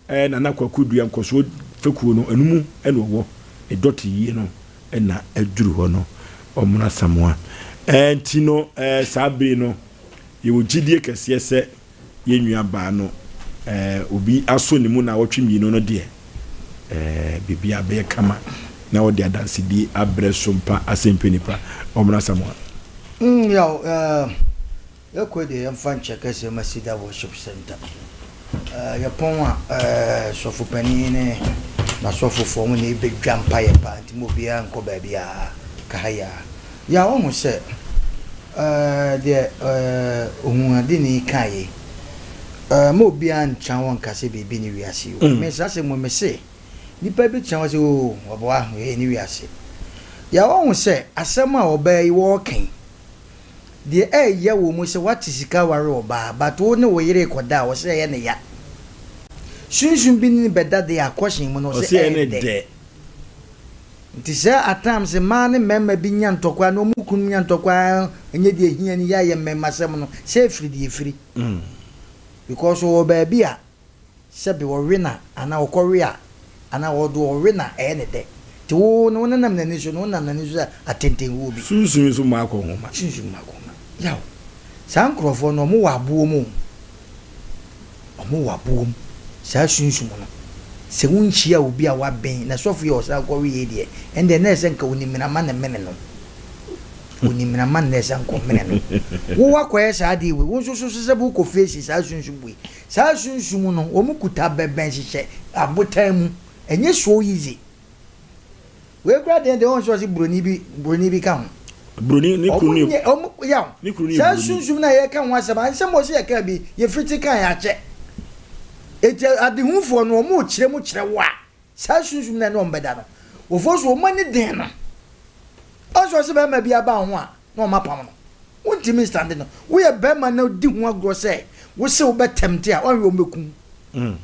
Speaker 1: Ɛɛ Nana Kwaku Dua nkɔsoɔ fekuo no ɛno mu na ɔwɔ, ne dɔte yie no na aduru hɔ no, ɔmono Asamoah. Ɛɛ nti no ɛɛ saa bere no yɛwɔ gyidie kɛseɛ sɛ yɛn nua baa no ɛɛ obi asɔ ne mu naawɔtwe mmienu no deɛ ɛɛ biribiara bɛyɛ kama na ɔde adansedie abrɛ Sompa Asɛmpɛ Nipa, ɔmono Asamoah.
Speaker 3: Mm, yaw, ɛɛ. Yɛkɔ deɛ yɛmfa nkyɛ kɛseɛ ma Cedar Worship Center. Yɛpɔn a sɔfo panin ne n'asɔfofoɔ wɔn na ɛbɛdwa mpaeɛ paa nti mo obiara nkɔ baabiara ka ha yi ara. Yɛ a woahu sɛ. Ɛɛ, deɛ ɛɛ ohuadeni kaeɛ yi, ɛɛ mma obiara ntra hɔ nka sɛ biribi nni wiase yi o. Me saa asɛm wei mese, nnipa bi tra hɔ sɛ oo ɔboa, wei nni wiase. Deɛ wɔahu sɛ asɛm a ɔbaa yi wɔreka yi, deɛ ɛyɛ wɔ mu sɛ woate sika aware ɔbaa but wo ne wo yere rekɔda a ɔse ɛyɛ ne ya. Sunsum bi ne no bɛda deɛ a caution mu no ɔse ɛyɛ dɛ. Nti sɛ at times mmaa ne mmarima bi nya ntɔkwa na wɔn kununom nya ntɔkwa ɛnyɛ deɛ ɛhia ni yɛ ayɛ mmarimasɛm no sɛ ɛfiri deɛ ɛfiri. Because ɔwɔ baabi a sɛbe ɔwe na anaa ɔkɔwe a anaa ɔde ɔwe na ɛyɛ ne dɛ. Nti wo no wonenam n'ani so no wonam n'ani so sɛ atentenwuo bi.
Speaker 1: Sunsum nso mma akɔnhoma.
Speaker 3: Sunsum mma akɔnhoma. Yaw. Saa nkorɔfoɔ no wɔn wɔ aboɔ mu o. Ɔmo wɔ aboɔ mu. Saa sunsum no, sɛ wonhyia obi a waben, na sɔfo yi a ɔsan kɔ wee deɛ, ɛndeɛ na ɛsɛ nka onim nama ne mene no. Onim nama na ɛsɛ nka ɔmene no. Wo wakɔyɛ saa adeɛ wei, wo nso so sɛ wokɔ face saa sunsum wei. Saa sunsum no, wɔn kuta bɛbɛn hyehyɛ abotan mu. Ɛnyɛ so easy. Wei koraa deɛ deɛ wɔn nso ɔsi broni bi broni bi ka ho.
Speaker 1: Broni ne kunu
Speaker 3: ne wɔn yaw. Ne kunu ne broni. Saa sunsum na yɛka ho asɛm ansɛm wɔ sɛ yɛka bi yɛfiri kan yɛ akyɛ. Eti adehufoɔ no wɔn rekyerɛ mu kyerɛ wo a saa sunsum na ɛne wɔn bɛda no. Wɔfo so wɔn ani den no. Ɔsɛ ɔsɛ bɛrima bi aba ho a na wɔn apam no. Wontumi nstande no. Woyɛ bɛrima na di ho agorɔ sɛ wose wobɛtɛmte a wɔnhwɛ wɔn bɛkum. Mm.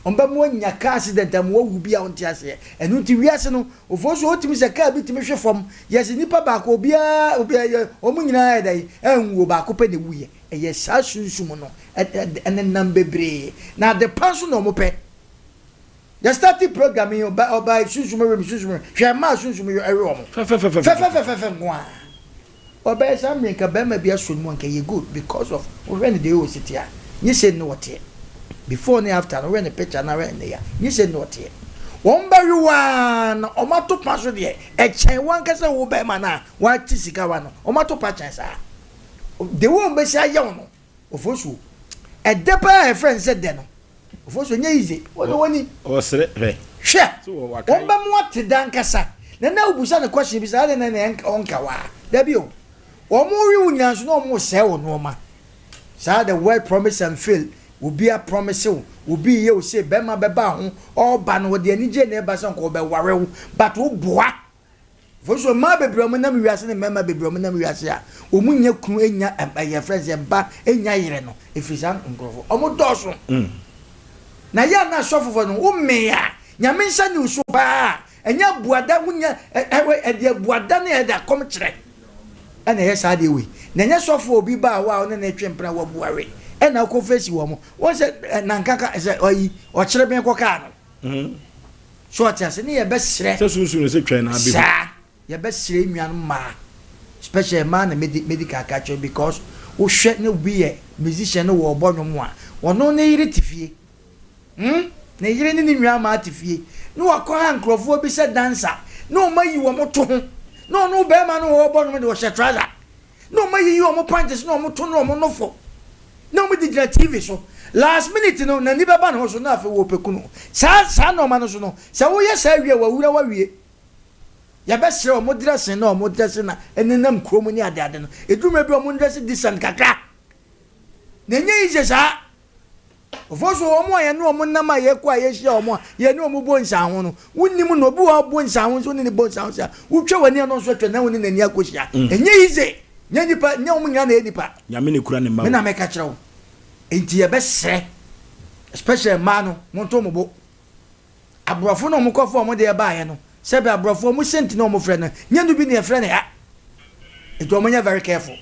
Speaker 3: Ɔbɛma wanya car accident ama wawu bi a wonte aseɛ. Ɛno nti wiase no, ofoɔ so wotumi sɛ car bi tumi hwe fam, yɛse nipa baako obiara obiara yɛ wɔn nyinaa yɛ dɛn anwuo baako pɛ na ɛwuiɛ. Ɛyɛ saa sunsum no ɛnenam bebree. Na adepa nso na wɔn pɛ. Yɛ starti program yi ɔba ɔba sunsum we me sunsum we hwɛ mmaa sunsum ɛwe wɔn. Fɛfɛfɛfɛfɛ nko ara. Ɔbɛyɛ saa mmerɛ nka barima bi asɔ ne mu a nka ɛyɛ good because of wohwɛ no the way ɔsi te a nye sei ne ɔteɛ before ne after no wohwɛ ne picture na wohwɛ nnɛ yi a nye sei ne ɔteɛ wɔn bɛwe wo ara na wɔn ato pa so deɛ ɛkyɛn wo ankasa wo barima no a wate sika wa no wɔn ato pa kyɛn saa the way wɔn bɛsi ayɛ wo no Ofosuo. Ɛdɛ paa a yɛfrɛ no sɛ dɛ no. Ofosuo nyɛ easy. Wɔde wɔn ni.
Speaker 1: Ɔsere hwɛ.
Speaker 3: Hwɛ. Wɔn bɛ mu ate da ankasa. Na na obusa no question bi sɛ adɛn na na ɔnka waa. Dabi o. Wɔn we wo nyinaa nso na wɔn sɛe wo nneɛma. Saa the word promise and fail. Obi a promise wo. Obi yɛ wo se bɛrima bɛba ho. Ɔba no wɔde anigye na ɛba sɛ nka ɔbɛware wo. But wo boa. Mfomso, Mmaa bebree a wɔnam wiase ne mmarima bebree a wɔnam wiase a wɔnnya kunu nnya yɛfrɛ no sɛ ba nnya yere no, ɛfiri saa nkurɔfoɔ. Wɔdɔɔso. Na yɛ a na asɔfofoɔ no, womee a, Nyame nsa nni wo so paa a, ɛnyɛ abuada, wonya, ɛde abuada ne ɛde akɔm kyerɛ ɛna ɛyɛ saa adeɛ wei. Na ɛnyɛ sɔfoɔ obi baa hɔ a ɔne ne twe mpena wabu awe ɛna wokɔ fesi wɔn. Wɔn sɛ nanka ka sɛ ɔyi ɔkyere ben kɔ kaa no. So ɔte ase? Ne yɛbɛsrɛ.
Speaker 1: Sɛ sunsum no sɛ twɛn na abɛhu.
Speaker 3: Saa. Yɛbɛsrɛ nnuanom mmaa, especially mmaa na medi medi kan aka akyerɛ because wohwɛ na obi yɛ musician na wɔrebɔ nnwom a, ɔno ne yere te fie. Hmm? Ne yere ne ne nua mmaa te fie. Na wakɔha nkurɔfoɔ bi sɛ dancer na wɔayi wɔn to ho. Na ɔno barima no ɔrebɔ nnwom de ɔhyɛ trouser. Na wɔn ayiyi wɔn panties na wɔn to ne wɔn nofo na wɔn de gyina TV so. Last minute no n'ani bɛba ne ho so na afei wɔpɛ kunu. Saa saa nneɛma no so no sɛ woyɛ saa wie a wawura wawie. Yɛbɛsrɛ wɔn dressing na wɔn dressing na ɛnenam kurom ne adeade no. Ɛduru mmerɛ bi a wɔn dressing decent kakra. Na ɛnyɛ easy saa. Ɔfo so wɔn a yɛne wɔn nam a yɛkɔ a yɛhyia wɔn a yɛne wɔn bɔ nsaho no, wonnim no. Obi wɔ hɔ a ɔbɔ nsaho nso wone ne bɔ nsaho sɛ wotwa w'ani a ɔno nso atwa na wone n'ani akɔhyia. Mm. Ɛnyɛ easy. Nyɛ nipa, nyɛ wɔn nyinaa na ɛyɛ nipa.
Speaker 1: Nyame na ekura ne mma.
Speaker 3: Me na meka kyerɛ wo. Enti yɛbɛsrɛ, especially mmaa no, monto mo bo. Aborɔfo no a wɔkɔfa wɔn deɛ baeɛ no, sɛbe aborɔfo wɔn senti na wɔfrɛ no, nyɛ no bi na yɛfrɛ no ha. Nti wɔn nyɛ very careful.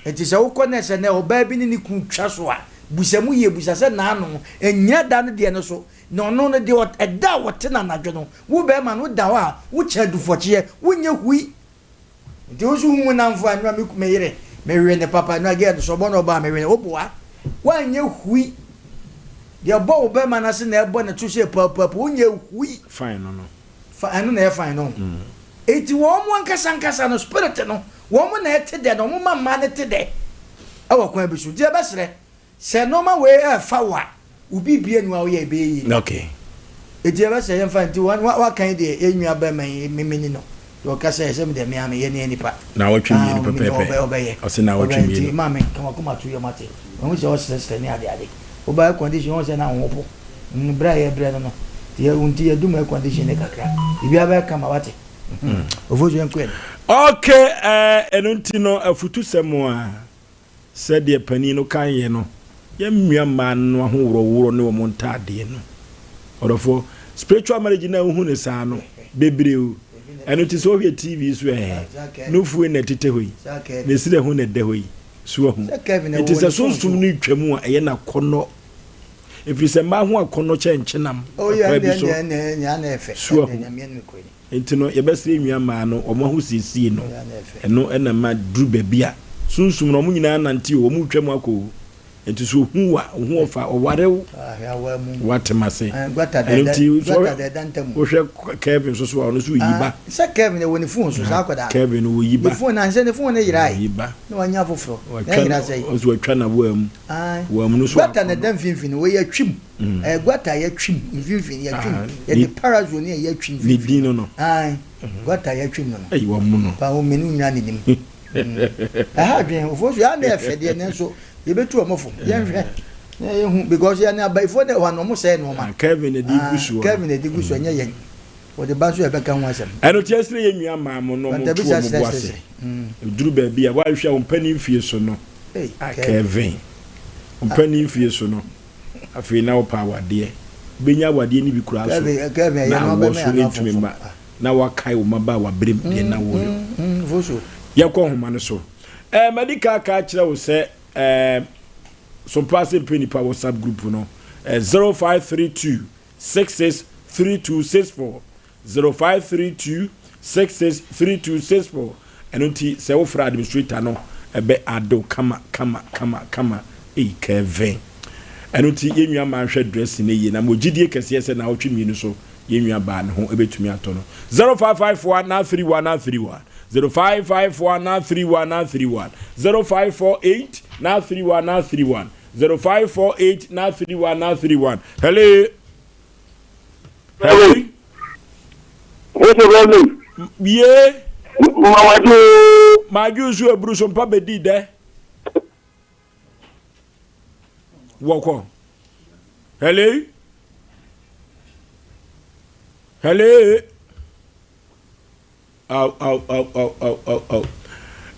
Speaker 3: Nti sɛ wokɔ nɛ sɛ nɛ ɔbaa bi ne ne kunu twa so a, busa mu yie, busa sɛ n'ano nnyina da no deɛ no so, na ɔno no deɛ ɛda a wɔte no anadwo no, wo bɛrima no woda hɔ a, wokyɛ adufɔkyeɛ, wonyɛ hui. Nti wo nso hu wo namfo a nua me me yere me we ne papa nua girl no sɛ ɔbɔ na ɔbɔ a me we ne woboa woanyɛ hui deɛ ɔbɔ wo bɛrima no ase na ɛbɔ ne to sɛ papaapa wonyɛ hui
Speaker 1: fine no no
Speaker 3: fa ɛno na ɛyɛ fine no mm. Eti wɔn mo ankasa ankasa no spirit no wɔn mo na ɛte dɛ na wɔn ma mmaa no te dɛ ɛwɔ kwan bi so nti ɛbɛsrɛ Sɛ nnoɔma wei ɛɛfa wo a, wo biribiara nni hɔ a woyɛ a ɛbɛyɛ yie.
Speaker 1: Okay.
Speaker 3: Enti yɛbɛsrɛ yɛmfa nti wa wa waka yi deɛ yɛn nua bɛrima yi me meni no. Deɛ ɔka sɛ sɛ me deɛ me ara meyɛ ne nipa.
Speaker 1: Naawɔtwe mmienu pɛpɛɛpɛ.
Speaker 3: Ɔbɛyɛ.
Speaker 1: Ɔse naawɔtwe mmienu.
Speaker 3: Nti maame ka wakoma to yam ate. Mahu sɛ ɔsrɛsrɛ ne ade ade. Woba air condition wohu sɛ na wo ho po. Brɛ a yɛbrɛ no no. Nti yɛdum air condition no kakra. Biribiara bɛyɛ kama wate. Ofosu yɛnkɔ anim.
Speaker 1: Ok eh, ɛno nti no afutusɛm a Sɛdeɛ panin no kaeɛ no, yɛmmua mmaa no ahoworɔworɔ ne wɔn ntaadeɛ no. Ɔdɔfoɔ, spiritual marriage no a wohu no saa no, bebree o. Ɛno nti sɛ wohwɛ TV so ɛɛ, nufoɔ na ɛtetɛ hɔ yi, ne serɛ ho na ɛda hɔ yi. So wahu? Nti sɛ sunsum no retwa mu a, ɛyɛ no akɔnnɔ. Ɛfiri sɛ mmaa ho akɔnnɔ kyɛn nkyenam ɛkwan bi so. So wahu? Enti no, yɛbɛsrɛ nnua mmaa no, wɔn ahosiesie no, ɛno na ɛma duru baabi a, sunsum no, wɔn nyinaa nante o, wɔn retwa mu akɔ o. Enti sɛ ohu wo a, wo ho ɔfa, ɔware wo. Woate m'ase? Ɛno nti, sɛ wohwɛ Kevin nso so a, ɔno nso oyi ba.
Speaker 3: Sɛ Kevin wɔ ne phone so, saa akwadaa no.
Speaker 1: Kevin oyi ba.
Speaker 3: Ne phone, ansɛ ne phone no yerae.
Speaker 1: Oyi ba.
Speaker 3: Na wanya foforɔ. Na ɛnyera sɛe.
Speaker 1: Ɔnso watwa n'awoa mu. Woa mu no so akɔ no.
Speaker 3: Gutter na ɛda mfimfini, wei yɛatwi mu. Ɛyɛ gutter a yɛatwi mu mfimfini, yɛatwi mu. Yɛde parazone a yɛatwi mfimfini.
Speaker 1: Ne din no no.
Speaker 3: Ae, gutter a yɛatwi mu no no.
Speaker 1: Ɛyi wɔn mu no.
Speaker 3: Pa wɔn mmienu nyinaa ne nim. Ɛha adwene, ofoɔ so yɛa na ɛfɛ deɛ nanso yɛbɛtu wɔn fo. Yɛnhwɛ na yɛhu because yɛn abayifoɔ na ɛwɔ ha no wɔn sɛe nneɛma.
Speaker 1: Kevin na ɛde gu soɔ.
Speaker 3: Kevin na ɛde gu soɔ ɛnyɛ yɛn. Wɔde ba nso yɛbɛka ho asɛm.
Speaker 1: Ɛno nti ɛsrɛ yɛn nua maa mo no wɔn to wɔn bo ase. Ɛduru baabi a wɔanhwɛ a wɔn panin mfie so no. Kevin, wɔn panin mfie so no. Afei na wopɛ awadeɛ. Wobɛnya awadeɛ no bi koraa so na awoɔ so ntumi mma na woakae wo mmabaawaberem deɛ na woyɔ. Yɛnkɔ nhoma no so. Eh, madi kan aka akyerɛ wo sɛ eh, Sompa ase mpɛ nipa WhatsApp group no eh, 0532 66 3264. 0532 66 3264 ɛno nti sɛ wofrɛ administrator no ɛbɛ ade wo kama kama kama kama ei Kevin ɛno nti yɛn nua maa nhwɛ dressing no yie na mo gyidie kɛseɛ sɛ naawɔtwe mmienu so yɛn nua baa ne ho ɛbɛtumi atɔ no 0551 931 931 0551 931 931 0548 931 931 0548 931 931 hello Hello.
Speaker 5: What's your problem?
Speaker 1: Ye.
Speaker 5: Mawadu.
Speaker 1: Maju nso eburu so mpa bedi dɛ. Wɔkɔ. Hello. Hello. Aw aw aw aw aw aw aw.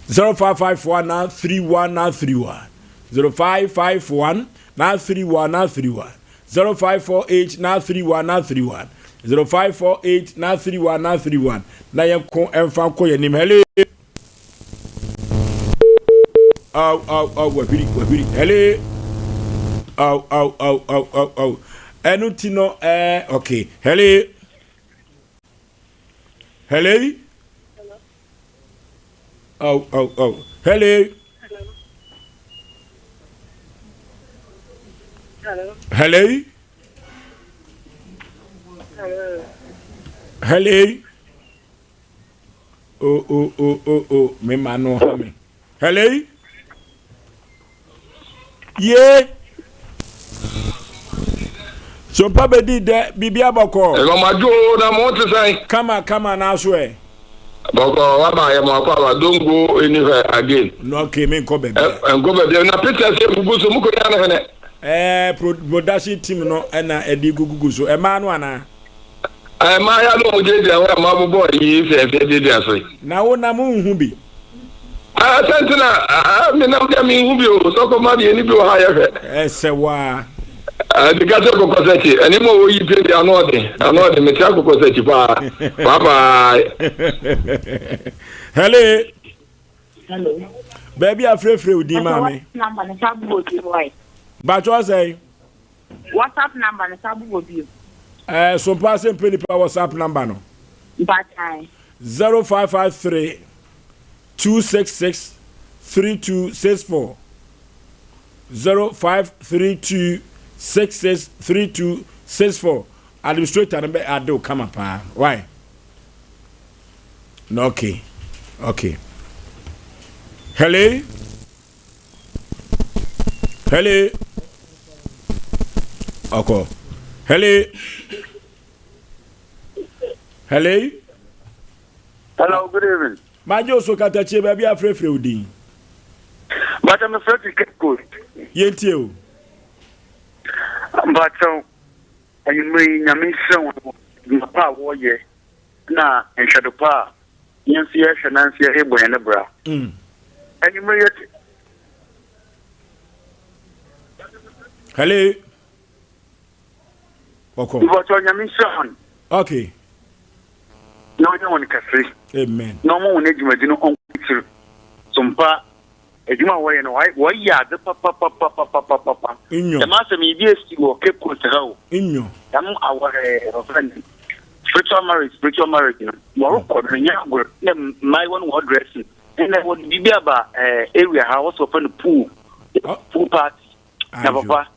Speaker 1: 0551 931 931 0551 931 931 0548 931 931 0548 931 931 na yɛn ko ɛnfa nkɔ yɛn anim. Hello. Aw aw aw wahwiri wahwiri. Hello. Aw aw aw aw aw aw. Ɛno ti no ɛɛ okay. Hello. Hello? Oh, oh, oh. Hello?
Speaker 12: Hello?
Speaker 1: Hello?
Speaker 12: Hello?
Speaker 1: Hello? Oh, oh, oh, oh, oh. Me ma no ha me. Hello? Ye. Sompa bedi dɛ biribi abɔkɔ.
Speaker 5: Ɛnɔmadwo na mo te sɛn?
Speaker 1: Kama kama n'aso ɛ.
Speaker 5: Bɔkɔ waba yɛ mo akɔ aba don't go anywhere again.
Speaker 1: No okay me nkɔ baabi a.
Speaker 5: Nkɔ baabi a na pictures yɛ gugu so mo kɔ nya ne hene.
Speaker 1: Ɛɛ production team no ɛna ɛde gugugu so ɛmaa no anaa.
Speaker 5: Mmaa ya na wɔn gyinagyina hɔ a mmaa bobɔ ayi fɛɛfɛ gyinagyina so yi.
Speaker 1: Na wo nam nhu bi.
Speaker 5: Ah, sɛ nti na ah, me nam deɛ menhu bi o, sɛ ɔkɔma deɛ ni bi wɔ ha yɛhwɛ.
Speaker 1: Ɛsɛ waa.
Speaker 5: Ɛde ka sɛ kɔkɔ sɛkyi, ɛne ma wɔyi pie deɛ ano ɔden, ano ɔden, mekyerɛ kɔkɔ sɛkyi paa. Bye bye.
Speaker 1: Hello.
Speaker 11: Hello.
Speaker 1: Baabi a frɛfrɛ wo din maame. Batwɔ sɛn.
Speaker 11: WhatsApp number no sa bobɔ bio.
Speaker 1: Ɛɛ eh, sompa ase mpɛ nipa WhatsApp number no.
Speaker 11: Mpakyɛw.
Speaker 1: 0553 266 3264 0532 66 3264 administrator no bɛ ade wo kama paa why na okay okay hello Hello. Ọkọ. Hello. Hello.
Speaker 5: Hello, good evening.
Speaker 1: Magye wo so katakyie baabi a frɛfrɛ wo din.
Speaker 5: Mpakyɛ me frɛ fi Cape Coast.
Speaker 1: Yɛntie o.
Speaker 5: Mpakyɛw, anwummerɛ yi Nyame nhyira wɔn wɔ adwuma pa a wɔreyɛ na nhwɛdo pa a yɛn nso yɛhwɛ na nso yɛde bɔ yɛn bra. Mm. Anwummerɛ yɛte.
Speaker 1: Hello. Ɔkɔ.
Speaker 5: Mpakyɛw Nyame nhyira wɔn.
Speaker 1: Okay.
Speaker 5: Na ɔnyɛ wɔn kɛse.
Speaker 1: Amen.
Speaker 5: Na ɔma wɔn adwumadi no ɔnkɔ akyiri. Sompa adwuma a wɔyɛ no wɔyɛ adze papapapapapapa.
Speaker 1: Nyo.
Speaker 5: Dɛm asɛm yi bi esi wɔ Cape Coast ha o.
Speaker 1: Nyo.
Speaker 5: Dɛm awɔ ɛɛ wɔfrɛ no spiritual marriage spiritual marriage no wɔrokɔ no nyɛ agor na mmaayewa no wɔ dressing ɛnna wɔde biribi aba ɛɛ area ha wɔsɛ wɔfrɛ no pool pool party na papa.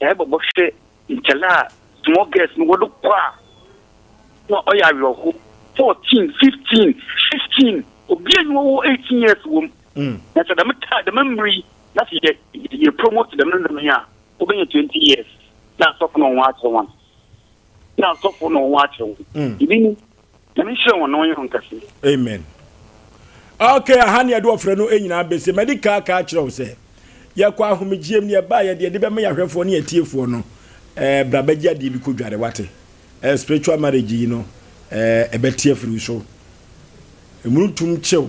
Speaker 5: Sɛ ebɔbɔhwɛ ntar a small girls no wɔdze kɔ a, nna ɔyɛ awerɛhow. 14, 15, 16, obiara nnyi hɔ ɔwɔ 18 years wɔ mu. Na sɛ dɛm time, dɛm mber yi na sɛ yɛ yɛ promote dɛm ndzɛmba yi a, wobenya 20 years na asɔfo na hɔnho akyer hɔn. Na asɔfo na hɔnho akyer hɔn. Ibi nye. Nyame nhyira wɔn na ɔnyɛ wɔn kɛse.
Speaker 1: Amen. Okay, aha ne yɛde ɔfrɛ no nyinaa bɛsi. Madi ka ka akyerɛ wo sɛ yɛkɔ ahomegyeɛ mu ne yɛbaa yɛde yɛde bɛma yɛahwɛfoɔ ne yɛtiefoɔ no eh, bra bɛgye adeɛ bi kɔdware wate. Eh, spiritual marriage yi no eh, ɛbɛte afiri so. Emunutum kyew,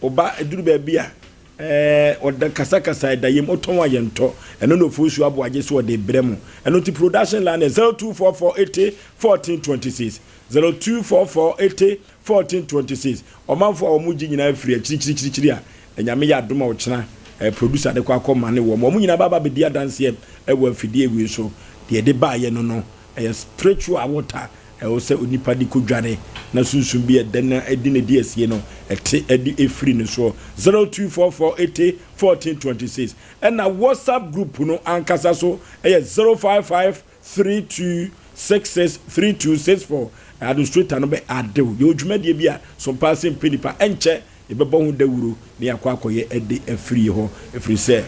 Speaker 1: ɔba ɛduru baabi a eh, ɔda kasakasa ɛda yam, ɔtɔn a yɛntɔ. Ɛno na ofosu aboagye so ɔde brɛ mo. Ɛno nti production line 0244 80 14 26. 0244 80 14 26 Ɔmanfoɔ a wɔn gye nyinaa firi akyirikyirikyirikyiri a Nyame yɛ adom a ɔkyena eh, producer de kɔ akɔ mane wɔn. Wɔn nyinaa bɛba abɛdi adanseɛ wɔ afidie wei so. Deɛ ɛde baeɛ no no, ɛyɛ spiritual water ɛwɔ sɛ onipa de kɔdware na sunsum bi a ɛda no adi na ɛdi asie no ɛte ɛde ɛfiri ne soɔ. 0244 80 14 26 Ɛna WhatsApp group no ankasa so ɛyɛ 055 32663264 Administrator no bɛ ade wo. Yɛwɔ dwumadie bi a so paa sɛ mpɛ nipa ɛnkyɛ yɛbɛbɔ ho dawuro na yɛakɔ akɔyɛ ɛde afiri hɔ ɛfiri sɛ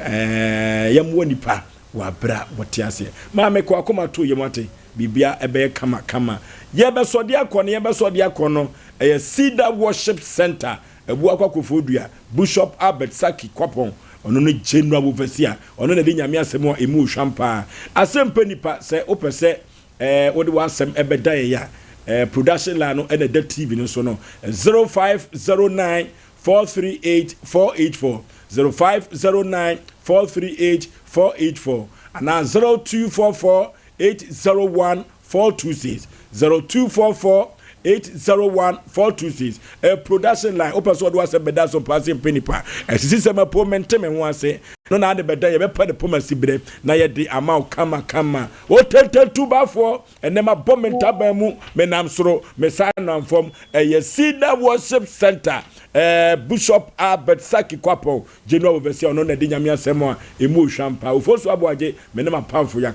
Speaker 1: ɛɛ yɛmmoa nipa wɔ aberɛ a wɔte aseɛ. Maame kɔ akoma to yɛm ate biribia ɛbɛyɛ kama kama. Yɛbɛsɔde akɔ no yɛbɛsɔde akɔ no ɛyɛ Cedar Worship Center Abuakwa Koforidua, Bushop Albert Sackey Kwapong, ɔno ne General Overseer, ɔno na ɛde Nyame asɛm a ɛmu hwam paa. Asɛm pɛ nipa, sɛ wopɛ sɛ eh, wode w'asɛm ɛbɛda yɛn a, eh, production line no ɛna ɛda TV no so no, 0509 438 484, 0509 438 484, anaa 0244 801 426 0244 801 426 ɛyɛ production line wopɛ sɛ ɔde w'asɛm bɛda so paa sɛ mpɛ nipa ɛsisi sɛ mapo mente me ho ase no na ade bɛda yɛbɛpa ne poma si berɛ na yɛde ama wo kama kama otentɛntu bafoɔ ɛnɛ mabɔ me ntaban mu menam soro mesan nam fam ɛyɛ Cedar Worship Center ɛɛ Bishop Albert Saki Kwapɔn General Overseer ɔno na ɛde nyame asɛm a ɛmu ohwam paa ofosu aboagye me ne m'apamfo yɛaka.